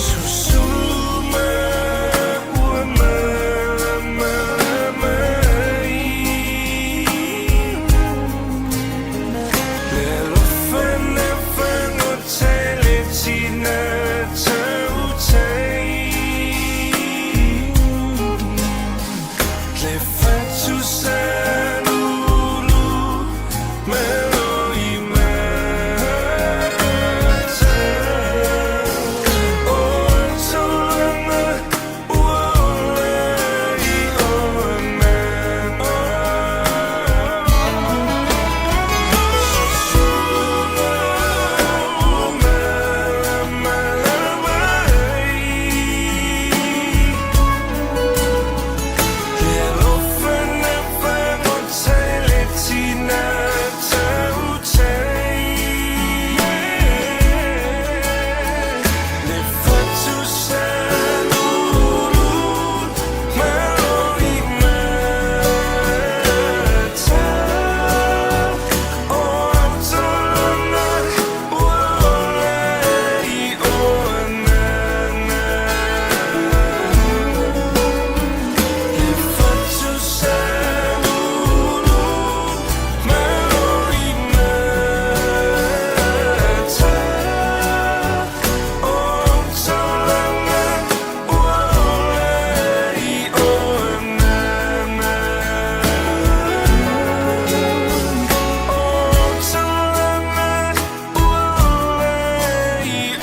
Susulu ma ua malamalama ai Le alofa na fagota i le tina tautai Le fatu salulu ma loi mata O taulaga ua ola i o agaga Susulu malamalama ai Le alofa na fagota i le tina tautai Le fatu salulu ma loi mata O taulaga ua ola i o agaga Le fatu salulu ma loi mata O taulaga ua ola i o agaga O taulaga ua ola i o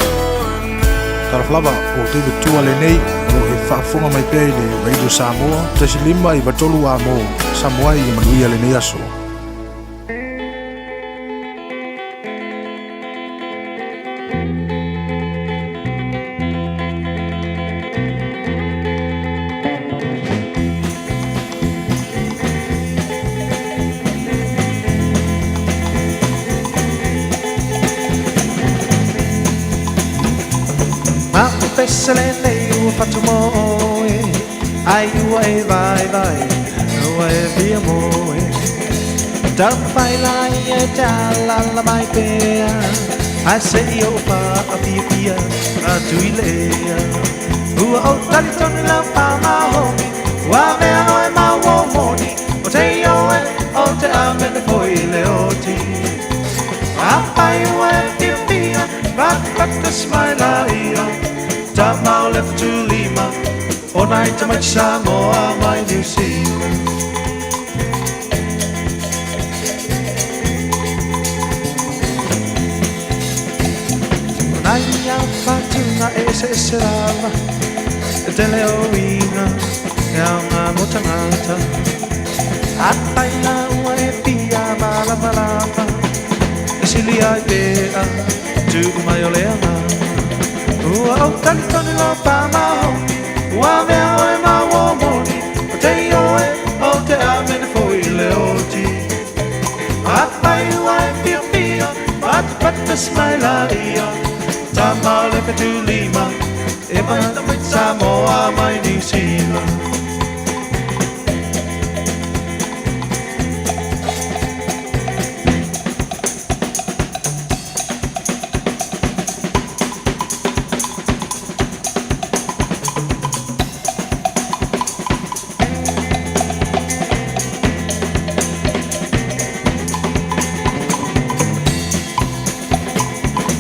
agaga Talofa lava o David Tua lenei o lo e faafofoga mai pea i le Radio Samoa 1.5 93 a mo Samoa i manuia lenei aso. Ma o pese lenei ua fatu mo oe Ai ua e vaivai ua e fia moe Taumafai lai e te alaala mai pea Ae se i ou faafiafia atu i le ea Ua ou talitonu lau faamaoni Ua avea oe ma uo moni O te ioe o te amene foi i le oti Afai ua e fiafia Fatafata smaila ia Tama o le fetulima O nai tamaiti Samoa mai Niu Sila. O nai au faatuga e eseese lava E tele o uiga e aoga mo tagata Afai la ua e fia malamalama E sili ai pea tuu mai o le agaga Ua ou talitonu lau faamaoni Ua avea oe ma uo moni O te ioe o te amene foi i le oti Afai ua e fiafia Fatafata smaila ia Tama o le fetulima E mai tamaiti Samoa mai Niu Sila.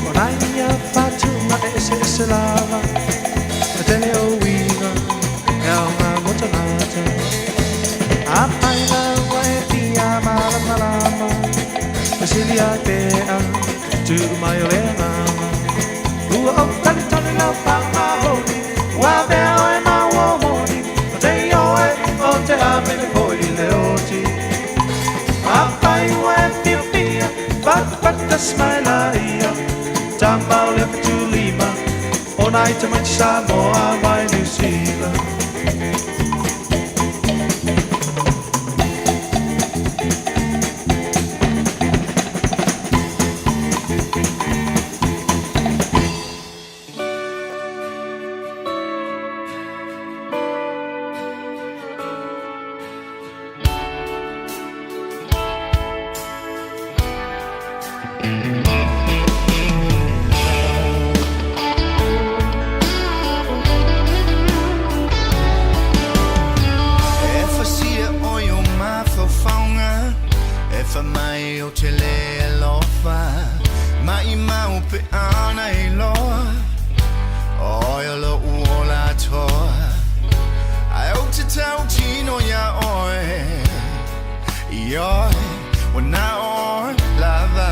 O nai au faatuga e eseese lava E tele o uiga e aoga mo tagata Afai la ua e fia malamalama E sili ai pea tuu mai o le agaga Ua ou talitonu lau faamaoni Ua avea oe ma uo moni O te ioe o te amene foi i le oti Afai ua e fiafia Fatafata smaila ia Tama o le fetulima O nai nai tamaiti Samoa mai Niu Sila. E fasia oe o mafaufauga, E fai mai ou te le alofa, Maʻimau pe ana iloa, Oe o loʻu ola atoa, Ae ou te tautino iā oe, Ioe, ua na oe lava.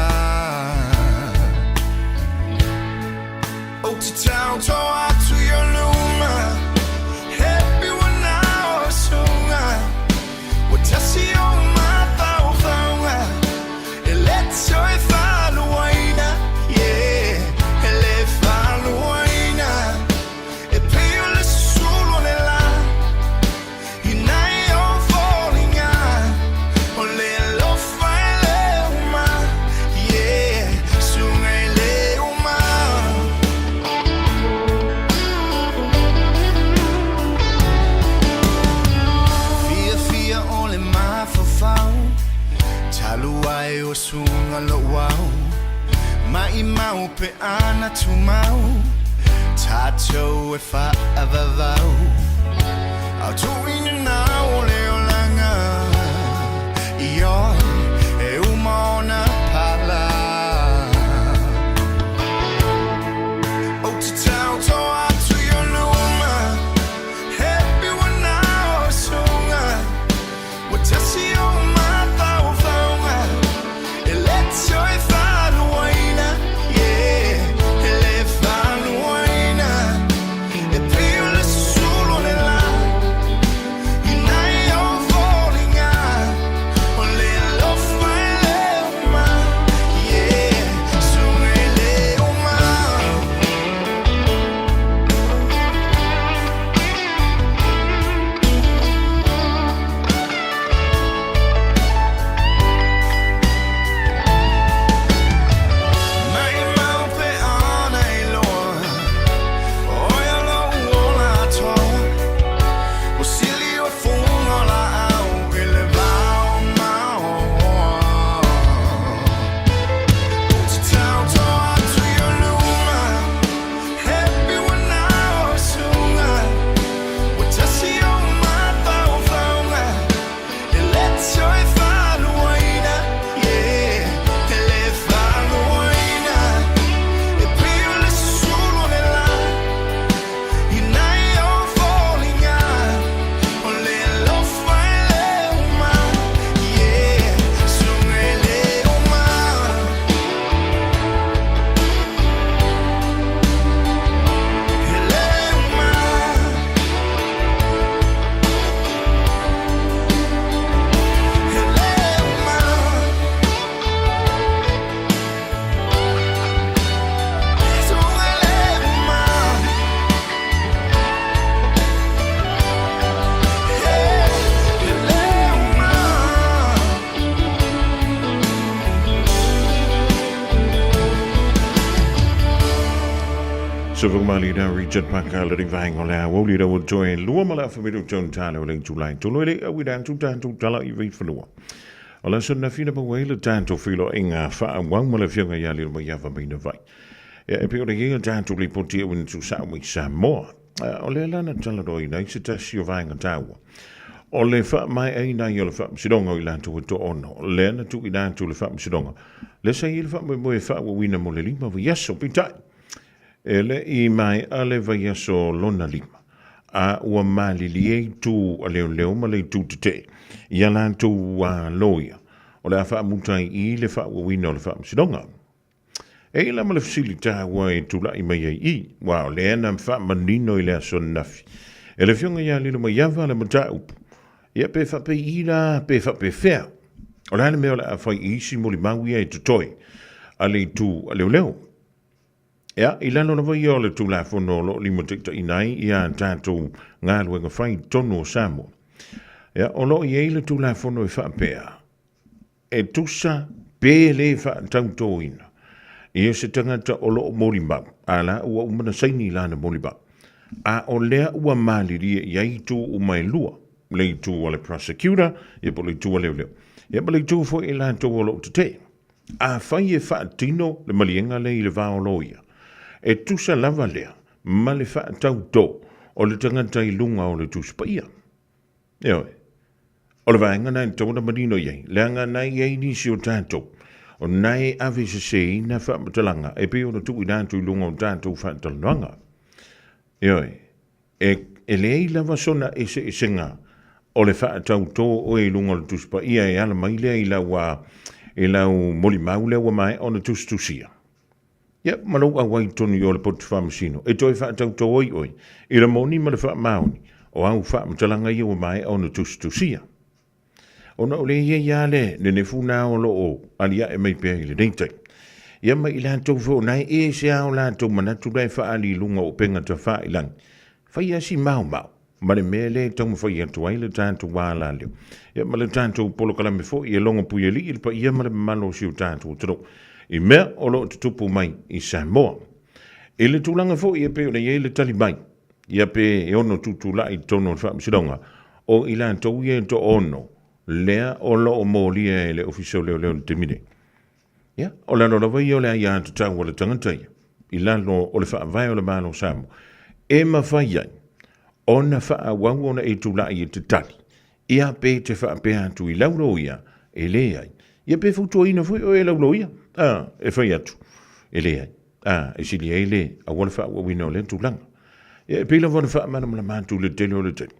Ou te taoto atu i o luma, He piwa na o sunga, Ua tasi ou mafaufauga, E le toe faluaina, yeah, E le faluaina, E pei o le susulu o le la, I nai ou foliga, O le alofa e le uma, yeah, Suga e le uma. Fiafia o le mafaufau, Talu ai ua suga lou au, Maʻimau pe ana tumau, Tatou e faavavau, Ao tuuina nau o le olaga, Ioe, e uma ona pala. Ou te taoto atu i o luma, He piwa na o suga, Ua tasi ou mafaufauga, E le toe faluaina, yeah, E le faluaina, E pei o le susulu o le la, I nai ou foliga, O le alofa e le uma, yeah, Suga e le uma. Maʻimau pe ana iloa, Oe o loʻu ola atoa, Ua sili o fuga o laau i le vao maoa. Ou te taoto atu i o luma, He piwa na o suga, Ua tasi ou mafaufauga, E le toe faluaina, yeah, E le faluaina, E pei o le susulu o le la, I nai ou foliga, O le alofa e le uma, yeah, Suga e le uma. E le uma. E le uma. Suga e le uma. E le uma. Sofumali na Richard Paka le vaenga o le aoauli lau toe lua ma le afa milu tonu tale o le itulai tolu e le au i tatou tatou tala i vaifanua. O le aso ananafi na maua ai le tatou feiloaiga faaauau ma le afioga ia Lilomaiava Maina Vai. Ia e pei ona i ai le tatou lipoti e uina tuusao mai Samoa. O lea la na talanoaina ai se tasi o vaega taua o le faamaeaina ai o le faamasinoga o i latou e toaono lea na tuuina atu i le faamasinoga lea sa i ai le faamoemoe e faaauauina mo le 5 vaiaso. Peitai, E le i maea le vaiaso lona lima, a ua malilie itu a leoleo ma le itu tetee i a latou loia, o le a faamuta ai i le faaauauina o le faamasinoga. E i la ma le fesili taua e tulai mai ai i, aua o lea na faamanino i le aso ananafi e le Afioga ia Lilomaiava le mataupu, ia pe faapei la pe faapefea, o le a le mea o le a fai i isi molimau ia e totoe a le itu a leoleo? Ia, i lalo lava ia o le Tulafono o lo o limataitaiina ai ia tatou galuega fai i totonu o Samoa. Ia, o lo o i ai le Tulafono e faapea, e tusa pe le faatautoina ia se tagata o lo o molimau, a la ua uma ona saini i lana molimau, a o lea ua malilie i ai itu uma e lua, le itu a le prosecutor, ia po o le itu a leoleo, ia ma le itu foi i latou o lo o tetee. Afai e faatino le maliega lea i le va o loia, e tusa lava lea ma le faatautō o le tagata i luga o le Tusi Paia. Ioe. O le vaega lena e tatau ona manino i ai, leaga na i ai nisi o tatou o na e aveseseina faamatalaga e pei ona tuuina atu i luga o tatou faatalanoaga. Ioe. E, e leai lava sona eseesega o le faatautō oe i luga o le Tusi Paia e ala mai lea i lau, i lau molimau lea ua maea ona tusitusia. Ia, ma lou auai i totonu i o le poto faamasino, e toe faatautō ai oe i le moni ma le faamaoni o au faamatalaga ia ua maea ona tusitusia. Ona o lea e i ai lava le nenefu na o lo o aliae mai pea i lenei taimi. Ia ma i latou foi o na e ese lava o latou manatu la e faaali i luga o upega tafailagi, fai lava si maomao ma le mea lea e taumafai atu ai le tatou alaleo. Ia ma le tatou polokalame foi e logo puialii i le paia ma le mamalu o si o tatou atunuu i mea o lo o tutupu mai i Samoa. I le tulaga foi e pei ona i ai le tali mai, ia pe e ono tutulai i totonu o le Faamasinoga, o i latou ia e toaono lea o lo o molia e le Ofisa o Leoleo i le taimi nei. Ia, o lalo lava ia o le aiatatau a le tagata ia, i lalo o le Faavae o le Malo o Samoa, e mafai ai ona faaauau ona e tulai e te tali, ia pe te faapea atu i lau loia, e leai. Ia pe fautuaina foi oe e lau loia, a, e fai atu, e leai. A, e sili ai le auala faaauauina o lea tulaga. Ia, e pei lava ona faamalamalama atu i le tele o le taimi.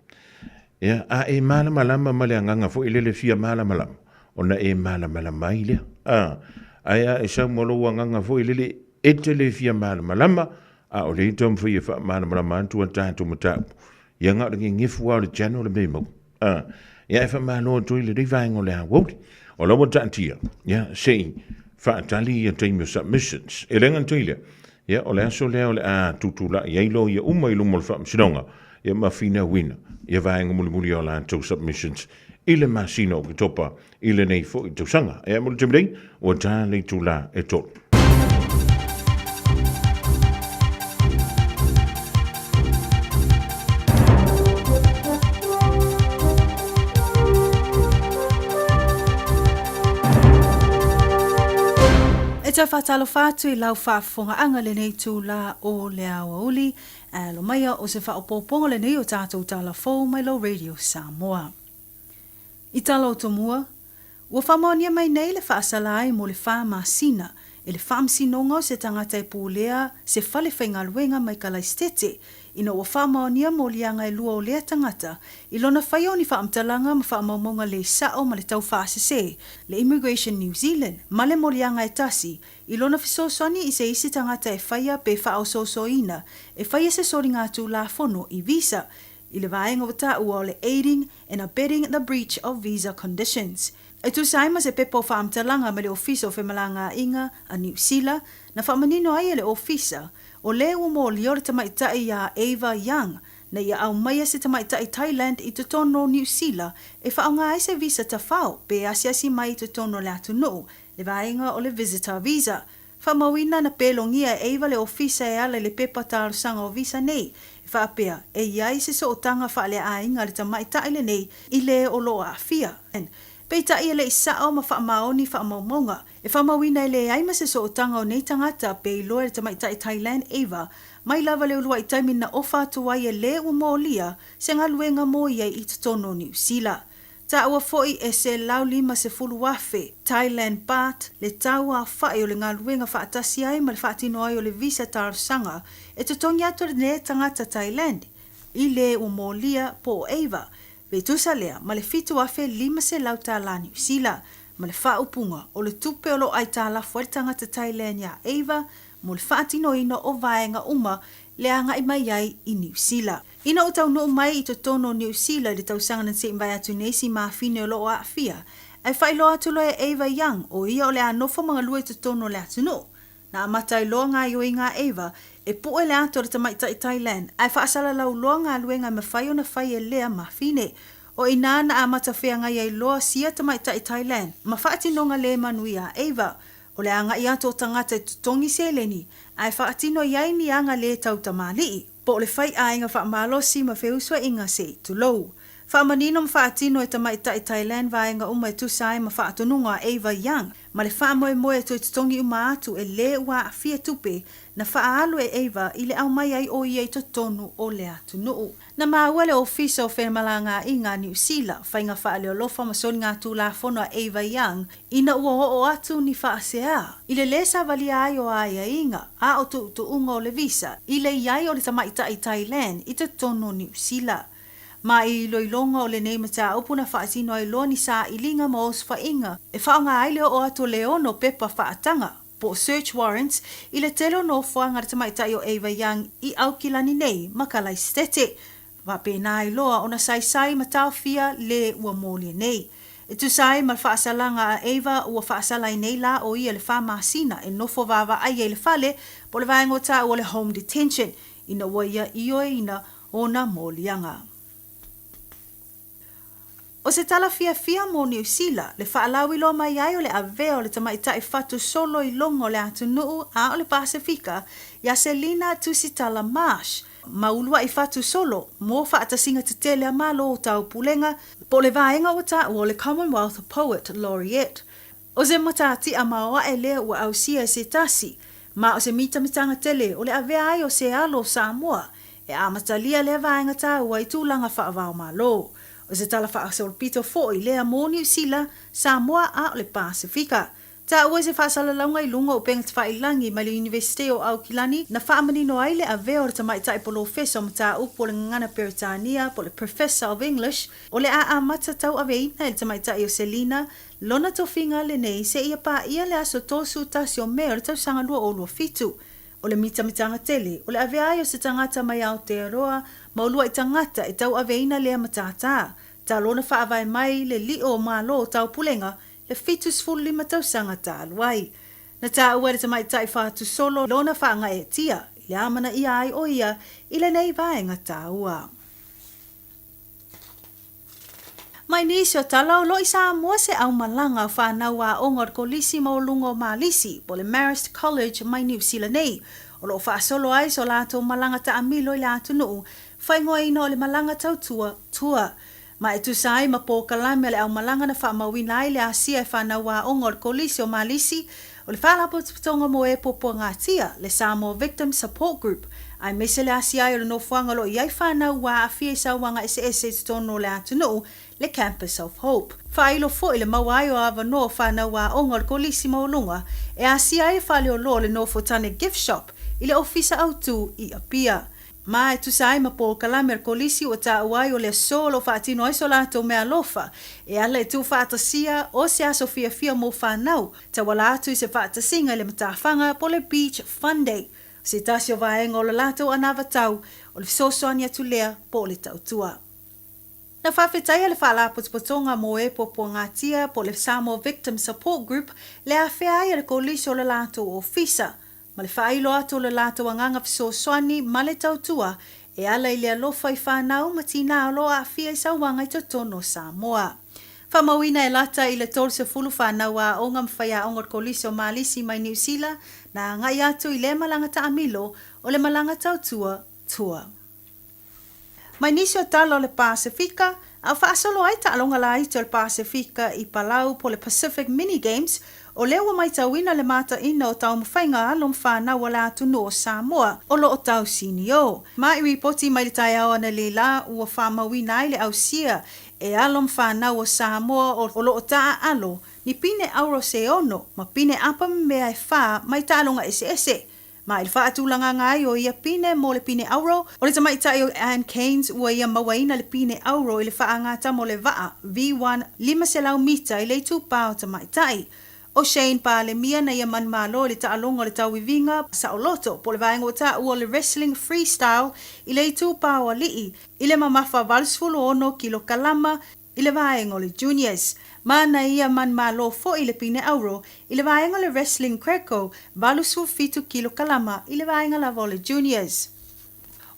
Ia, a e malamalama ma le agaga foi lele fia malamalama, ona e malamalama ai lea. A, ae a e sau ma lou agaga foi lele e te le fia malamalama, a o lea e taumafai e faamalamalama atu a tatou mataupu, ia na o le gegefu lava o le channel le mea e maua. A, ia e faamalo atu ai lenei vaega o le aoauli. O la ua taatia, ia, se i faatali ia taimi o submissions. E le gata i lea, ia, o le aso lea o le a tutulai ai loia uma i luma o le Faamasinoga, ia ma finauina ia vaega mulimuli o latou submissions i le masina o Oketopa i lenei foi tausaga. Ia, mo le taimi nei, ua ta le itula e 3. E tau faatalofa atu i lau faafofogaaga lenei itula o le aoauli, ae alo maia o se faaopoopoga lenei o tatou tala fou mai lou Radio Samoa. I tala o tomua, ua faamaonia mai nei le faasala ai mo le fa masina e le Faamasinoga o se tagata e pulea se fale faigaluega mai Kalaisitete ina ua faamaonia moliaga e lua o lea tagata i lona faia o ni faamatalaga ma faamaumauga le sa'o ma le tau faasese le Immigration New Zealand ma le moliaga e tasi i lona fesoasoani i se isi tagata e faia pe faaosoosoina e faia se soligatulafono i visa i le vaega ua taua o le Aiding and Abetting the Breach of Visa Conditions. E tusa ai ma se pepa o faamatalaga mai le Ofisa o Femalagaaiga a Niu Sila, na faamanino ai e le Ofisa, o le ua molia o le tamaitai iā Ava Young, na ia aumaia se tamaitai Thailand i totonu o Niu Sila e faaaoga ai se visa tafao pe asiasi mai i totonu o le atunuu, le vaega o le Visitor Visa. Faamauina na pelogia e Ava le Ofisa e ala i le pepa talosaga o visa nei, e faapea, e i ai se sootaga faaleaiga a le tamaitai lenei i le o lo o aafia. Peitai e le i sao ma faamaoni faamaumauga, e faamauina e leai ma se sootaga o nei tagata pe iloa e le tamaitai Thailand Ava mai lava le uluai taimi na ofa atu ai e le ua molia se galuega mo ia i totonu o Niu Sila. Taua foi e 150,000 Thailand Baht le tau aofai o le galuega faatasi ai ma le faatino ai o le visa talosaga e totogi atu e le tagata Thailand i le ua molia po o Ava, pe tusa lea ma le $7,500 tala Niu Sila, ma le faaupuga o le tupe o lo o aitalafu ai le tagata Thailand iā Ava mo le faatinoina o vaega uma le agai mai ai i Niu Sila. Ina ua taunuu mai i totonu o Niu Sila i le tausaga na se'i mavae atu nei si mafine o lo o aafia, ae faailoa atu loa e Ava Young o ia o le a nofo ma galue i totonu o le atunuu. Na amata ai loa gaoioiga a Ava e puʻe le ato o le tamaitai Thailand ae faasalalau loa galuega e mafai ona fai e lea mafine. O i ina na amata feagai ai loa sia tamaitai Thailand ma faatinoga le manuia a Ava. O le agai atu o tagata e totogi seleni ae faatino i ai ni aga le tau tamalii, po o le fai aiga faamalosi ma feusuaiga se i tulou. Faamanino ma faatino e tamaitai Thailand vaega uma e tusa ai ma faatonuga a Ava Young ma le faamoemoe e toe totogi uma atu e lē ua aafia tupe na faaalu e Ava i le aumai ai o ia i totonu o le atunuu. Na maua le Ofisa o Femalagaaiga a Niu Sila, Faiga Faaleolofa ma Soligatulafono a Ava Young ina ua oo atu ni faasea i le lē savalia ai o aiaiga a o tuutuuga o le visa i le i ai o le tamaitai Thailand i totonu o Niu Sila. Ma i iloiloga o lenei mataupu na faatino ai loa ni sailiga ma osofaiga e faaaoga ai le oo atu o le ono pepa faataga, po o search warrants, i le tele o nofoaga a le tamaitai o Ava Young i Aukilani nei ma Kalaisitete. Faapena ai loa ona saisai ma taofia le ua molia nei. E tusa ai ma le faasalaga a Ava ua faasala ai nei la o ia le fa masina e nofo vaavaai ai i le fale po o le vaega o taua o le home detention ina ua ia ioeina ona moliaga. O se tala fiafia mo Niu Sila, le faalauiloa mai ai o le avea o le tamaitai fatu solo i luga o le atunuu a o le Pasefika iā Selina Tusitala Marsh, ma uluaʻi fatu solo mo faatasiga tetele a Malo o Taupulega, po o le vaega ua taua o le Commonwealth Poet Laureate. O se matatia maoaʻe lea ua ausia e se tasi, ma o se mitamitaga tele o le avea ai o se alo o Samoa e amatalia lea vaega taua i tulaga faavaomalo. O se tala faasolopito foi lea mo Niu Sila, Samoa a o le Pasefika. Taua i se faasalalauga i luga o upega tafailagi mai le Iunivesite o Aukilani na faamanino ai le avea o le tamaitai polofesa o mataupu o le gagana Peretania po o le Professor of English o le a amata tauaveina e le tamaitai o Selina Lona tofiga lenei seia paia le aso 31 o Me o le tausaga 2027. O le mitamitaga tele, o le avea ai o se tagata mai Aotearoa ma uluai tagata e tauaveina lea matata, ta lona faavae mai le lio o Malo o Taupulega le 75 tausaga talu ai. Na taua e le tamaitai Fatusolo lona faagaeetia i le amanaia ai o ia i lenei vaega taua. Mai nisi o tala o lo i Samoa se aumalaga o fanau aoga o le Kolisi Maualuga o Malisi po o le Marist College mai Niu Sila nei, o lo o faasolo ai so latou malaga taamilo i le atunuu, faaigoaina o le Malaga Tautua Tour. Ma e tusa ai ma polokalame a le aumalaga na faamauina ai le asia e fanau aoga o le Kolisi o Malisi, o le Faalapotopotoga mo e Puapuagatia, le Samoa Victims Support Group, aemaise le asia ai o le nofoaga o lo o i ai fanau ua aafia i sauaga eseese i totonu o le atunuu, le Campus of Hope. Faailo foi le maua ai o avanoa o fanau aoga o le Kolisi Maualuga e asia ai le faleoloa o le Nofotane Gift Shop i le Ofisa Autu i Apia. Ma e tusa ai ma polokalame a le Kolisi ua taua ai o le aso o lo o faatino ai so latou meaalofa e ala i tuufaatasia o se aso fiafia mo fanau, tauala atu i se faatasiga i le matafaga po o le Beach Fun Day. O se tasi o vaega o le latou anavatau, o le fesoasoani atu lea po o le tautua. Na faafetaia le Faalapotopotoga mo e Puapuagatia po o le Samoa Victim Support Group le afea ai e le Kolisi o le latou ofisa ma le faailo atu o le latou agaga fesoasoani ma le tautua e ala i le alofa i fanau ma tinā o lo o aafia i sauaga i totonu o Samoa. Faamauina e lata i le 30 fanau aoga ma faiaoga o le Kolisi o Malisi mai Niu Sila na agai atu i lea malaga taamilo o le malaga tautua tour. Mai nisi o tala o le Pasefika, a o faasolo ai taaloga laiti o le Pasefika i Palau po o le Pacific Mini Games, o lea ua maitauina le mataina o taumafaiga alo ma fanau a le atunuu o Samoa o lo o tau sinio. Ma i ripoti mai le taeao analeila ua faamauina ai le ausia e alo ma fanau o Samoa o lo o taaalo ni pine auro se ono ma pine apa memea e fa mai taaloga eseese. Ma i le faatulagaga ai o ia pine mo le pine auro, o le tamaitai o Ann Cairns ua ia mauaina le pine auro i le faagatama o le vaa V1 500 mita i le itupā o tamaitai. ʻO Shane Palemia na ia manumalo i le taaloga o le tauiviga saoloto po o le vaega ua taua o le wrestling freestyle i le itupā o alii i le mamafa 86 kilokalama i le vaega o le Juniors. Ma na ia manumalo foi le pine auro i le vaega o le Wrestling Greco 87 kilokalama i le vaega lava o le Juniors.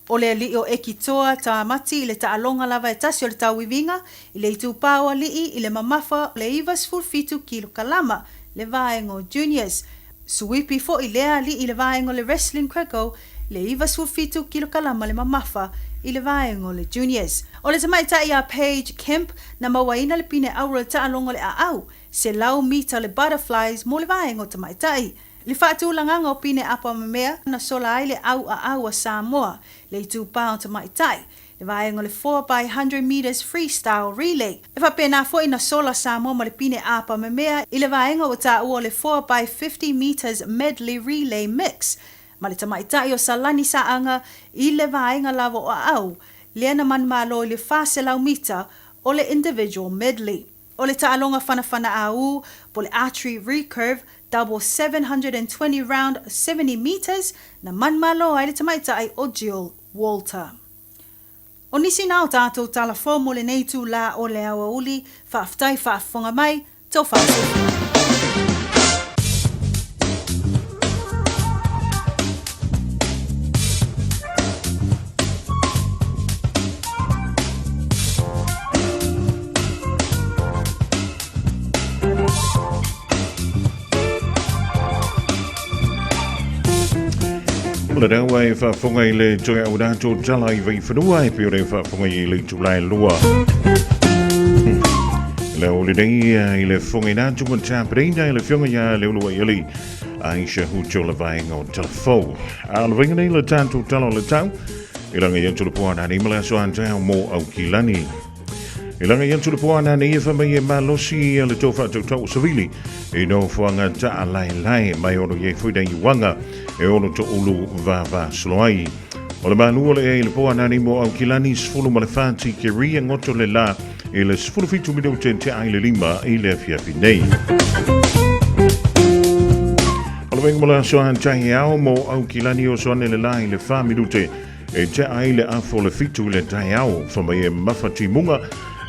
O le alii o Ekitoa Tamati i le taaloga lava e tasi o le tauiviga i le itupa o alii i le mamafa o le 97 kilokalama le vaega o Juniors. Suipi foi lea alii i le vaega o le Wrestling Greco i le 97 kilokalama le mamafa i le vaega o le Juniors. O le tamaitai a Paige Kemp na mauaina le pine auro i le taaloga o le aau 100 mita le Butterflies mo le vaega o tamaitai. Le faatulagaga o pine apamamea na sola ai le auaau a Samoa, le itupa o tamaitai, le vaega o le 4x100 metres freestyle relay. E faapena foi na sola Samoa ma le pine apamamea i le vaega ua taua o le 4x50 metres medley relay mix ma le tamaitai o Salani Saaga i le vaega lava o aau lea na manumalo i le 400 mita o le individual medley. O le taaloga fanafana āū po le archery recurve double 720 round 70 metres na manumalo ai le tamaitai o Jill Walter. O nisi na o tātou tala fou mo lenei itulā o le aoauli, faafetai faafofoga mai, tau faasoa. O le raua e faafofoga i le toe au rātou tala i Vaifanua e pei o le faafofoga i le itula e lua. Le o lenei i le fofoga i rātou ma tapereina i le fionga ia Leuluai Ali Aisha Hucho le vaenga o Talafou. A le vainga nei le tātou tala o le tau, i langa i atu le poana nei ma le aso antaeao mo Aukilani. I langa i atu le poana nei e whamai e malosi a le tō whaatautau o Savili i no fuanga taa lae lae mai ono i e fuina i wanga e ono to ulu vava sloai. O le malu o le e i le poana nei mo Aukilani sefulu ma le whāti ke ria ngoto le la i le 17 minute te ai le lima i le afiafi nei. O le venga mo le aso antahi ao mo Aukilani o soane le la i le 4 minute e te ai le afo le fitu le taeao fa mai e mafa timuga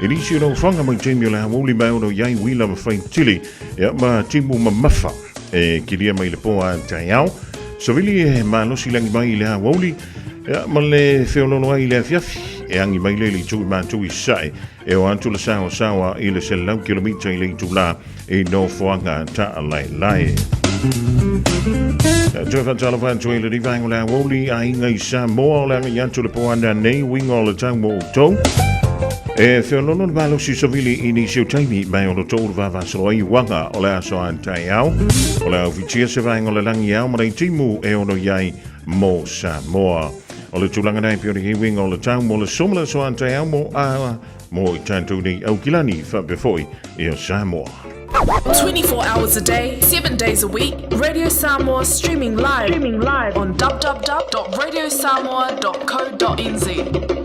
i nisi o naufaga mai taimi o le aoauli mai ono iai uila ma faitili ia ma timu mamafa e kilia mai le po a taeao savili e malosi langi mai i le aoauli ia ma le feololo ai i le afiafi e agi mai le le itu i mātou i sae e o atu le saosaoa i le 100 kilomita i le itulā i nofoaga taalaelae. Toe whaatalofa atu i le rivaenga o le aoauli a inga i Samoa o le agai atu le poana nei uiga o le tau mo outou. E feololo le malosi savili i nisi o taimi mai o le tō uru vavasolo ai uaga o le aso a taeao. O le aufitia se vaenga o le langi ao ma nei timu e ono iai mo Samoa. O le tulaga nei pei o le uiga o le tau mo le so ma le aso a taeao mo a mo i tātou nei Aukilani faapea foi i o Samoa. 24 hours a day, 7 days a week, Radio Samoa streaming live, streaming live on www.radiosamoa.co.nz.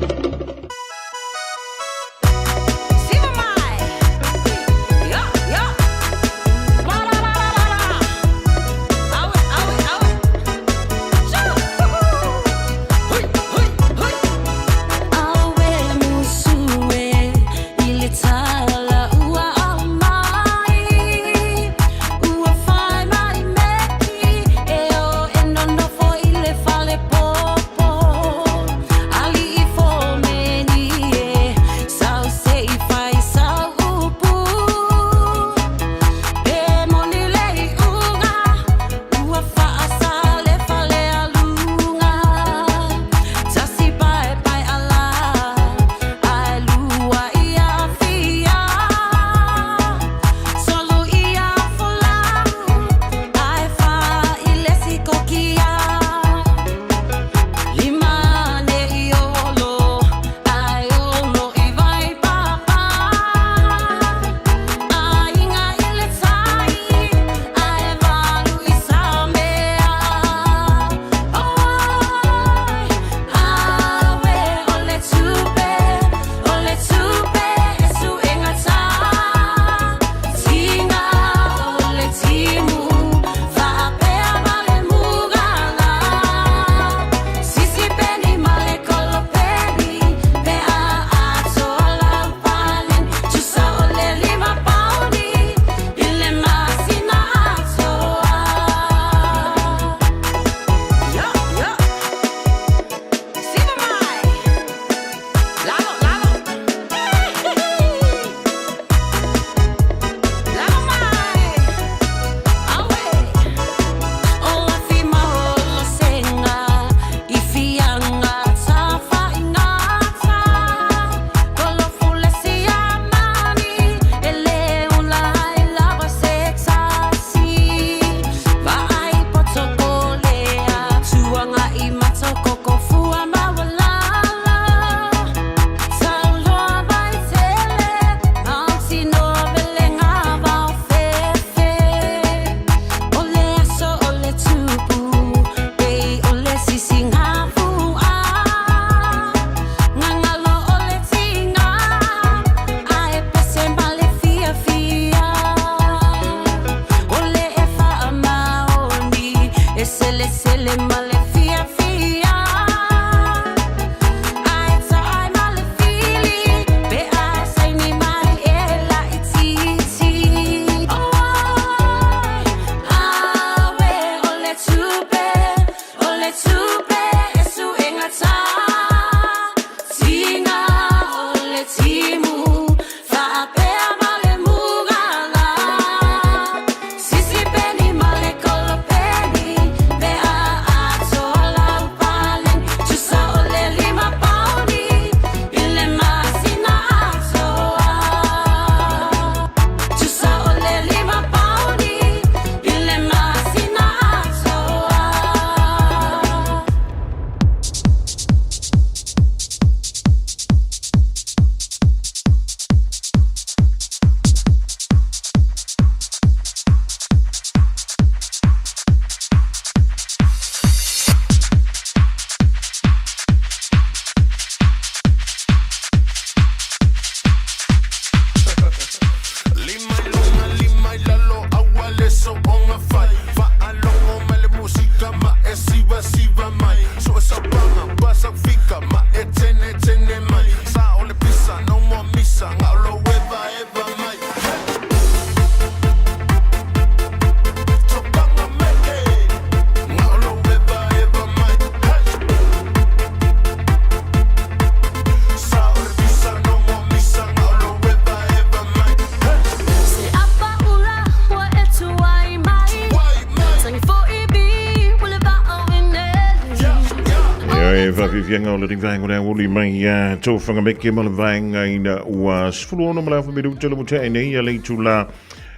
fiafiaga o lenei vaega o le aoauli mai ia Tofagameke ma le vaega ina ua 16 ma le afa minute le ua tea ai nei ia le itulā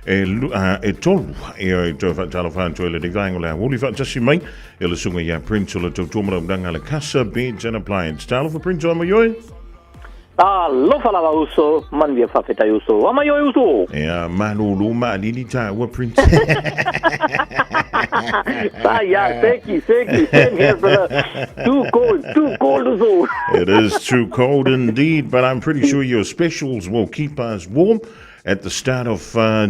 e, e tolu ia i toe faatalofa atu ai lenei vaega o le aoauli faatasi mai e le susuga ia Prince o le tautua ma launaga a le Casa Beds and Appliance. Talofa Prince o ama ioe. Alofa lava uso, manuia faafetai uso. Ama ioe uso. Ea, malūlū maalili tāua Prince. Ah, yeah, seki, seki, same here, brother. Too cold, too cold uso. It is too cold indeed, but I'm pretty sure your specials will keep us warm. At the start of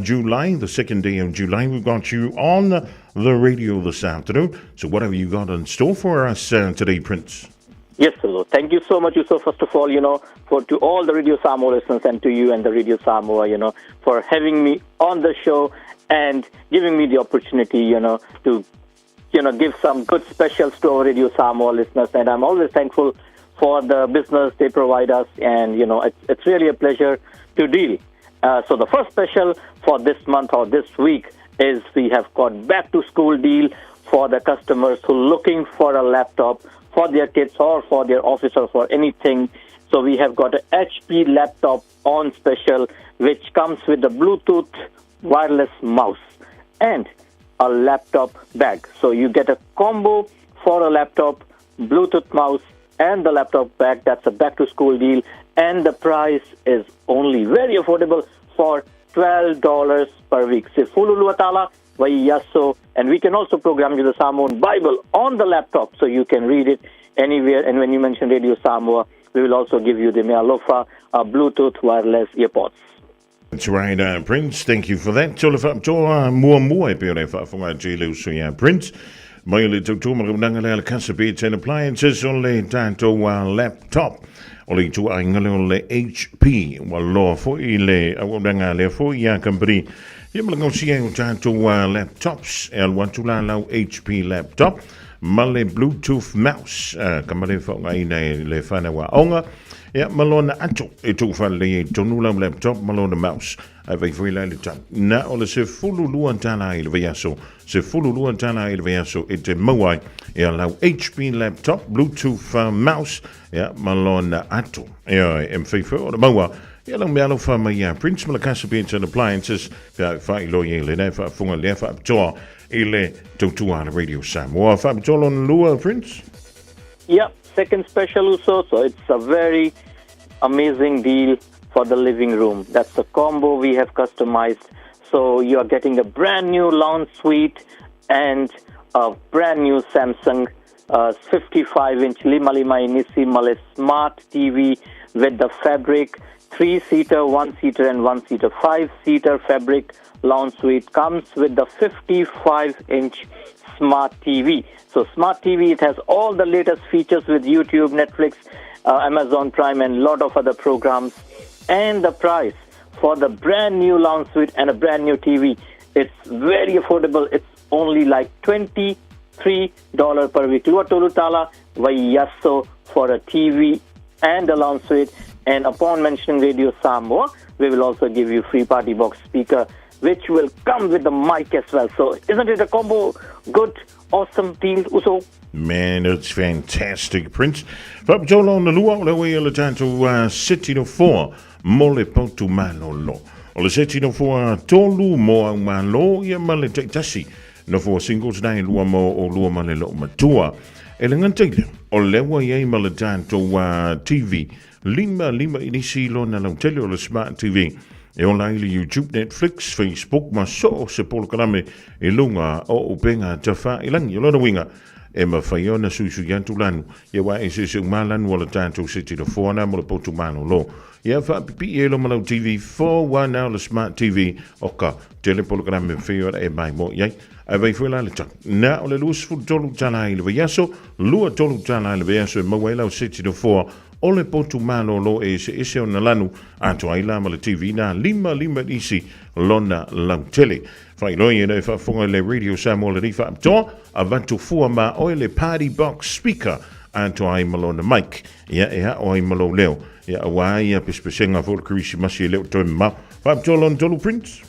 July, the second day of July, we've got you on the radio this afternoon. So what have you got in store for us today, Prince? Yes, hello. Thank you so much, Yusuf, first of all, you know, for to all the Radio Samoa listeners and to you and the Radio Samoa, you know, for having me on the show and giving me the opportunity, you know, to, you know, give some good specials to our Radio Samoa listeners. And I'm always thankful for the business they provide us. And, you know, it's, it's really a pleasure to deal. So the first special for this month or this week is we have got back to school deal for the customers who are looking for a laptop for their kids or for their office or for anything. So we have got a HP laptop on special, which comes with a Bluetooth wireless mouse and a laptop bag. So you get a combo for a laptop, Bluetooth mouse, and the laptop bag. That's a back to school deal. And the price is only very affordable for $12 per week. Sefulu tala vaiaso. And we can also program you the Samoan Bible on the laptop so you can read it anywhere. And when you mention Radio Samoa, we will also give you the Mealofa Bluetooth wireless earpods. That's right, Prince. Thank you for that. Tole whaapitoa mua mua e peo le whaafonga atu i le uso ia Prince. Mai o le tautua ma le le Casa Beds and Appliances o le tātou laptop. O le itu ainga le o le HP. Ua loa foi le auaunaga lea foi ia company. Ia ma le gausia o tātou laptops. E alu atu la lau HP laptop ma le Bluetooth mouse. Ka ma le whaongaina e le whanau a onga. Ia, ma lona ato e tuu faalelei ai tonu lau laptop ma lona mouse. Ae fai foi la i le tau. Na o le $12 i le vaiaso, $12 i le vaiaso e te maua ai ia lau HP laptop, Bluetooth mouse, ia, ma lona ato. Ia, e mawhai foi ona maua ia lau mealofa mai ia Prince ma le Casa Beds and Appliances, pe a e whailoi e lena e whaafunga lea whaapitoa i le tautua a le Radio Samoa. Whaapitoa lona lua, Prince? Yep, second special also. So it's a very amazing deal for the living room. That's a combo we have customized. So you are getting a brand new lounge suite and a brand new Samsung 55-inch Lima Lima Inisi Male Smart TV with the fabric, 3-seater, 1-seater, and 1-seater, 5-seater fabric lounge suite comes with the 55-inch Smart TV. So Smart TV, it has all the latest features with YouTube, Netflix, Amazon Prime, and a lot of other programs. And the price for the brand new lounge suite and a brand new TV, it's very affordable. It's only like $23 per week. Lua tolu tala vaiaso for a TV and a lounge suite. And upon mentioning Radio Samoa, we will also give you free party box speaker, which will come with the mic as well. So isn't it a combo? Good, awesome deal, Uso. Man, it's fantastic, Prince. Faapitoa lona lua o le ua ia le tatou seti nofoa mo le potu malolo. O le seti nofoa tolu mo au malo ia ma le taitasi. Nofoa singles na e lua mo o lua ma le loo matua. E le gata i lea, o lea ua i ai ma le tatou TV 55 inisi lona lautele o le Smart TV e ola ai le YouTube, Netflix, Facebook ma so o se polokalame i luga o upega tafailagi. O lona uiga, e mafai ona suisui atu lanu, ia ua eseese uma lanu o le tatou seti nofoa na mo le potu malolo. Ia faapipii e lo ma lau TV 4 o le Smart TV o ka tele polokalame mafai ona e mai mo i ai. Ae vai foi la le tau. Na o le $23 i le vaiaso, $23 i le vaiaso e maua ai lau seti nofoa o le potu malolo e eseese ona lanu atoa ai la ma le TV na 55 inisi lona lautele. Faailoa e faafofoga i le Radio Samoa lenei faapitoa, avatu fua ma oe le party box speaker atoa ai ma lona mic. Ia e ao ai ma lou leo. Ia auā ia pesepesega foi o le Kerisimasi e le o toe mamao. Faapitoa lona tolu, Prince?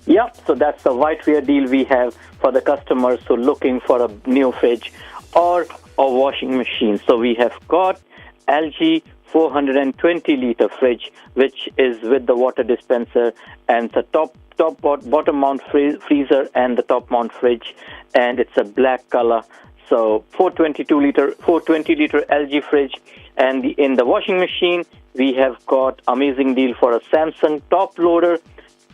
Yep, so that's the whiteware deal we have for the customers who are looking for a new fridge or or washing machine. So we have got LG 420 liter fridge, which is with the water dispenser and the top top bottom mount freezer and the top mount fridge, and it's a black color. So 422 liter 420 liter LG fridge, and the, in the washing machine we have got amazing deal for a Samsung top loader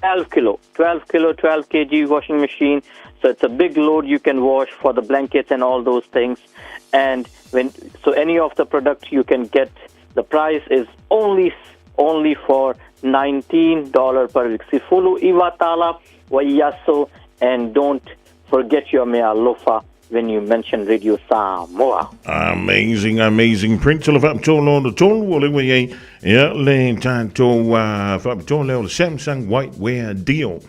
12 kilo 12 kilo 12 kg washing machine. So it's a big load you can wash for the blankets and all those things. And when so any of the products you can get, the price is only only for $19 per week. Sifulu iwatala wayaso, and don't forget your mea lofa when you mention Radio Samoa. Amazing, amazing. Prince o le faapitoa o le tolu o le ua iai ia le tatou faapitoa lea o le Samsung Whiteware Deal.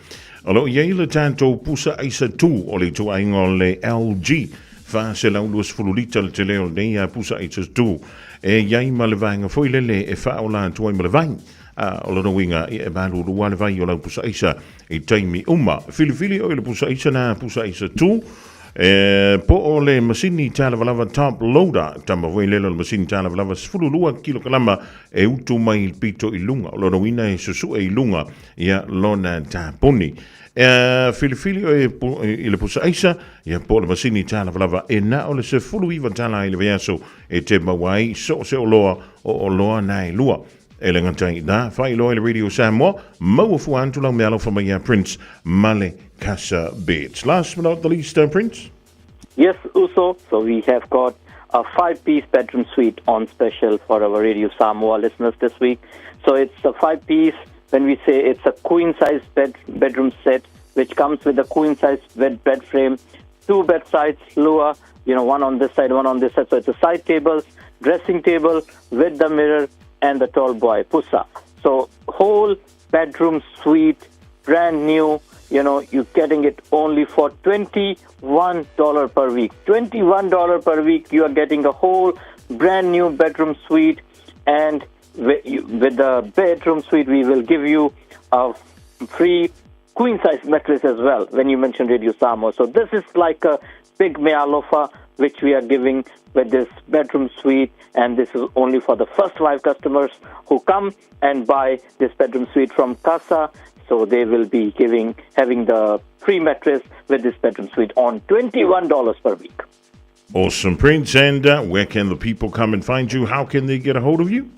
O lo o iai le tatou pusa aisa tu o le ituaiga o le LG 420 lita le tele o lenei pusa aisa tu e iai ma le vaega foi lele e faaola atu ai ma le vai. A o lona uiga ia e malulu lava le vai o lau pusa aisa i taimi uma. Filifili oe i le pusa aisa na pusa aisa tu e po o le masini talavalava top loader tama foi lele o le masini talavalava 12 kilokalama e utu mai i le pito i luga. O lona uiga e susue i luga ia lona tapuni. E filifili oe i le pusa aisa ia po o le masini talavalava e na o le $19 i le vaiaso e te maua ai so o se oloa o oloa na e lua. E le gata i lā, faailoa i le Radio Samoa, maua fua atu lau meaalofa mai ia Prince ma le Casa Beds. Last but not the least, Prince? Yes, Uso. So we have got a 5-piece bedroom suite on special for our Radio Samoa listeners this week. So it's a 5-piece. When we say it's a queen-size bedroom set, which comes with a queen-size bed frame, 2 bedsides, lua, one on this side, one on this side. So it's a side table, dressing table with the mirror and the tall boy, pusa. So whole bedroom suite, brand new, you're getting it only for $21 per week. $21 per week, you are getting a whole brand new bedroom suite. And with the bedroom suite, we will give you a free queen-size mattress as well when you mention Radio Samoa. So this is like a big mealofa which we are giving with this bedroom suite, and this is only for the first 5 customers who come and buy this bedroom suite from Casa. So they will be having the free mattress with this bedroom suite on $21 per week. Awesome, Prince. And where can the people come and find you? How can they get a hold of you?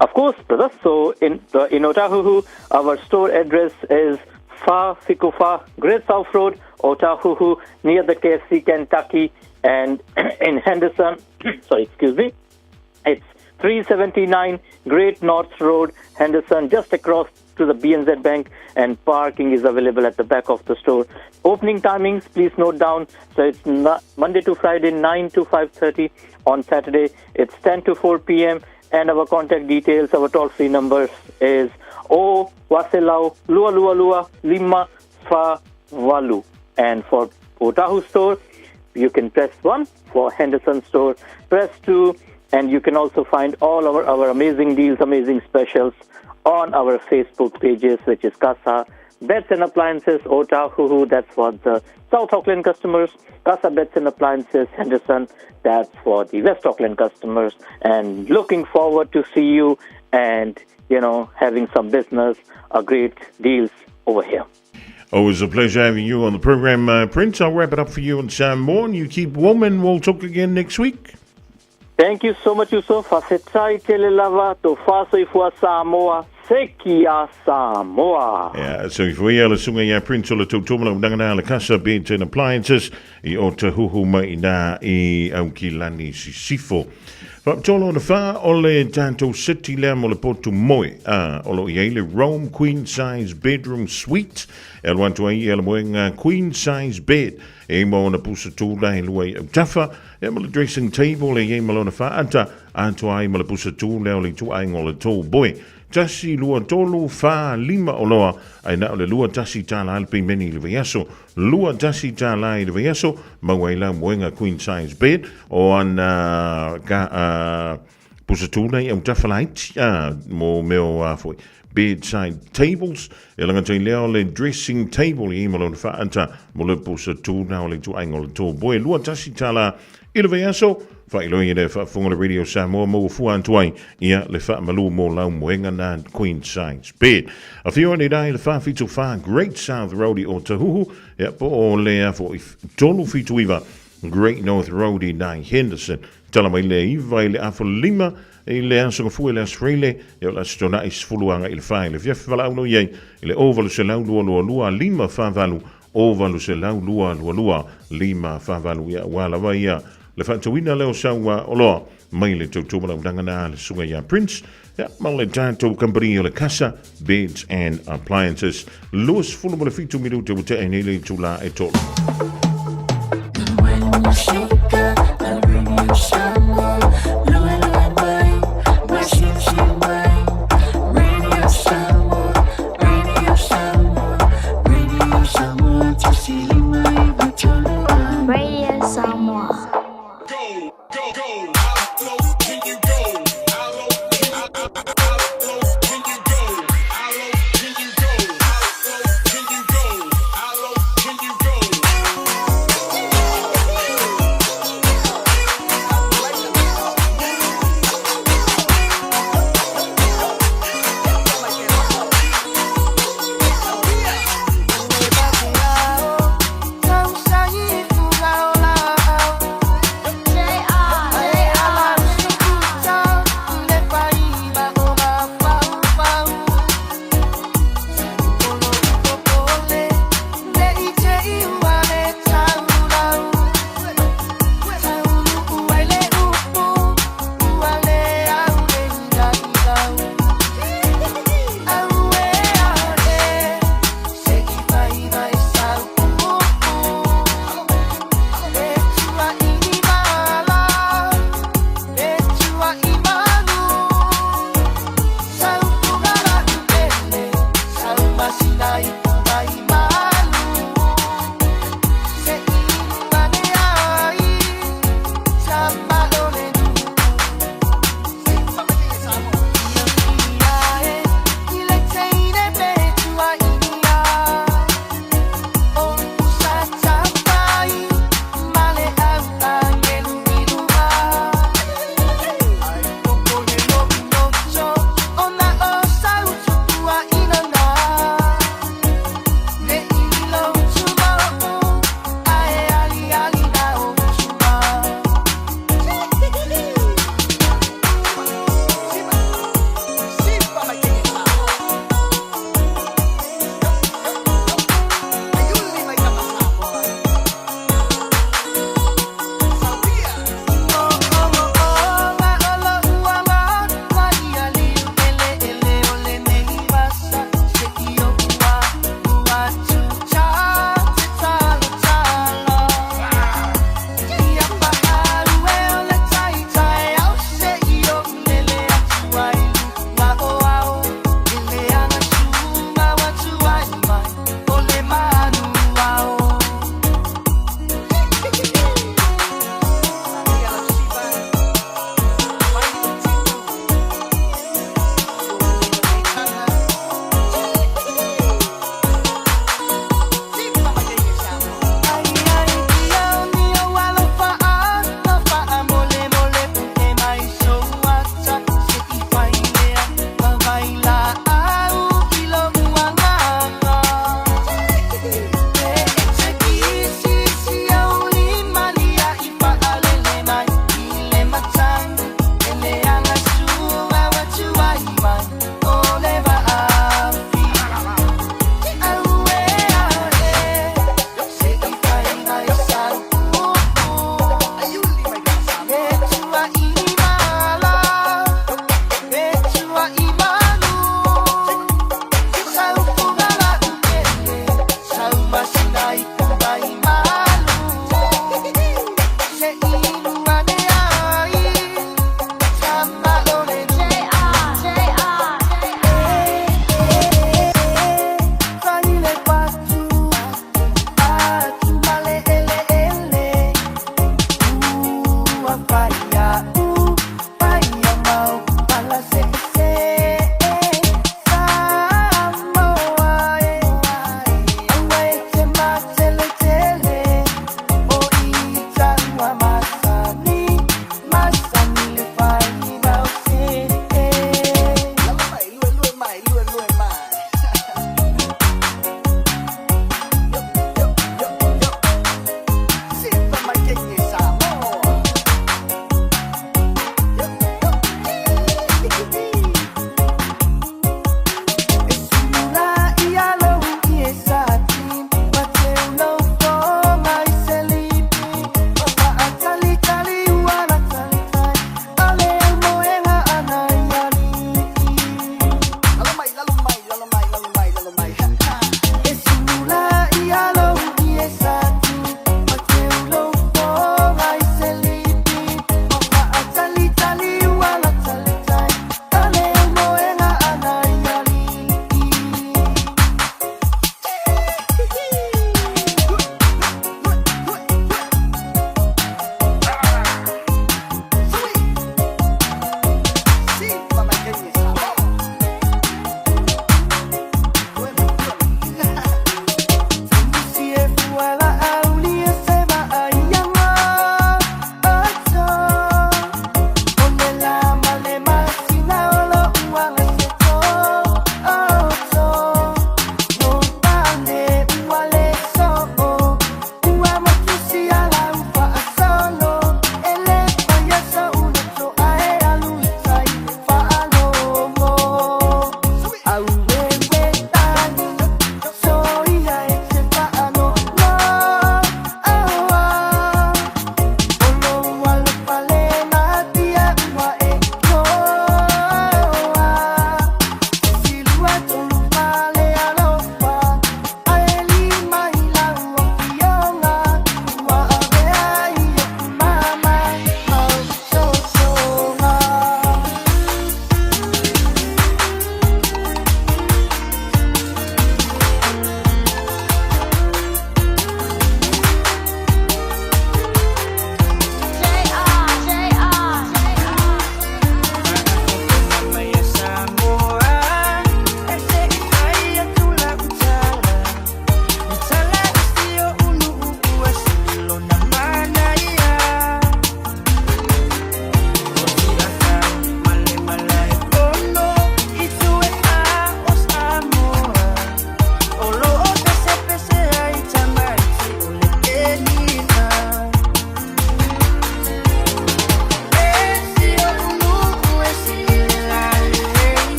Of course, brother. So in Otahuhu, our store address is Fa Fikufa, Great South Road, Otahuhu, near the KFC Kentucky, and in Henderson, sorry, excuse me, it's 379 Great North Road, Henderson, just across to the BNZ Bank, and parking is available at the back of the store. Opening timings, please note down. So it's not Monday to Friday, 9 to 5:30. On Saturday, it's 10 to 4 p.m. And our contact details, our toll-free numbers is O Waselau Lua Lua Lua Lima Fa Valu. And for Otahu store, you can press 1. For Henderson store, press 2. And you can also find all our amazing deals, amazing specials on our Facebook pages, which is Casa Beds and Appliances, Otahuhu, that's for the South Auckland customers. Casa Beds and Appliances, Henderson, that's for the West Auckland customers. And looking forward to see you and, having some business, a great deals over here. Always a pleasure having you on the program, Prince. I'll wrap it up for you and some more. And you keep warm, and we'll talk again next week. Thank you so much, Yusuf. Fasetai tele lava, to faso ifua Samoa, sekia Samoa. Yeah, so if we are le sunga ia Prince o le tautomala unangana le Casa Beds and Appliances i o te huhu mai nā i Aukilani Sisifo. Faapitoa lona wha o le tātou city lea mo le potu moe. O lo iai le Rome Queen Size Bedroom Suite. E alu atu ai ia le moenga Queen Size Bed. E mo ona pusa tūla e lua i autafa. E mo le dressing table e iai ma lona whaata. Atoa ai ma le pusa tū lea o le ituaiga o le tall boy. Tasi, lua, tolu, whā, lima o loa. Ai na o le lua tasi tāla ai le pimeni i le vaiaso. Lua tasi tāla i le vaiaso. Maua ai lau moenga queen size bed. O ana ka pusa tū nei au tawha laiti. Mo meo a foi. Bedside tables. E langa tei lea o le dressing table i ima lona whaata. Mo le pusa tū na o le ituaiga o le tall boy. Lua tasi tāla. I le vaiaso, faailoa i le faafofoga le Radio Samoa maua fua atu ai ia le faamalu mo lau moega na queen size bed. Afio ane la i le 474 Great South Road i Otahuhu, ia po o le afo i 379 Great North Road i Nai Henderson. Tala mai le iva i le afa lima i le aso gafua i le aso Freile, ia o le aso Tona'i 10 aga i le fa i le afiafi valaau no iai i le 0800 222 548 0800 222 548 ia aua lava ia le faatauina lea o sau oloa mai le tautua malaunaga na le susuga ia Prince ia ma le tatou kamupani o le Casa Beds and Appliances. 27 minute ua tea nei le itula e tolu. Radio Samoa.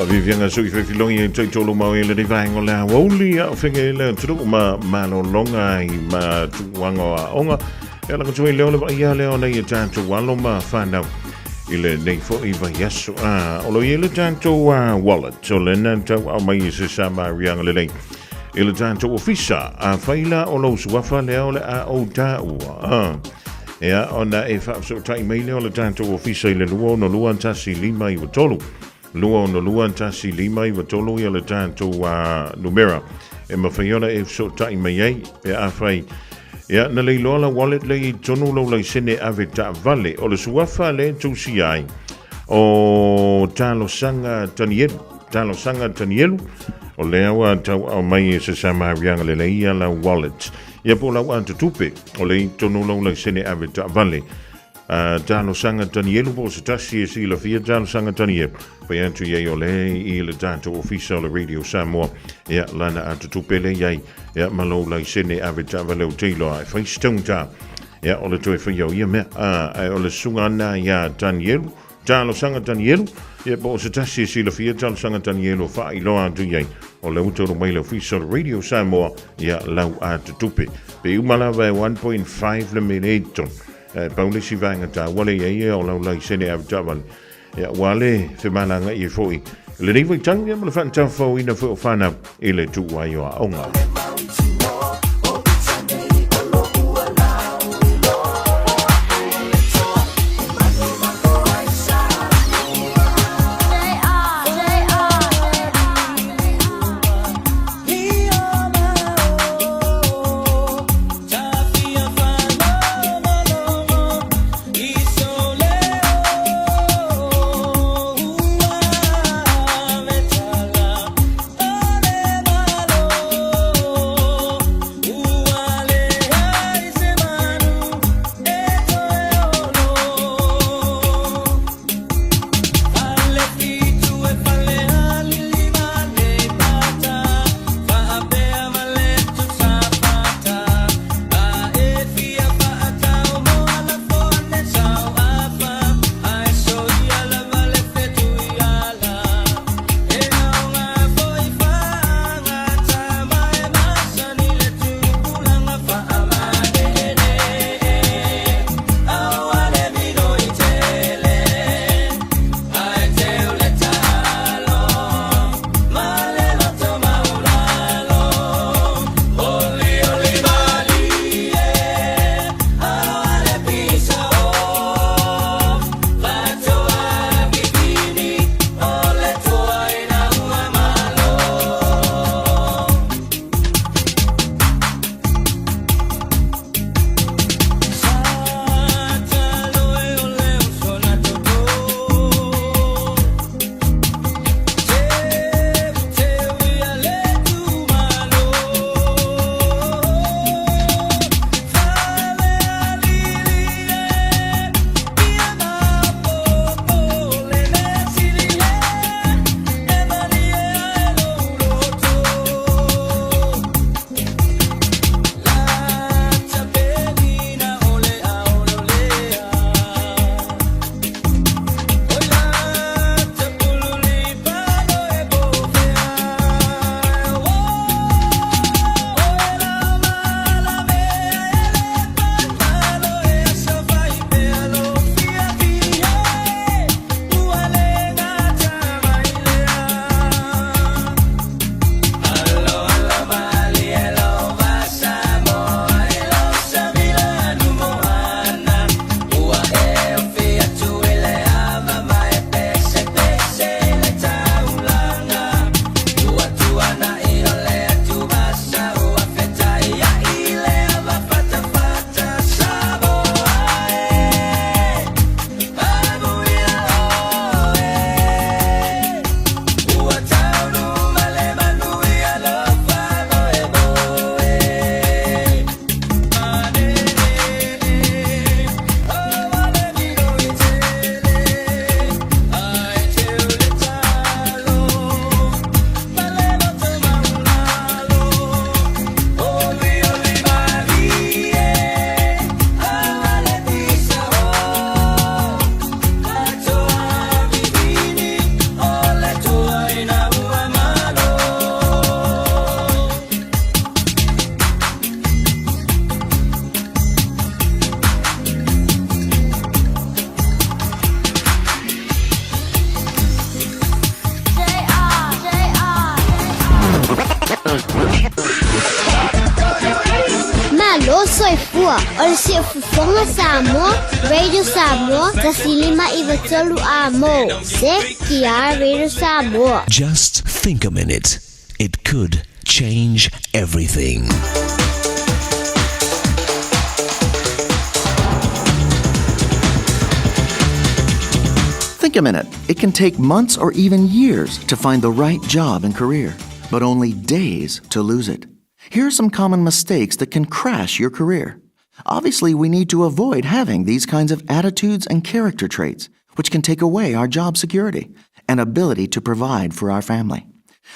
Faaviaviaga sui fefilogi e taitolu mau i lenei vaega o le aoauli a o fega i le atunuu ma malologa i ma tuuaga o aoga. E ala atu ai lea o le vaaia lea o nai a tatou alo ma fanau i lenei foi vaiaso. A, o lo o i ai le tatou wallet o lena tauaao mai i se samariaga lelei i le tatou ofisa. Afai la o lou suafa lea o le a ou taua. A, Ia, ona e faafesootai mai lea o le tatou ofisa i le 262 1593. 262 1593 ia le tatou numera e mafai ona e fesootai mai ai pe afai ia na le iloa lau wallet lea i totonu o lou laisene ave taavale. O le suafa lea e tusia ai o Talosaga Tanielu. Talosaga Tanielu, o lea ua tauaao mai e se Samariaga lelei ia lau wallet. Ia po o lau atotupe, o lea i totonu o lou laisene ave taavale. Talosaga Tanielu po o se tasi e silafia Talosaga Tanielu. Fai atu i ai o lea i le tatou ofisa o le Radio Samoa. Ia, lana atotupe lea i ai. Ia, ma lou laisene ave taavale ou te iloa e fai se taugata. Ia, o le toe faia o ia mea. Ae o le susuga lena ia Tanielu. Talosaga Tanielu, ia po o se tasi e silafia Talosaga Tanielu faailoa atu i ai, o lea ua taunuu mai le ofisa o le Radio Samoa, ia lau atotupe. Pe uma lava e 1.5 le mea lea i totonu. E pau le isi vaega taua lea i ai o lau laisene ave taavale. Ia ua le femalagaai ai foi i lenei vaitau ia ma le faataufaoina foi o fanau i le tuu ai o aoga. Soifua o le Siufofoga Samoa, Radio Samoa, 1593 A mo, CKR Radio Samoa. Just think a minute. It could change everything. Think a minute. It can take months or even years to find the right job and career, but only days to lose it. Here are some common mistakes that can crash your career. Obviously, we need to avoid having these kinds of attitudes and character traits, which can take away our job security and ability to provide for our family.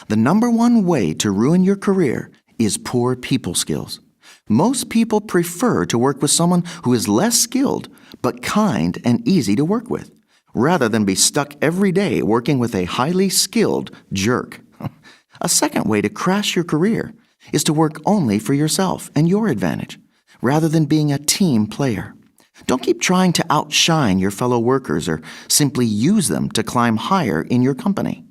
The number one way to ruin your career is poor people skills. Most people prefer to work with someone who is less skilled but kind and easy to work with, rather than be stuck every day working with a highly skilled jerk. A second way to crash your career is to work only for yourself and your advantage, rather than being a team player. Don't keep trying to outshine your fellow workers or simply use them to climb higher in your company.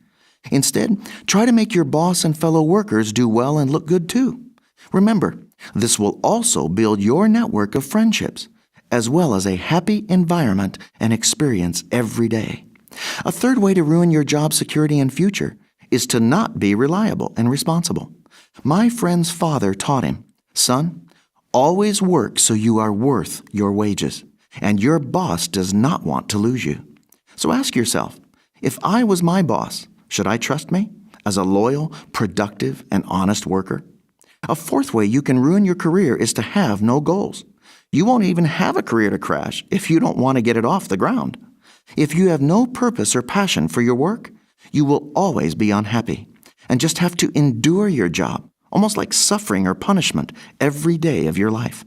Instead, try to make your boss and fellow workers do well and look good too. Remember, this will also build your network of friendships, as well as a happy environment and experience every day. A third way to ruin your job security and future is to not be reliable and responsible. My friend's father taught him, Son, always work so you are worth your wages, and your boss does not want to lose you. So ask yourself if I was my boss, should I trust me as a loyal, productive, and honest worker? A fourth way you can ruin your career is to have no goals. You won't even have a career to crash if you don't want to get it off the ground. If you have no purpose or passion for your work, you will always be unhappy and just have to endure your job, almost like suffering or punishment, every day of your life.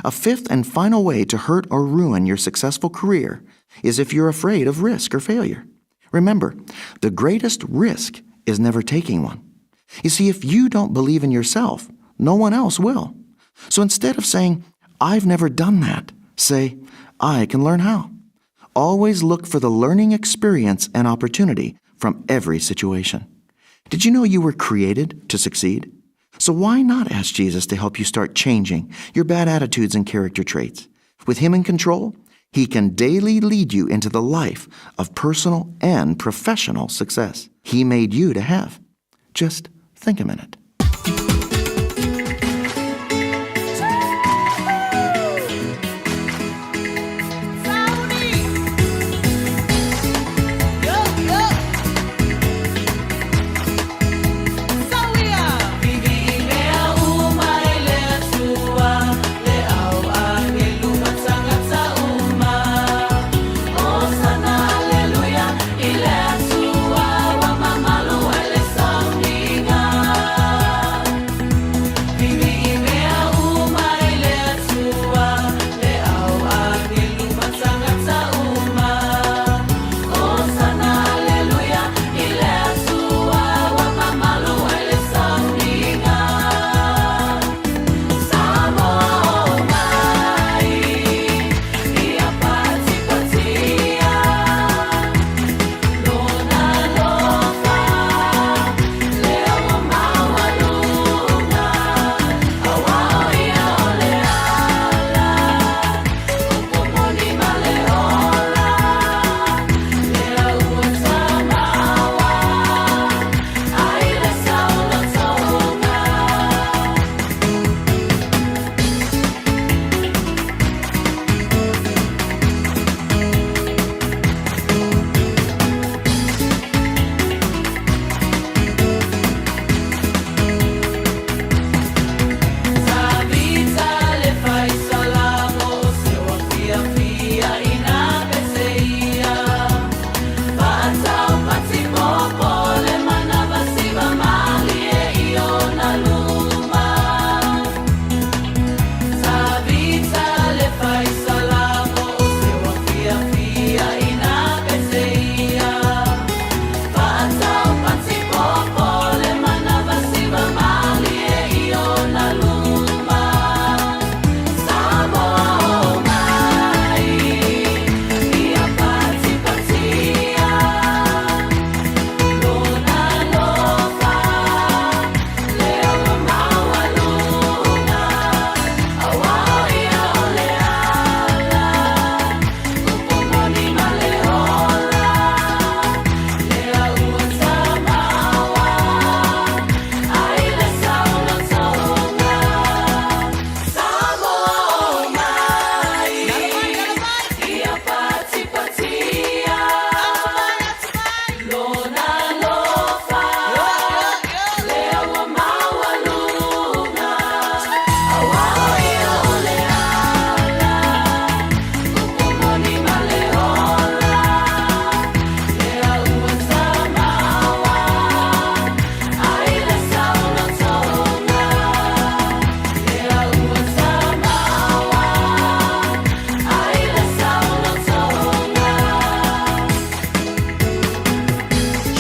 A fifth and final way to hurt or ruin your successful career is if you're afraid of risk or failure. Remember, the greatest risk is never taking one. You see, if you don't believe in yourself, no one else will. So instead of saying, I've never done that, say, I can learn how. Always look for the learning experience and opportunity from every situation. Did you know you were created to succeed? So why not ask Jesus to help you start changing your bad attitudes and character traits? With Him in control, He can daily lead you into the life of personal and professional success He made you to have. Just think a minute.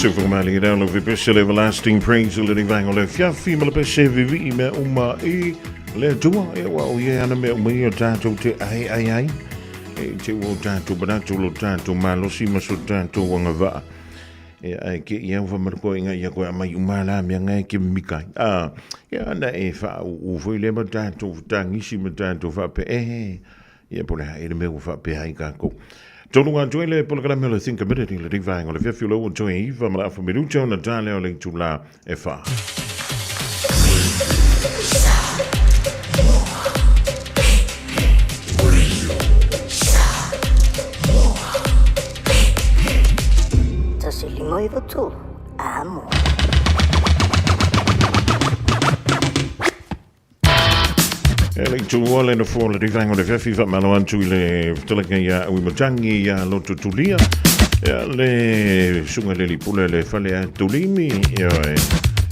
Super mali i ralo vi pese le everlasting praise o le rivainga o le fiafi ma le pese vivi mea uma i le Atua e ua o ia ana mea uma ia tātou te ai ai ai e te ua o tātou manatu lo tātou malosi ma so tātou angavaa e ai ke ia ufa marko inga ia koe amai umala mea ngai ke mikai a ia ana e wha u foi le ma tātou tāngisi ma tātou whape e Ia po le hae le mea ua faapea ai kākou. Tolu ngā toe le polokalame o le Think a Minute i le rivaenga o le fiafi o le ua toe iva ma le afa minuta ona tā lea o le itulā e whā. Tasi lima iwa tolu. Amo. E le itu o le nofo le rivaenga o le fiafi faamalo atu i le fetalaiga ia Auimatangi ia Loto Tulia ia le susuga le Lipule le fale a Tulimi ia e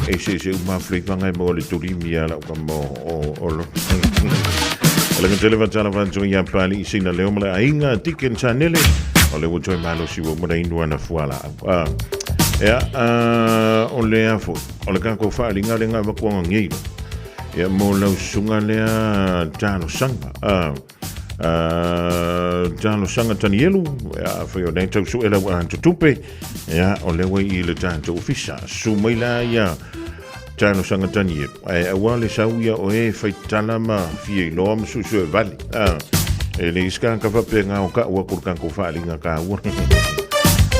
e se se uma fleifaga e maua le Tulimi ia lau kama o o Loto O le gatele fatala fatu ia Pali sina leo ma le aiga Tiken Sanele o le ua toe malosi ua uma na inu ana fualaau. Ah, ia, o le a foi, o le kākou faaaliga le ngā makuanga ngeila. Ia mo lau susuga lea talosaga. Talosaga Tanielu, ia afai o nei tau sue lau atotupe, ia o lea ua i le tatou ofisa. Susu mai la ia talosaga Tanielu. Ae aua le sau ia o e fai tala ma fia iloa ma suesue vale. E le iska ka faapea ngā o ka ua ko le kākou faaaliga kāua.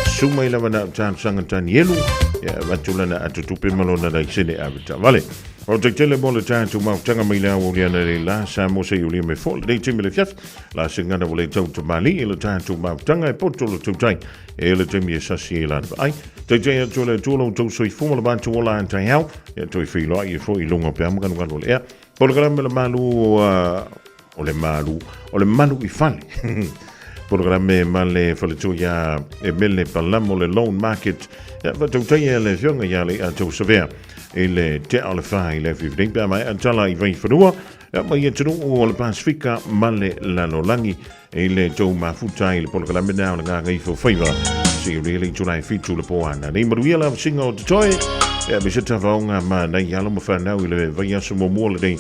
Susu mai lava na talosaga Tanielu, ia avatu lana atotupe ma lona laisene ave taavale. O te tele mo le tātou mautanga mai le ao liana le la sa mo se ulia me fo le te me le fiaf la se ngana o le tau te mali i le tātou mautanga e poto le tautai e le te mi e sasi e la ai te te atu le tulo tau soifua le mātou ola an tai hau e toi whiloa i e fo i lunga pe amu kanu kanu le ea polokalame le malu o le malu o le malu i fale polokalame ma le faletua ia e mele palamo le loan market ia faatautai e le afioga ia le atou savea i le tea o le whā i le awhiwhi pea mai a tala i Vaifanua ia mai atunuu o le Pasifika ma le lalolagi i le tou mafuta i le polokalame nā o le ngāngaifo faiva se i le itulai fitu le poana nei manuia la singa o te toe ia me se tavaonga ma nei alo ma whanau i le vaiaso muamua lenei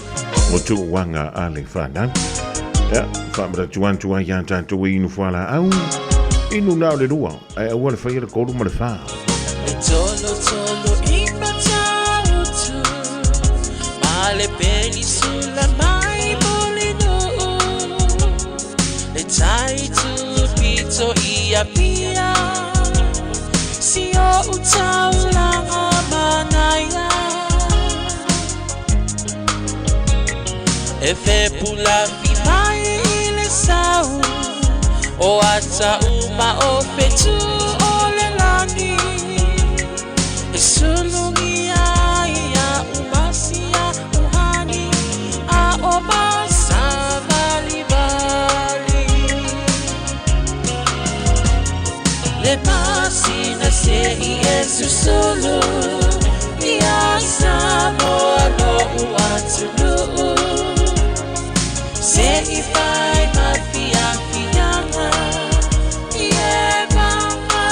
o tuuanga a le whanau ia whaamaratu atu ai ia tātou e inu whala au inu nā o le rua Ai aua le whaia le kolu ma le whā. E tolo tolo i Matautu Ma le penisula mai Mulinuu Le tai tupito i Apia Si o utaulanga manaia E fepulafi mai i le sau O ata uma o fetu o le lani E sulugia ia umasia uhani A o masavalivali Le masina se i e susulu Ia Samoa lo'u atunuu Se i fai ma fiafiaga I e mama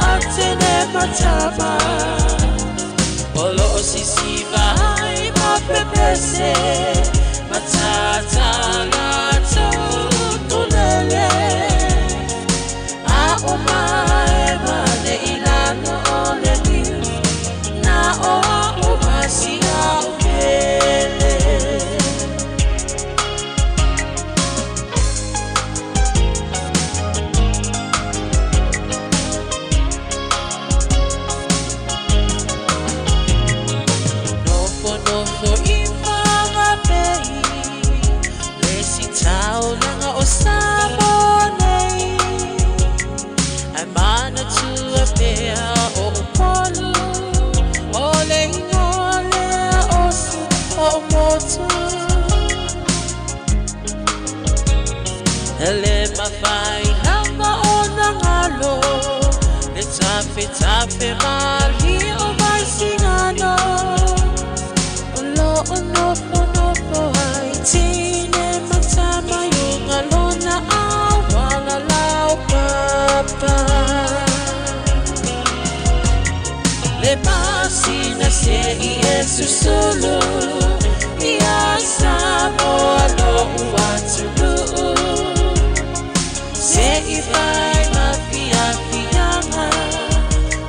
a tele matama O lo'o sisiva ai ma pepese Matata latou tulele A o mae male i lalo o le liu Na o a'u masia o pele. Nofonofo i Whanganui Le sitaulaga o Samoa nei Ae manatua pea o Upolu O le ingoa lea o si o motu E le mafai lava ona galo Le tafetafe malie o Vaisigano O lo o nofonofo ai tine ma tama i uga lona auala laupapa. masina se i e susulu Ia Samoa lo'u atunuu Se i fai ma fiafiaga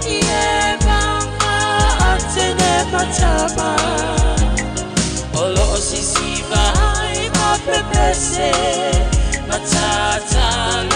I e maga atene matama O loo sisiva ai ma pepese Matatā.